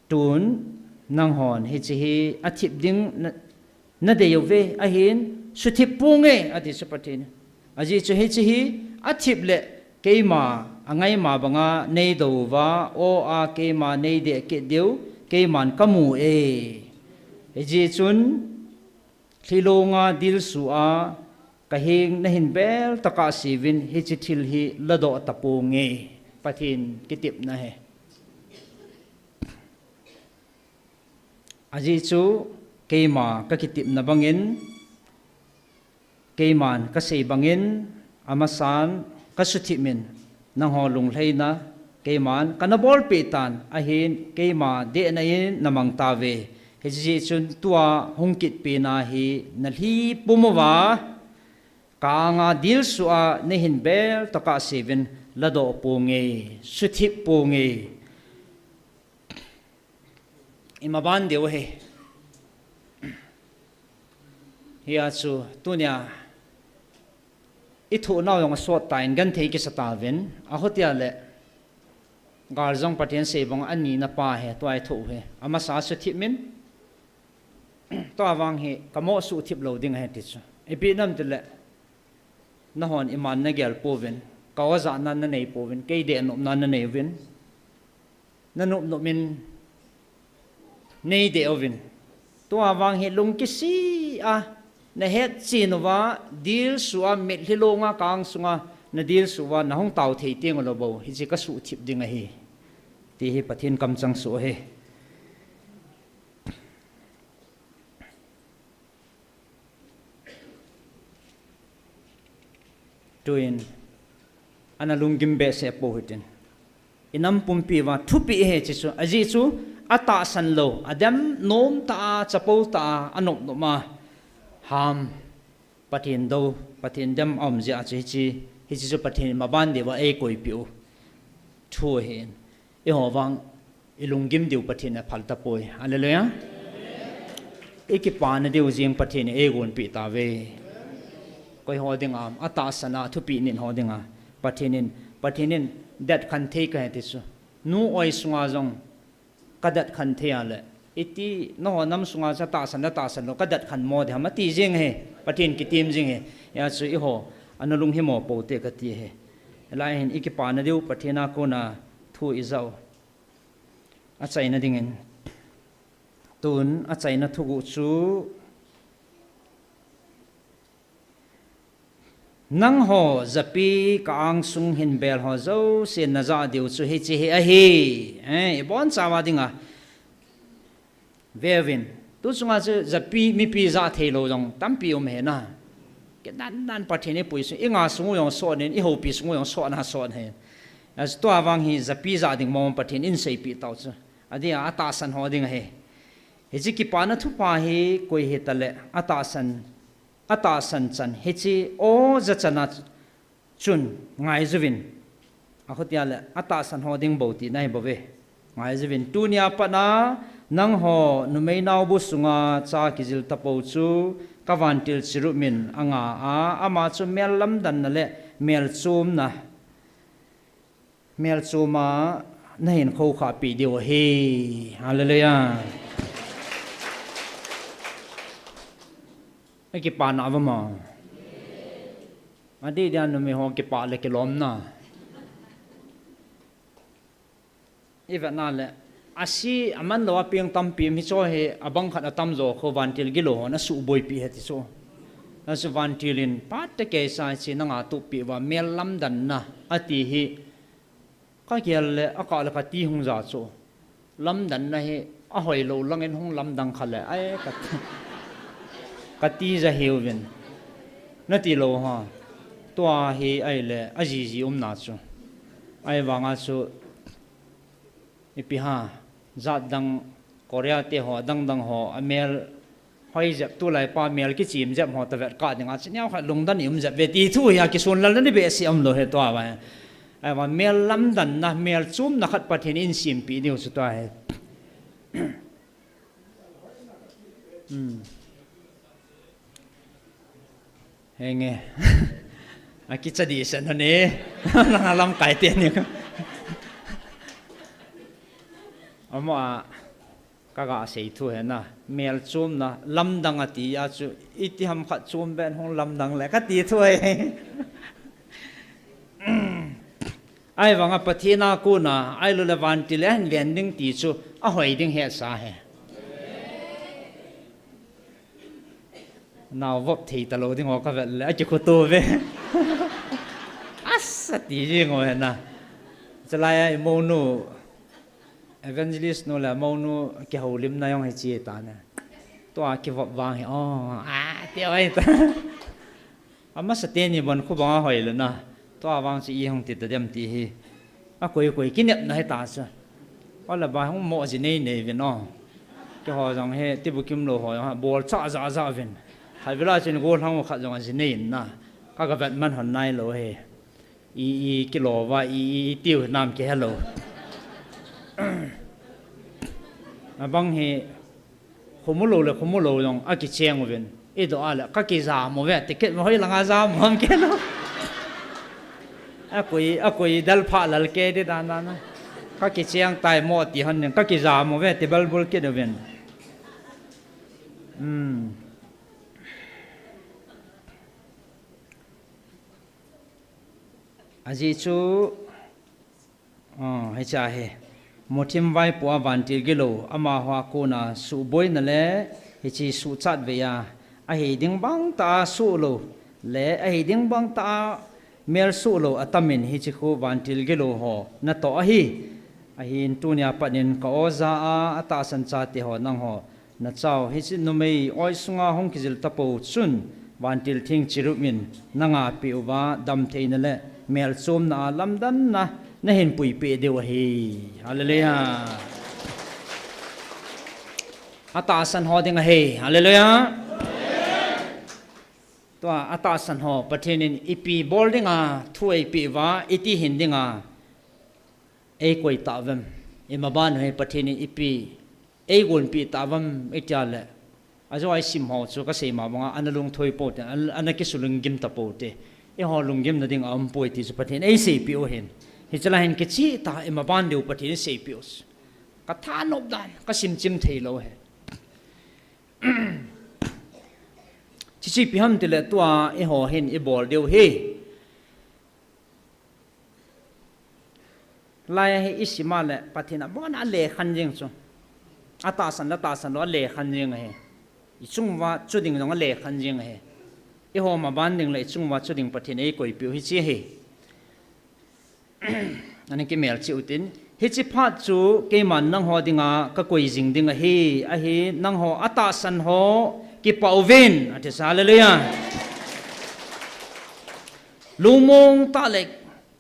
Tun, nanghon hiche hi athip ding na, nadei uve, ahin, suthip ponge, ati chu Pathen. Ajeh chu hiche hi athip le keima, angaima banga neidou uva, o a keima neideh kit diu, keiman kamu e. Hijeh chun, lhilonga dilsu a, kaheng nahin bel tokah seuvin, hiche thil hi ladoh taponge. Pathen kitepna ahi. Ajeh chu keima kakitepna bangin, keiman kasei bangin, amasan kasuthip in, nangho lunglhaina keiman kana bolpeh tan, ahin keima dehna in namang tauve. Hijeh chun tua hung kit pena hi nalhi pum uva, ka anga dilsu a nahin bel tokah seuvin ladoh ponge, suthip ponge. Imaban diu ahi. Hia chu tunia ithoh nau jong asot tan, genthei kisa tauvin, ahotia le gal jong Pathen sei bang anina pa ahi, tua ithoh u ahi. Amasa suthip in, tua vang hi kamoh suthip lou ding ahi ti chu. Ipi ham itile, nahon iman nagel pouvin, ka-o jahna nanei pouvin, kei dehnopna nanei uvin, nanop nop in neideh uvin. Tua vang hi lungkisi a nahetchen uva, dilsu a, mitlhi longa ka angsunga nadilsu uva, nahung tao thei teng ulou bou, hiche kasuhthip ding ahi, ti hi Pathen kamchang soh ahi. Tuin, ana lunggim behseh pou hitin. Inam pumpi uva thupeh ahi hiche chu, ajeh chu atahsan lou, adem nom tah a, chapou tah a, anop nop a, ham, Pathen dou, Pathen dem aum jeh a chu hiche, hiche chu Pathen in maban diuva eikoipeh u thu ahin. Eiho vang ilunggim diu Pathen in aphal tapoi. Hallelujah. Ikipana diu jeng Pathen in eigonpeh tauve. Koiho dinga ham, atahsan a thupeh nit ho dinga, Pathen in, Pathen in detkhen thei kahi ti chu, nu oi sunga jong kadetkhen thei a le, iti, nangho nam sunga chu atahsan le tahsan lou, kadetkhen mo ding ham ati jeng ahi, Pathen kitem jeng ahi. Hia chu eiho ana lunghimo pou te kati ahi. Hilai hin ikipana diu Pathen a kona thu ijah u, achaina dingin. Tun achaina thuguh chu, nangho japi ka angsung hin bel ho jouse najah diu chu hiche hi ahi. Eh, ibonchauva dinga veuvin. Tu chunga chu japi, mipi jah theilou jong tampi um ahi na. Kidan dan Pathen in eipui sung, inga sung u jong soh in, ihoupi sung u jong sohna soh ahi. Achu tua vang hi japi jah ding mong Pathen in eiseipeh tau chu, adeh a atahsan ho ding ahi. Hiche kipana thupha hi koi hitale atahsan, atahsan chan hiche o jachan a chun ngaijuvin, akhotia le atahsan ho ding bou tina ahibouve. Ngaijuvin, tunia pat a nangho numei naobu sunga cha kijil tapou chu ka vantil Chirup min anga a, ama chu mel lamdanna le mel chomna, mel chom a nahin khoukhah peh diu ahi. Hallelujah. Akipana uvam? Adeh dia numei ho kipah le kilomna. Ivetna le, ase amanlou a peng tampi um, hicheho hi abang khat atamjo khu vantil gilou hon asuhboipi ahi ti chu. Achu vantil in, phat tah kei sa hiche nanga tuppeh uva mel lamdanna ati hi, kagel le akah le kati hung ja chu. Lamdanna hi ahoilou langin hung lamdang kha le, ai, kati, kati ja hiuvin. Nati lou ham? Tua hi ahile ajiji umna chu. Ahivanga chu, ipi ham, jat dang, Korea te ho, adang dang ho, amel hoi jep, tulai pa mel kichem jep ho toh vetkah dinga chu neokhat lungdon i um jep uve ti thu hi akisun lelna ni behseh umlou ahi tua vang. Ahivang mel lamdanna, mel chomna khat Pathen in eisempi diu chu tua ahi. Hmm. Henge. Akicha di sa no ne. Nang alam kai te ni. Amo a, kaga sei thu hena. Mel chumna, lamdang ati a chu, iti ham khat chum ben hung lamdang le, kati thu he. Ahivanga Pathen a kona, ahilou le vantil a hin ven ding ti chu, ahoi ding hesa he. Nao vop thei talou ding ho kavet le, akikhutup ve. Asa ti jing ho hena. Chulai a imounu, evangelist nu le mounu kihoulimna jong hiche tana. Tua kivop vang hi, oh, a, ti oi ta. Amasa teni bon khu banga hoi lena. Tua vang chu i hung ti tadem ti hi. Akoi koi kinepna hita chu. Ole ba hung mo ji nei nei vin o. Keiho jong hi, tibukim lou ho jong, bol cha ja ja vin. Haivela chun gol hang khat jong ji nei na. Kaga vet man hon nailou he. I, i, kilou va, i, i, i tiu nam kihelou. Abang hi, khumulou le khumulou jong akicheng uvin. Idoh a le, kakijam uve, ticket ma hoi langa jam ham keno. Akoi, akoi, dal pha lal ke di dan dan. Kakicheng tai mo ti hon nin, kakijam uve, ti balbul kit uvin. Hmm. Ajeh chu, ah, hiche hi. Muthim vaipo a vantil gilou, amaho a kona suhboina le, hiche suhchat vei a, ahi ding bang tah a suh lou, le ahi ding bang tah a mel suh lou atamin hiche khu vantil gilou ho natoh ahi. Ahin tunia pat in ka oja a, atahsan chate ho nangho, nachao, hiche numei oi sunga hung kijil tapou chun, vantil theng chirup in nangah peh uva, damtheina le melchomna a lamdanna nahin puipeh diu ahi. Hallelujah. Atahsan ho ding ahi. Hallelujah. Tua atahsan ho, Pathen in ipi bol dinga thu eipeh uva, iti hin dinga eikoi tauvam. Imaban hi Pathen in ipi eigonpeh tauvam, itia le. Ajo a isim ho chu kasei ma banga, ana lungthoi pou te, ana, ana kisulunggim tapou te. Eiho lunggimna ding aumpoi ti chu Pathen eiseipeh u ahin. Hiche lai hin kicheh tah a imaban diu Pathen eiseipeh u chu. Kathanop dan, kasimchim theilou hi. Chuche ipi ham tile tua eiho hin ibol diu hi. Lai a hi isim a le Pathen a bon a lekhan jing chu. Atahsan le tahsan lou a lekhan jing ahi. Ichung uva chu ding jong a lekhan jing ahi. Eiho maban ding le ichung uva chu ding Pathen eikoipeh u hiche ahi. Ana kimelchih utin. Hiche phat chu keiman nangho dinga kakoi jing ding ahi. Ahi nangho atahsan ho kipah uvin. Ati sa, hallelujah. Lungmong tah le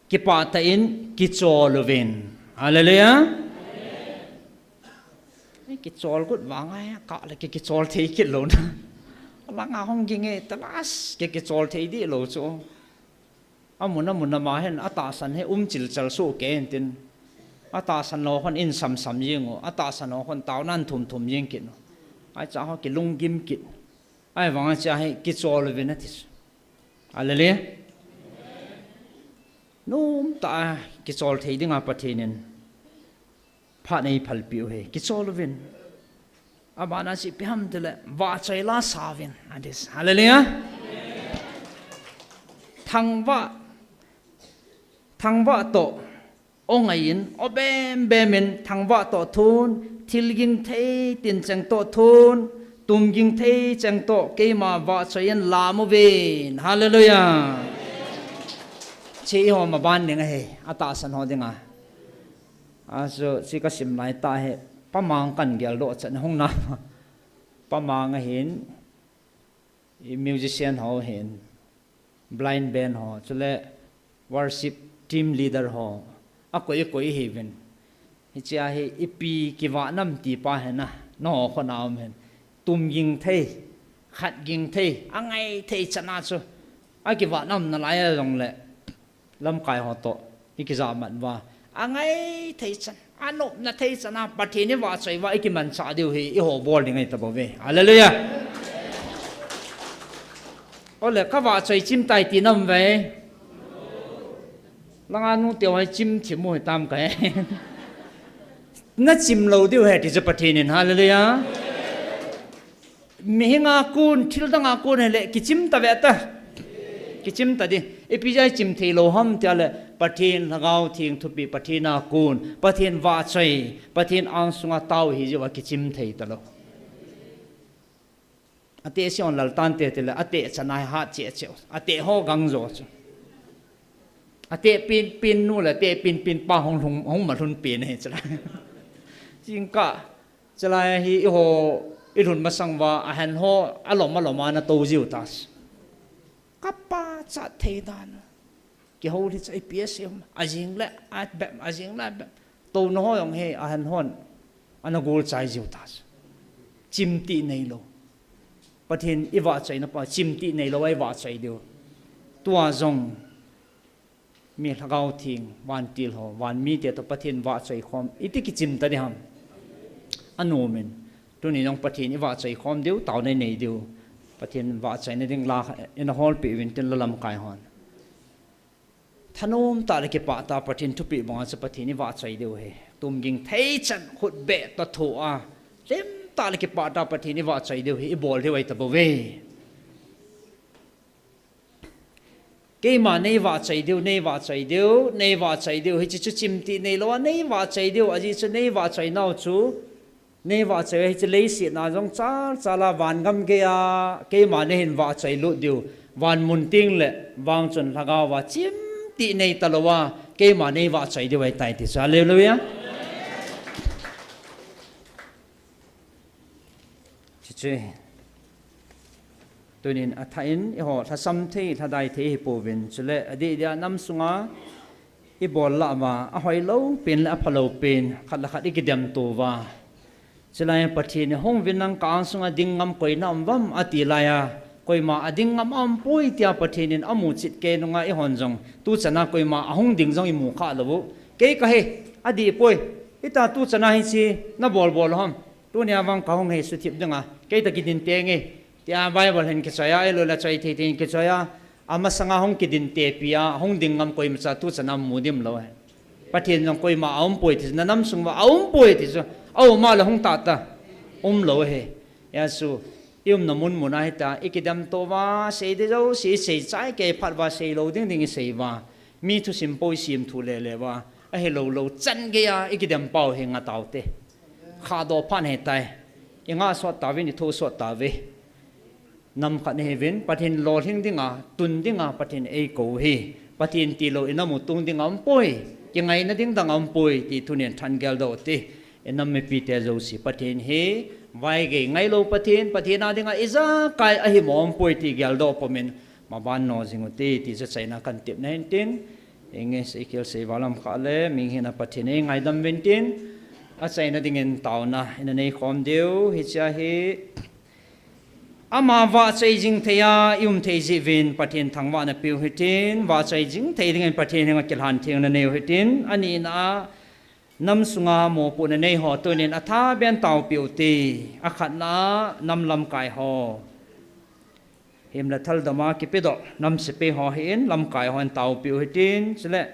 kipah tah in kichol uvin. Hallelujah. Kichol got vang a, kah le ki, kichol thei kit lou na. Langa hung ging e, talas, ki, kichol thei dih lou chu. Amun, amun, ama hin, atahsan hi um chilchal soh kei in tin. Atahsan lou khun in samsam jing u, atahsan lou khun taona in thumthum jing kit u. Ahi cha ho kilunggim kit. Ahivang a cha hi kichol uvin ati chu. Hallelujah. Nomtah a kichol thei dinga Pathen in phat eiphalpeh u hi, kichol uvin. Abana chu ipi ham tile, vahchoi la sa uvin. Ati chu. Hallelujah. Thangvah, thangvah toh, o ngai in, o bembem in, thangvah toh thun, thil ging thei tin cheng toh thun, tum ging thei cheng toh, keima vahchoi in lam uvin. Hallelujah. Hiche eiho maban ding ahi, atahsan ho dinga. Achu, hiche kasim lai tah hi, Pamang kan geldoh chan hung na. Pamang ahin, i musician ho ahin, blind band ho, chule worship team leader ho, akoi akoi ahiuvin. Hiche a hi ipi kivah nam ti pa hi na, nangho khut a um hin. Tum ging thei, khat ging thei, angai thei chan a chu. Akivah nam nalai a jongle, lamkai ho toh ikijahmat uva, angai thei chan. Anopna thei chana Pathen ivahchoi uva ikimanchah diu hi eiho bol ding ahi tabouve. Hallelujah. Ole, kavahchoi chim tai ti nam ve. Langa nu teu hai chim chim mu hitam kai. Nachim lou diu ahi ti chu Pathen in. Hallelujah. Mihinga kon, thil danga kon hile, kichim ta ve ta. Kichim ta di. Ipi jeh a chim thei lou ham tia le, Pathen Lhagao Theng thupeh, Pathen a kon, Pathen vahchoi, Pathen angsunga tao hi jeh uva kichim thei talou. Ateh sion lal tante tile, ateh chana hi hat cheh cheh. Ateh ho gangjo chu. Ateh pin pin nu le, ateh pin pin pa hung lhung, hung malhun pin ahi chula. Jingkah, chulai hi eiho, ilhun masang uva, ahen ho, alom alom a ana tou jiu ta. Kapa chat thei dan. Kihou hi cha ipi asei um. Ajing le, abep, ajing le, abep. Touna ho jong hi, ahen hon. Ana gol chai jiu ta. Chimtih neilou. Pathen ivahchoina pa, chimtih neilou a ivahchoi diu. Tua jong. Mi Lhagao Theng, vantil ho, van mite toh Pathen vahchoi khom, iti kichim ta di ham. Anom in, tuni jong Pathen ivahchoi khom diu, taona inei diu. Pathen vahchoina ding la, ina holpeh uvin tin la lamkai hon. Thanom tah le kipah tah Pathen thupeh banga chu Pathen ivahchoi diu ahi. Tumging thei chan khut beh toh thoh a. Lem tah le kipah tah Pathen ivahchoi diu ahi, ibol diu ahi tabouve. Keima nei vahchoi diu, nei vahchoi diu, nei vahchoi diu, hiche chu chimtih neilou a, nei vahchoi diu, ajeh chu nei vahchoi nau chu, nei vahchoi hiche leiset na jong chal chal a van gam gei a, keima nei hin vahchoi lut diu, van mun teng le, vang chun Lhagao va chimtih nei talou a, keima nei vahchoi diu ahi tai ti chu, hallelujah. Chuche. Tunin athah in, eiho, lhasam thei, lhadai thei hipouvin. Chule, adih dia nam sunga, ibol lah uva, ahoilou pen le aphalou pen, khat le khat ikidem to uva. Chulai Pathen in hung vin nang ka angsunga ding ngam koi na um vam, ati laiya. Koima ading ngam aum poi tia Pathen in amu chit kei nunga eihon jong. Tuchana koima ahung ding jong imu kha lou u. Kei kahi, adih poi. Ita tuchana hiche, nabol bol ham. Tunia vang kahung hi suthip dinga, kei toh kidin tenge, tia Bible hin kichoi a, ahilouleh choi thei thei in kichoi a, amasanga hung kidin tepi a, hung ding ngam koimacha tuchan a mu dim lou ahi. Pathen jong koima aum poi ti chu, na nam sung uva aum poi ti chu, aum a le hung tata, um lou ahi. Jesu, i umna mun mun a hita, i kidem to uva, sei ding jouse, i sei chai kei phat uva, sei lou ding ding i sei uva, mi thusim po i sim thu le le uva, ahilou lou chan gei a, i kidem pau hi nga tau te. Kha do phan he tai. I nga sot tauve, i tho sot tauve. Nam khat na hiuvin, Pathen lolhing dinga, tun dinga, Pathen eikou hi. Pathen tilou i nam u tung dinga um poi. Kingaina ding dang um poi, ti thunin than geldoh te. I nam mipi te jouse, Pathen hi, vaigei ngailou Pathen, Pathen a dinga ijakai ahi mo um poi, ti geldoh pomin, maban no jing u te, ti chu chaina kan tepna hin tin. English i kil sei valam kha le, ming hina Pathen ei ngaidam uvin tin, achaina dingin taona, ina nei khom diu, hichea hi, ama vahchoi jing thei a, i um thei jeh uvin, Pathen thangvahna peu hitin, vahchoi jing thei dingin Pathen henga kilhan thengna nei u hitin, anina a, nam sunga mopohna nei ho tunin atha ben taopeh u te, akhatna a, nam lamkai ho. Him le thal dama kipedoh, nam sepai ho hin, lamkai hon taopeh u hitin, chule,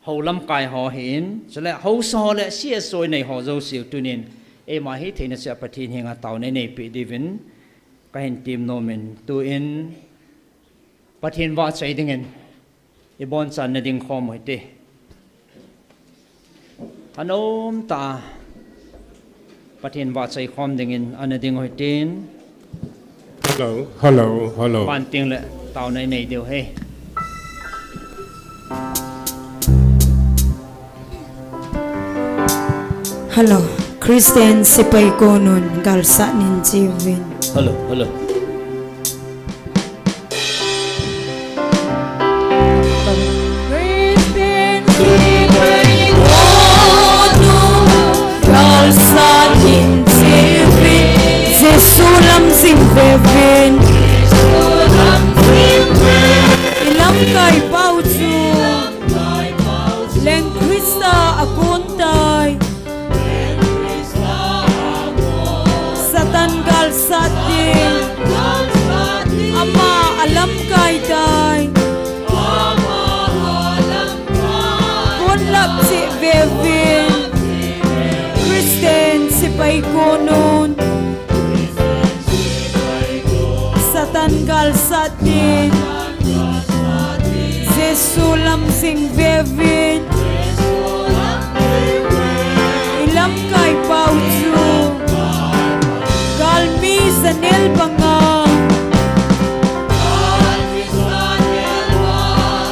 hou lamkai ho hin, chule, haosa ho le C S O i nei ho jouse u tunin, eima hitheina cheh a Pathen henga taona i neipeh diuvin, kahin tem nomin, tuin, Pathen vahchoi dingin, i bonchan na ding khom u hite. Thanom tah a, Pathen vahchoi khom dingin ana ding u hitin. Hello, hello, hello. Ban ting le taona i nei diu ahi. Hello, Christian sepai konun galsat nin chiuvin. Hello, hello. Jesu lam jing vevin. I lamkai pau chu leng Christa a kon ta. Alsat in, Jesu lam jing veuvin, i lamkai pau chu, galmi janel banga,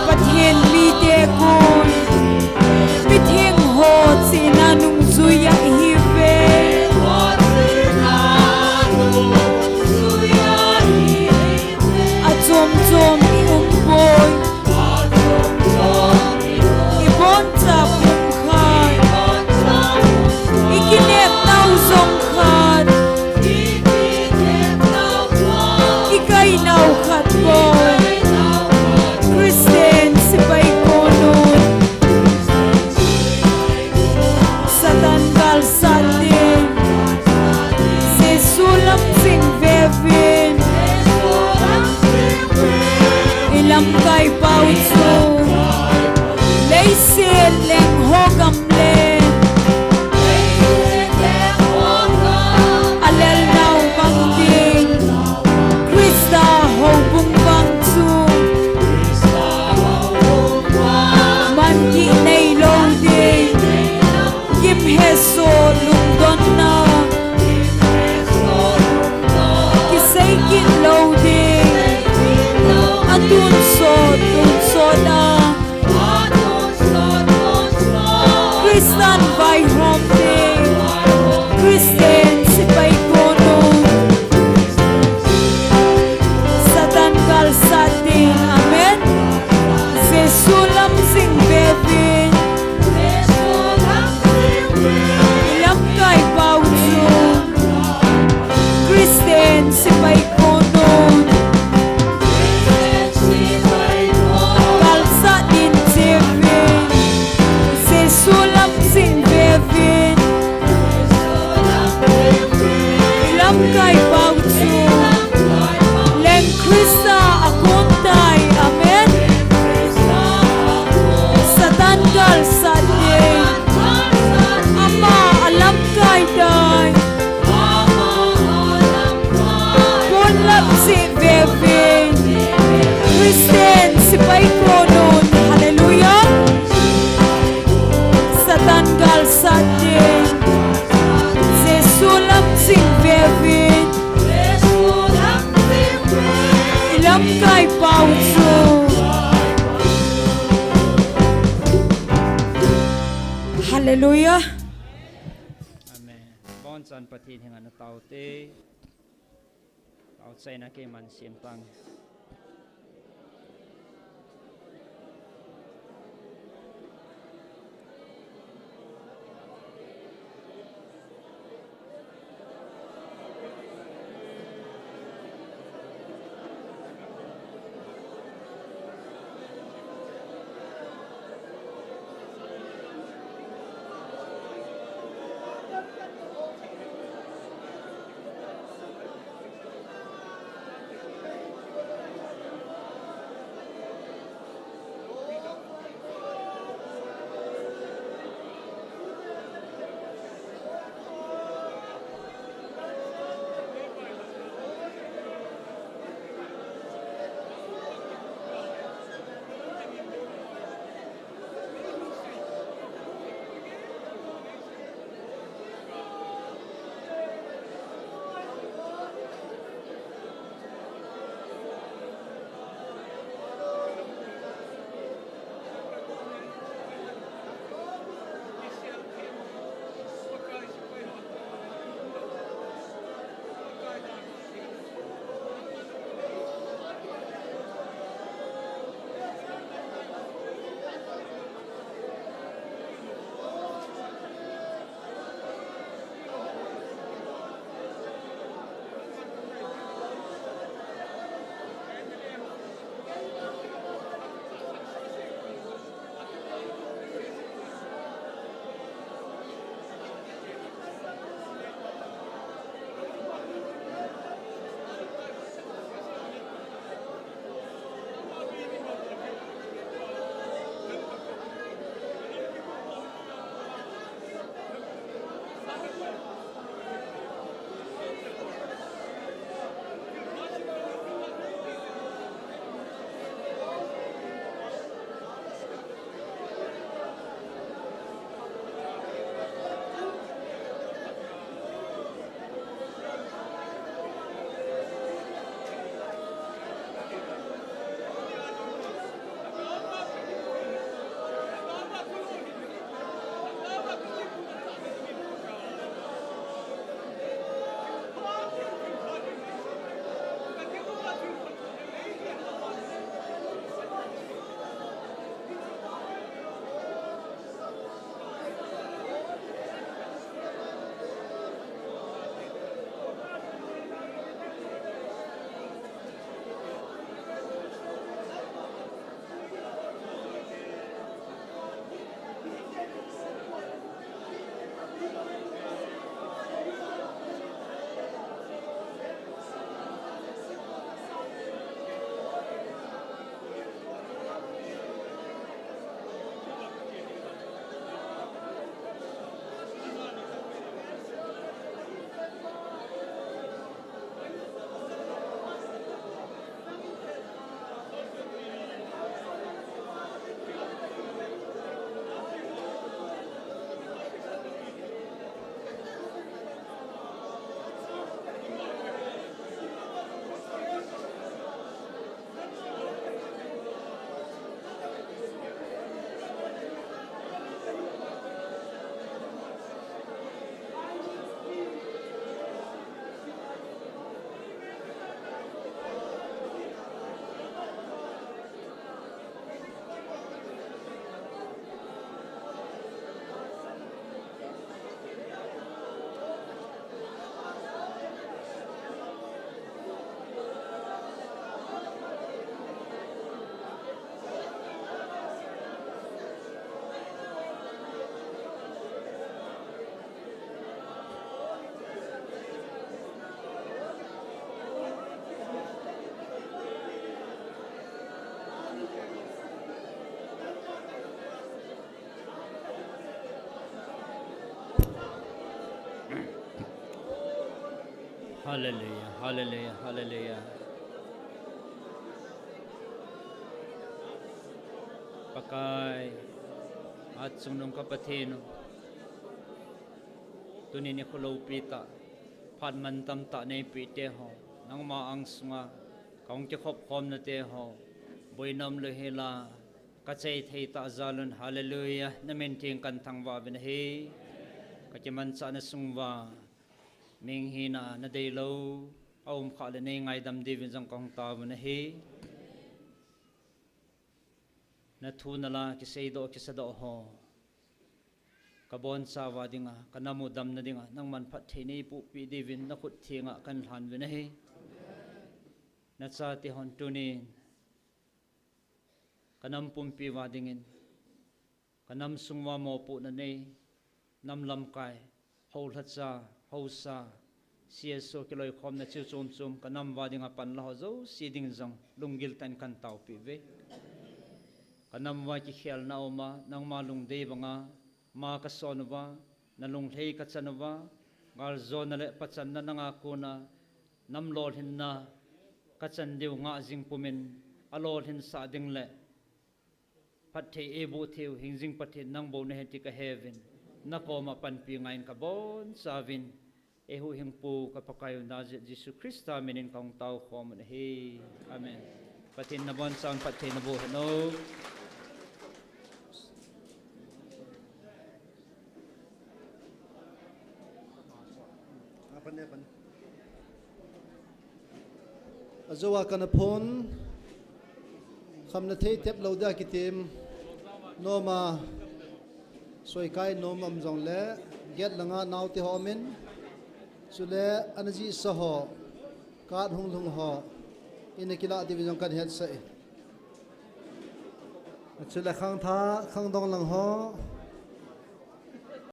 Pathen mite kon, mitheng ho chihna nungjui a ihiuve. Achom chom i um poi. I boncha pumkhat, i kinepnau jong khat, i kainau khat poi. Christian sepai konun, Satan galsat in, Jesu lam jing veuvin, i lamkai pau chu, leiset leng ho gam le, alel nau bang ding, Christa houbung bang chu, manthih neilou ding, gimhesoh lungdonna, kisei kit lou ding, atonsot tonsot a, Christan vaihom ding, Christian sepai konun, Satan galsat ding. Amen. Jesu lam jing veuvin, i lamkai pau chu, Christian sepai konun, galsat in cheuvin, Jesu lam jing veuvin, i lamkai pau chu, leng Christa a kon tai. Amen. Satan galsat ding, ama a lamkai tai. Ponlap jing veuvin, Christian sepai konun. Hallelujah. Satan galsat ding, Jesu lam jing veuvin, i lamkai pau chu. Hallelujah. Amen. Bonchan Pathen henga na taute. Tao chaina keiman sem tange. Hallelujah, hallelujah, hallelujah. Pakai, atchungnung ka Pathen u. Tuni nikho loupi tah, phat mantam tah neipeh te ho, nangma angsunga kahung kikhop khomna te ho, boina umlou hela, ka chei thei tah jal un, hallelujah, na min theng kan thangvah uvin ahi. Ka kimanchahna sung uva, mihing hina na deilou a um khah le nei ngaidam diuvin jong kahung taovin ahi. Na thu na la kiseidoh kisadoh ho, ka boncha uva dinga, ka nam u damna dinga, nangman phatthei neiboh peh diuvin na khut thenga kan lhan uvin ahi. Na chate hon tunin, ka nam pumpi uva dingin, ka nam sung uva mopohna nei, nam lamkai, houlhacha, haosa, C S O kiloikhomna chu chom chom, ka nam uva dinga panla ho jouse ding jong, lunggil tah in kan taopeh uve. Ka nam uva kikhelna a um a, nangma lungdei banga, ma ka son uva, na lunglhai ka chan uva, galjona le pachanna nanga kona, nam lolhinna ka chan diu ngah jing pumin, a lolhinsah ding le phatthei eiboh theiu hingjing Pathen nang bou nahi ti ka heuvin, na koma panpi ngaiyin ka boncha uvin, eihuhhingpu ka Pakai u Nazareth Jesu Christa minin kahung taokhom un ahi. Amen. Pathen in na boncha un phatthei naboh hen o. Ajou a kana phon, khamna thei tep lou dia kitem, noma, soikai nom um jongle, gate langa naote ho umin, chule ana jihsa ho, card hung lhung ho, ina kilah diuvin jong kan hetsah e. Chule khangthah, khangdong lang ho,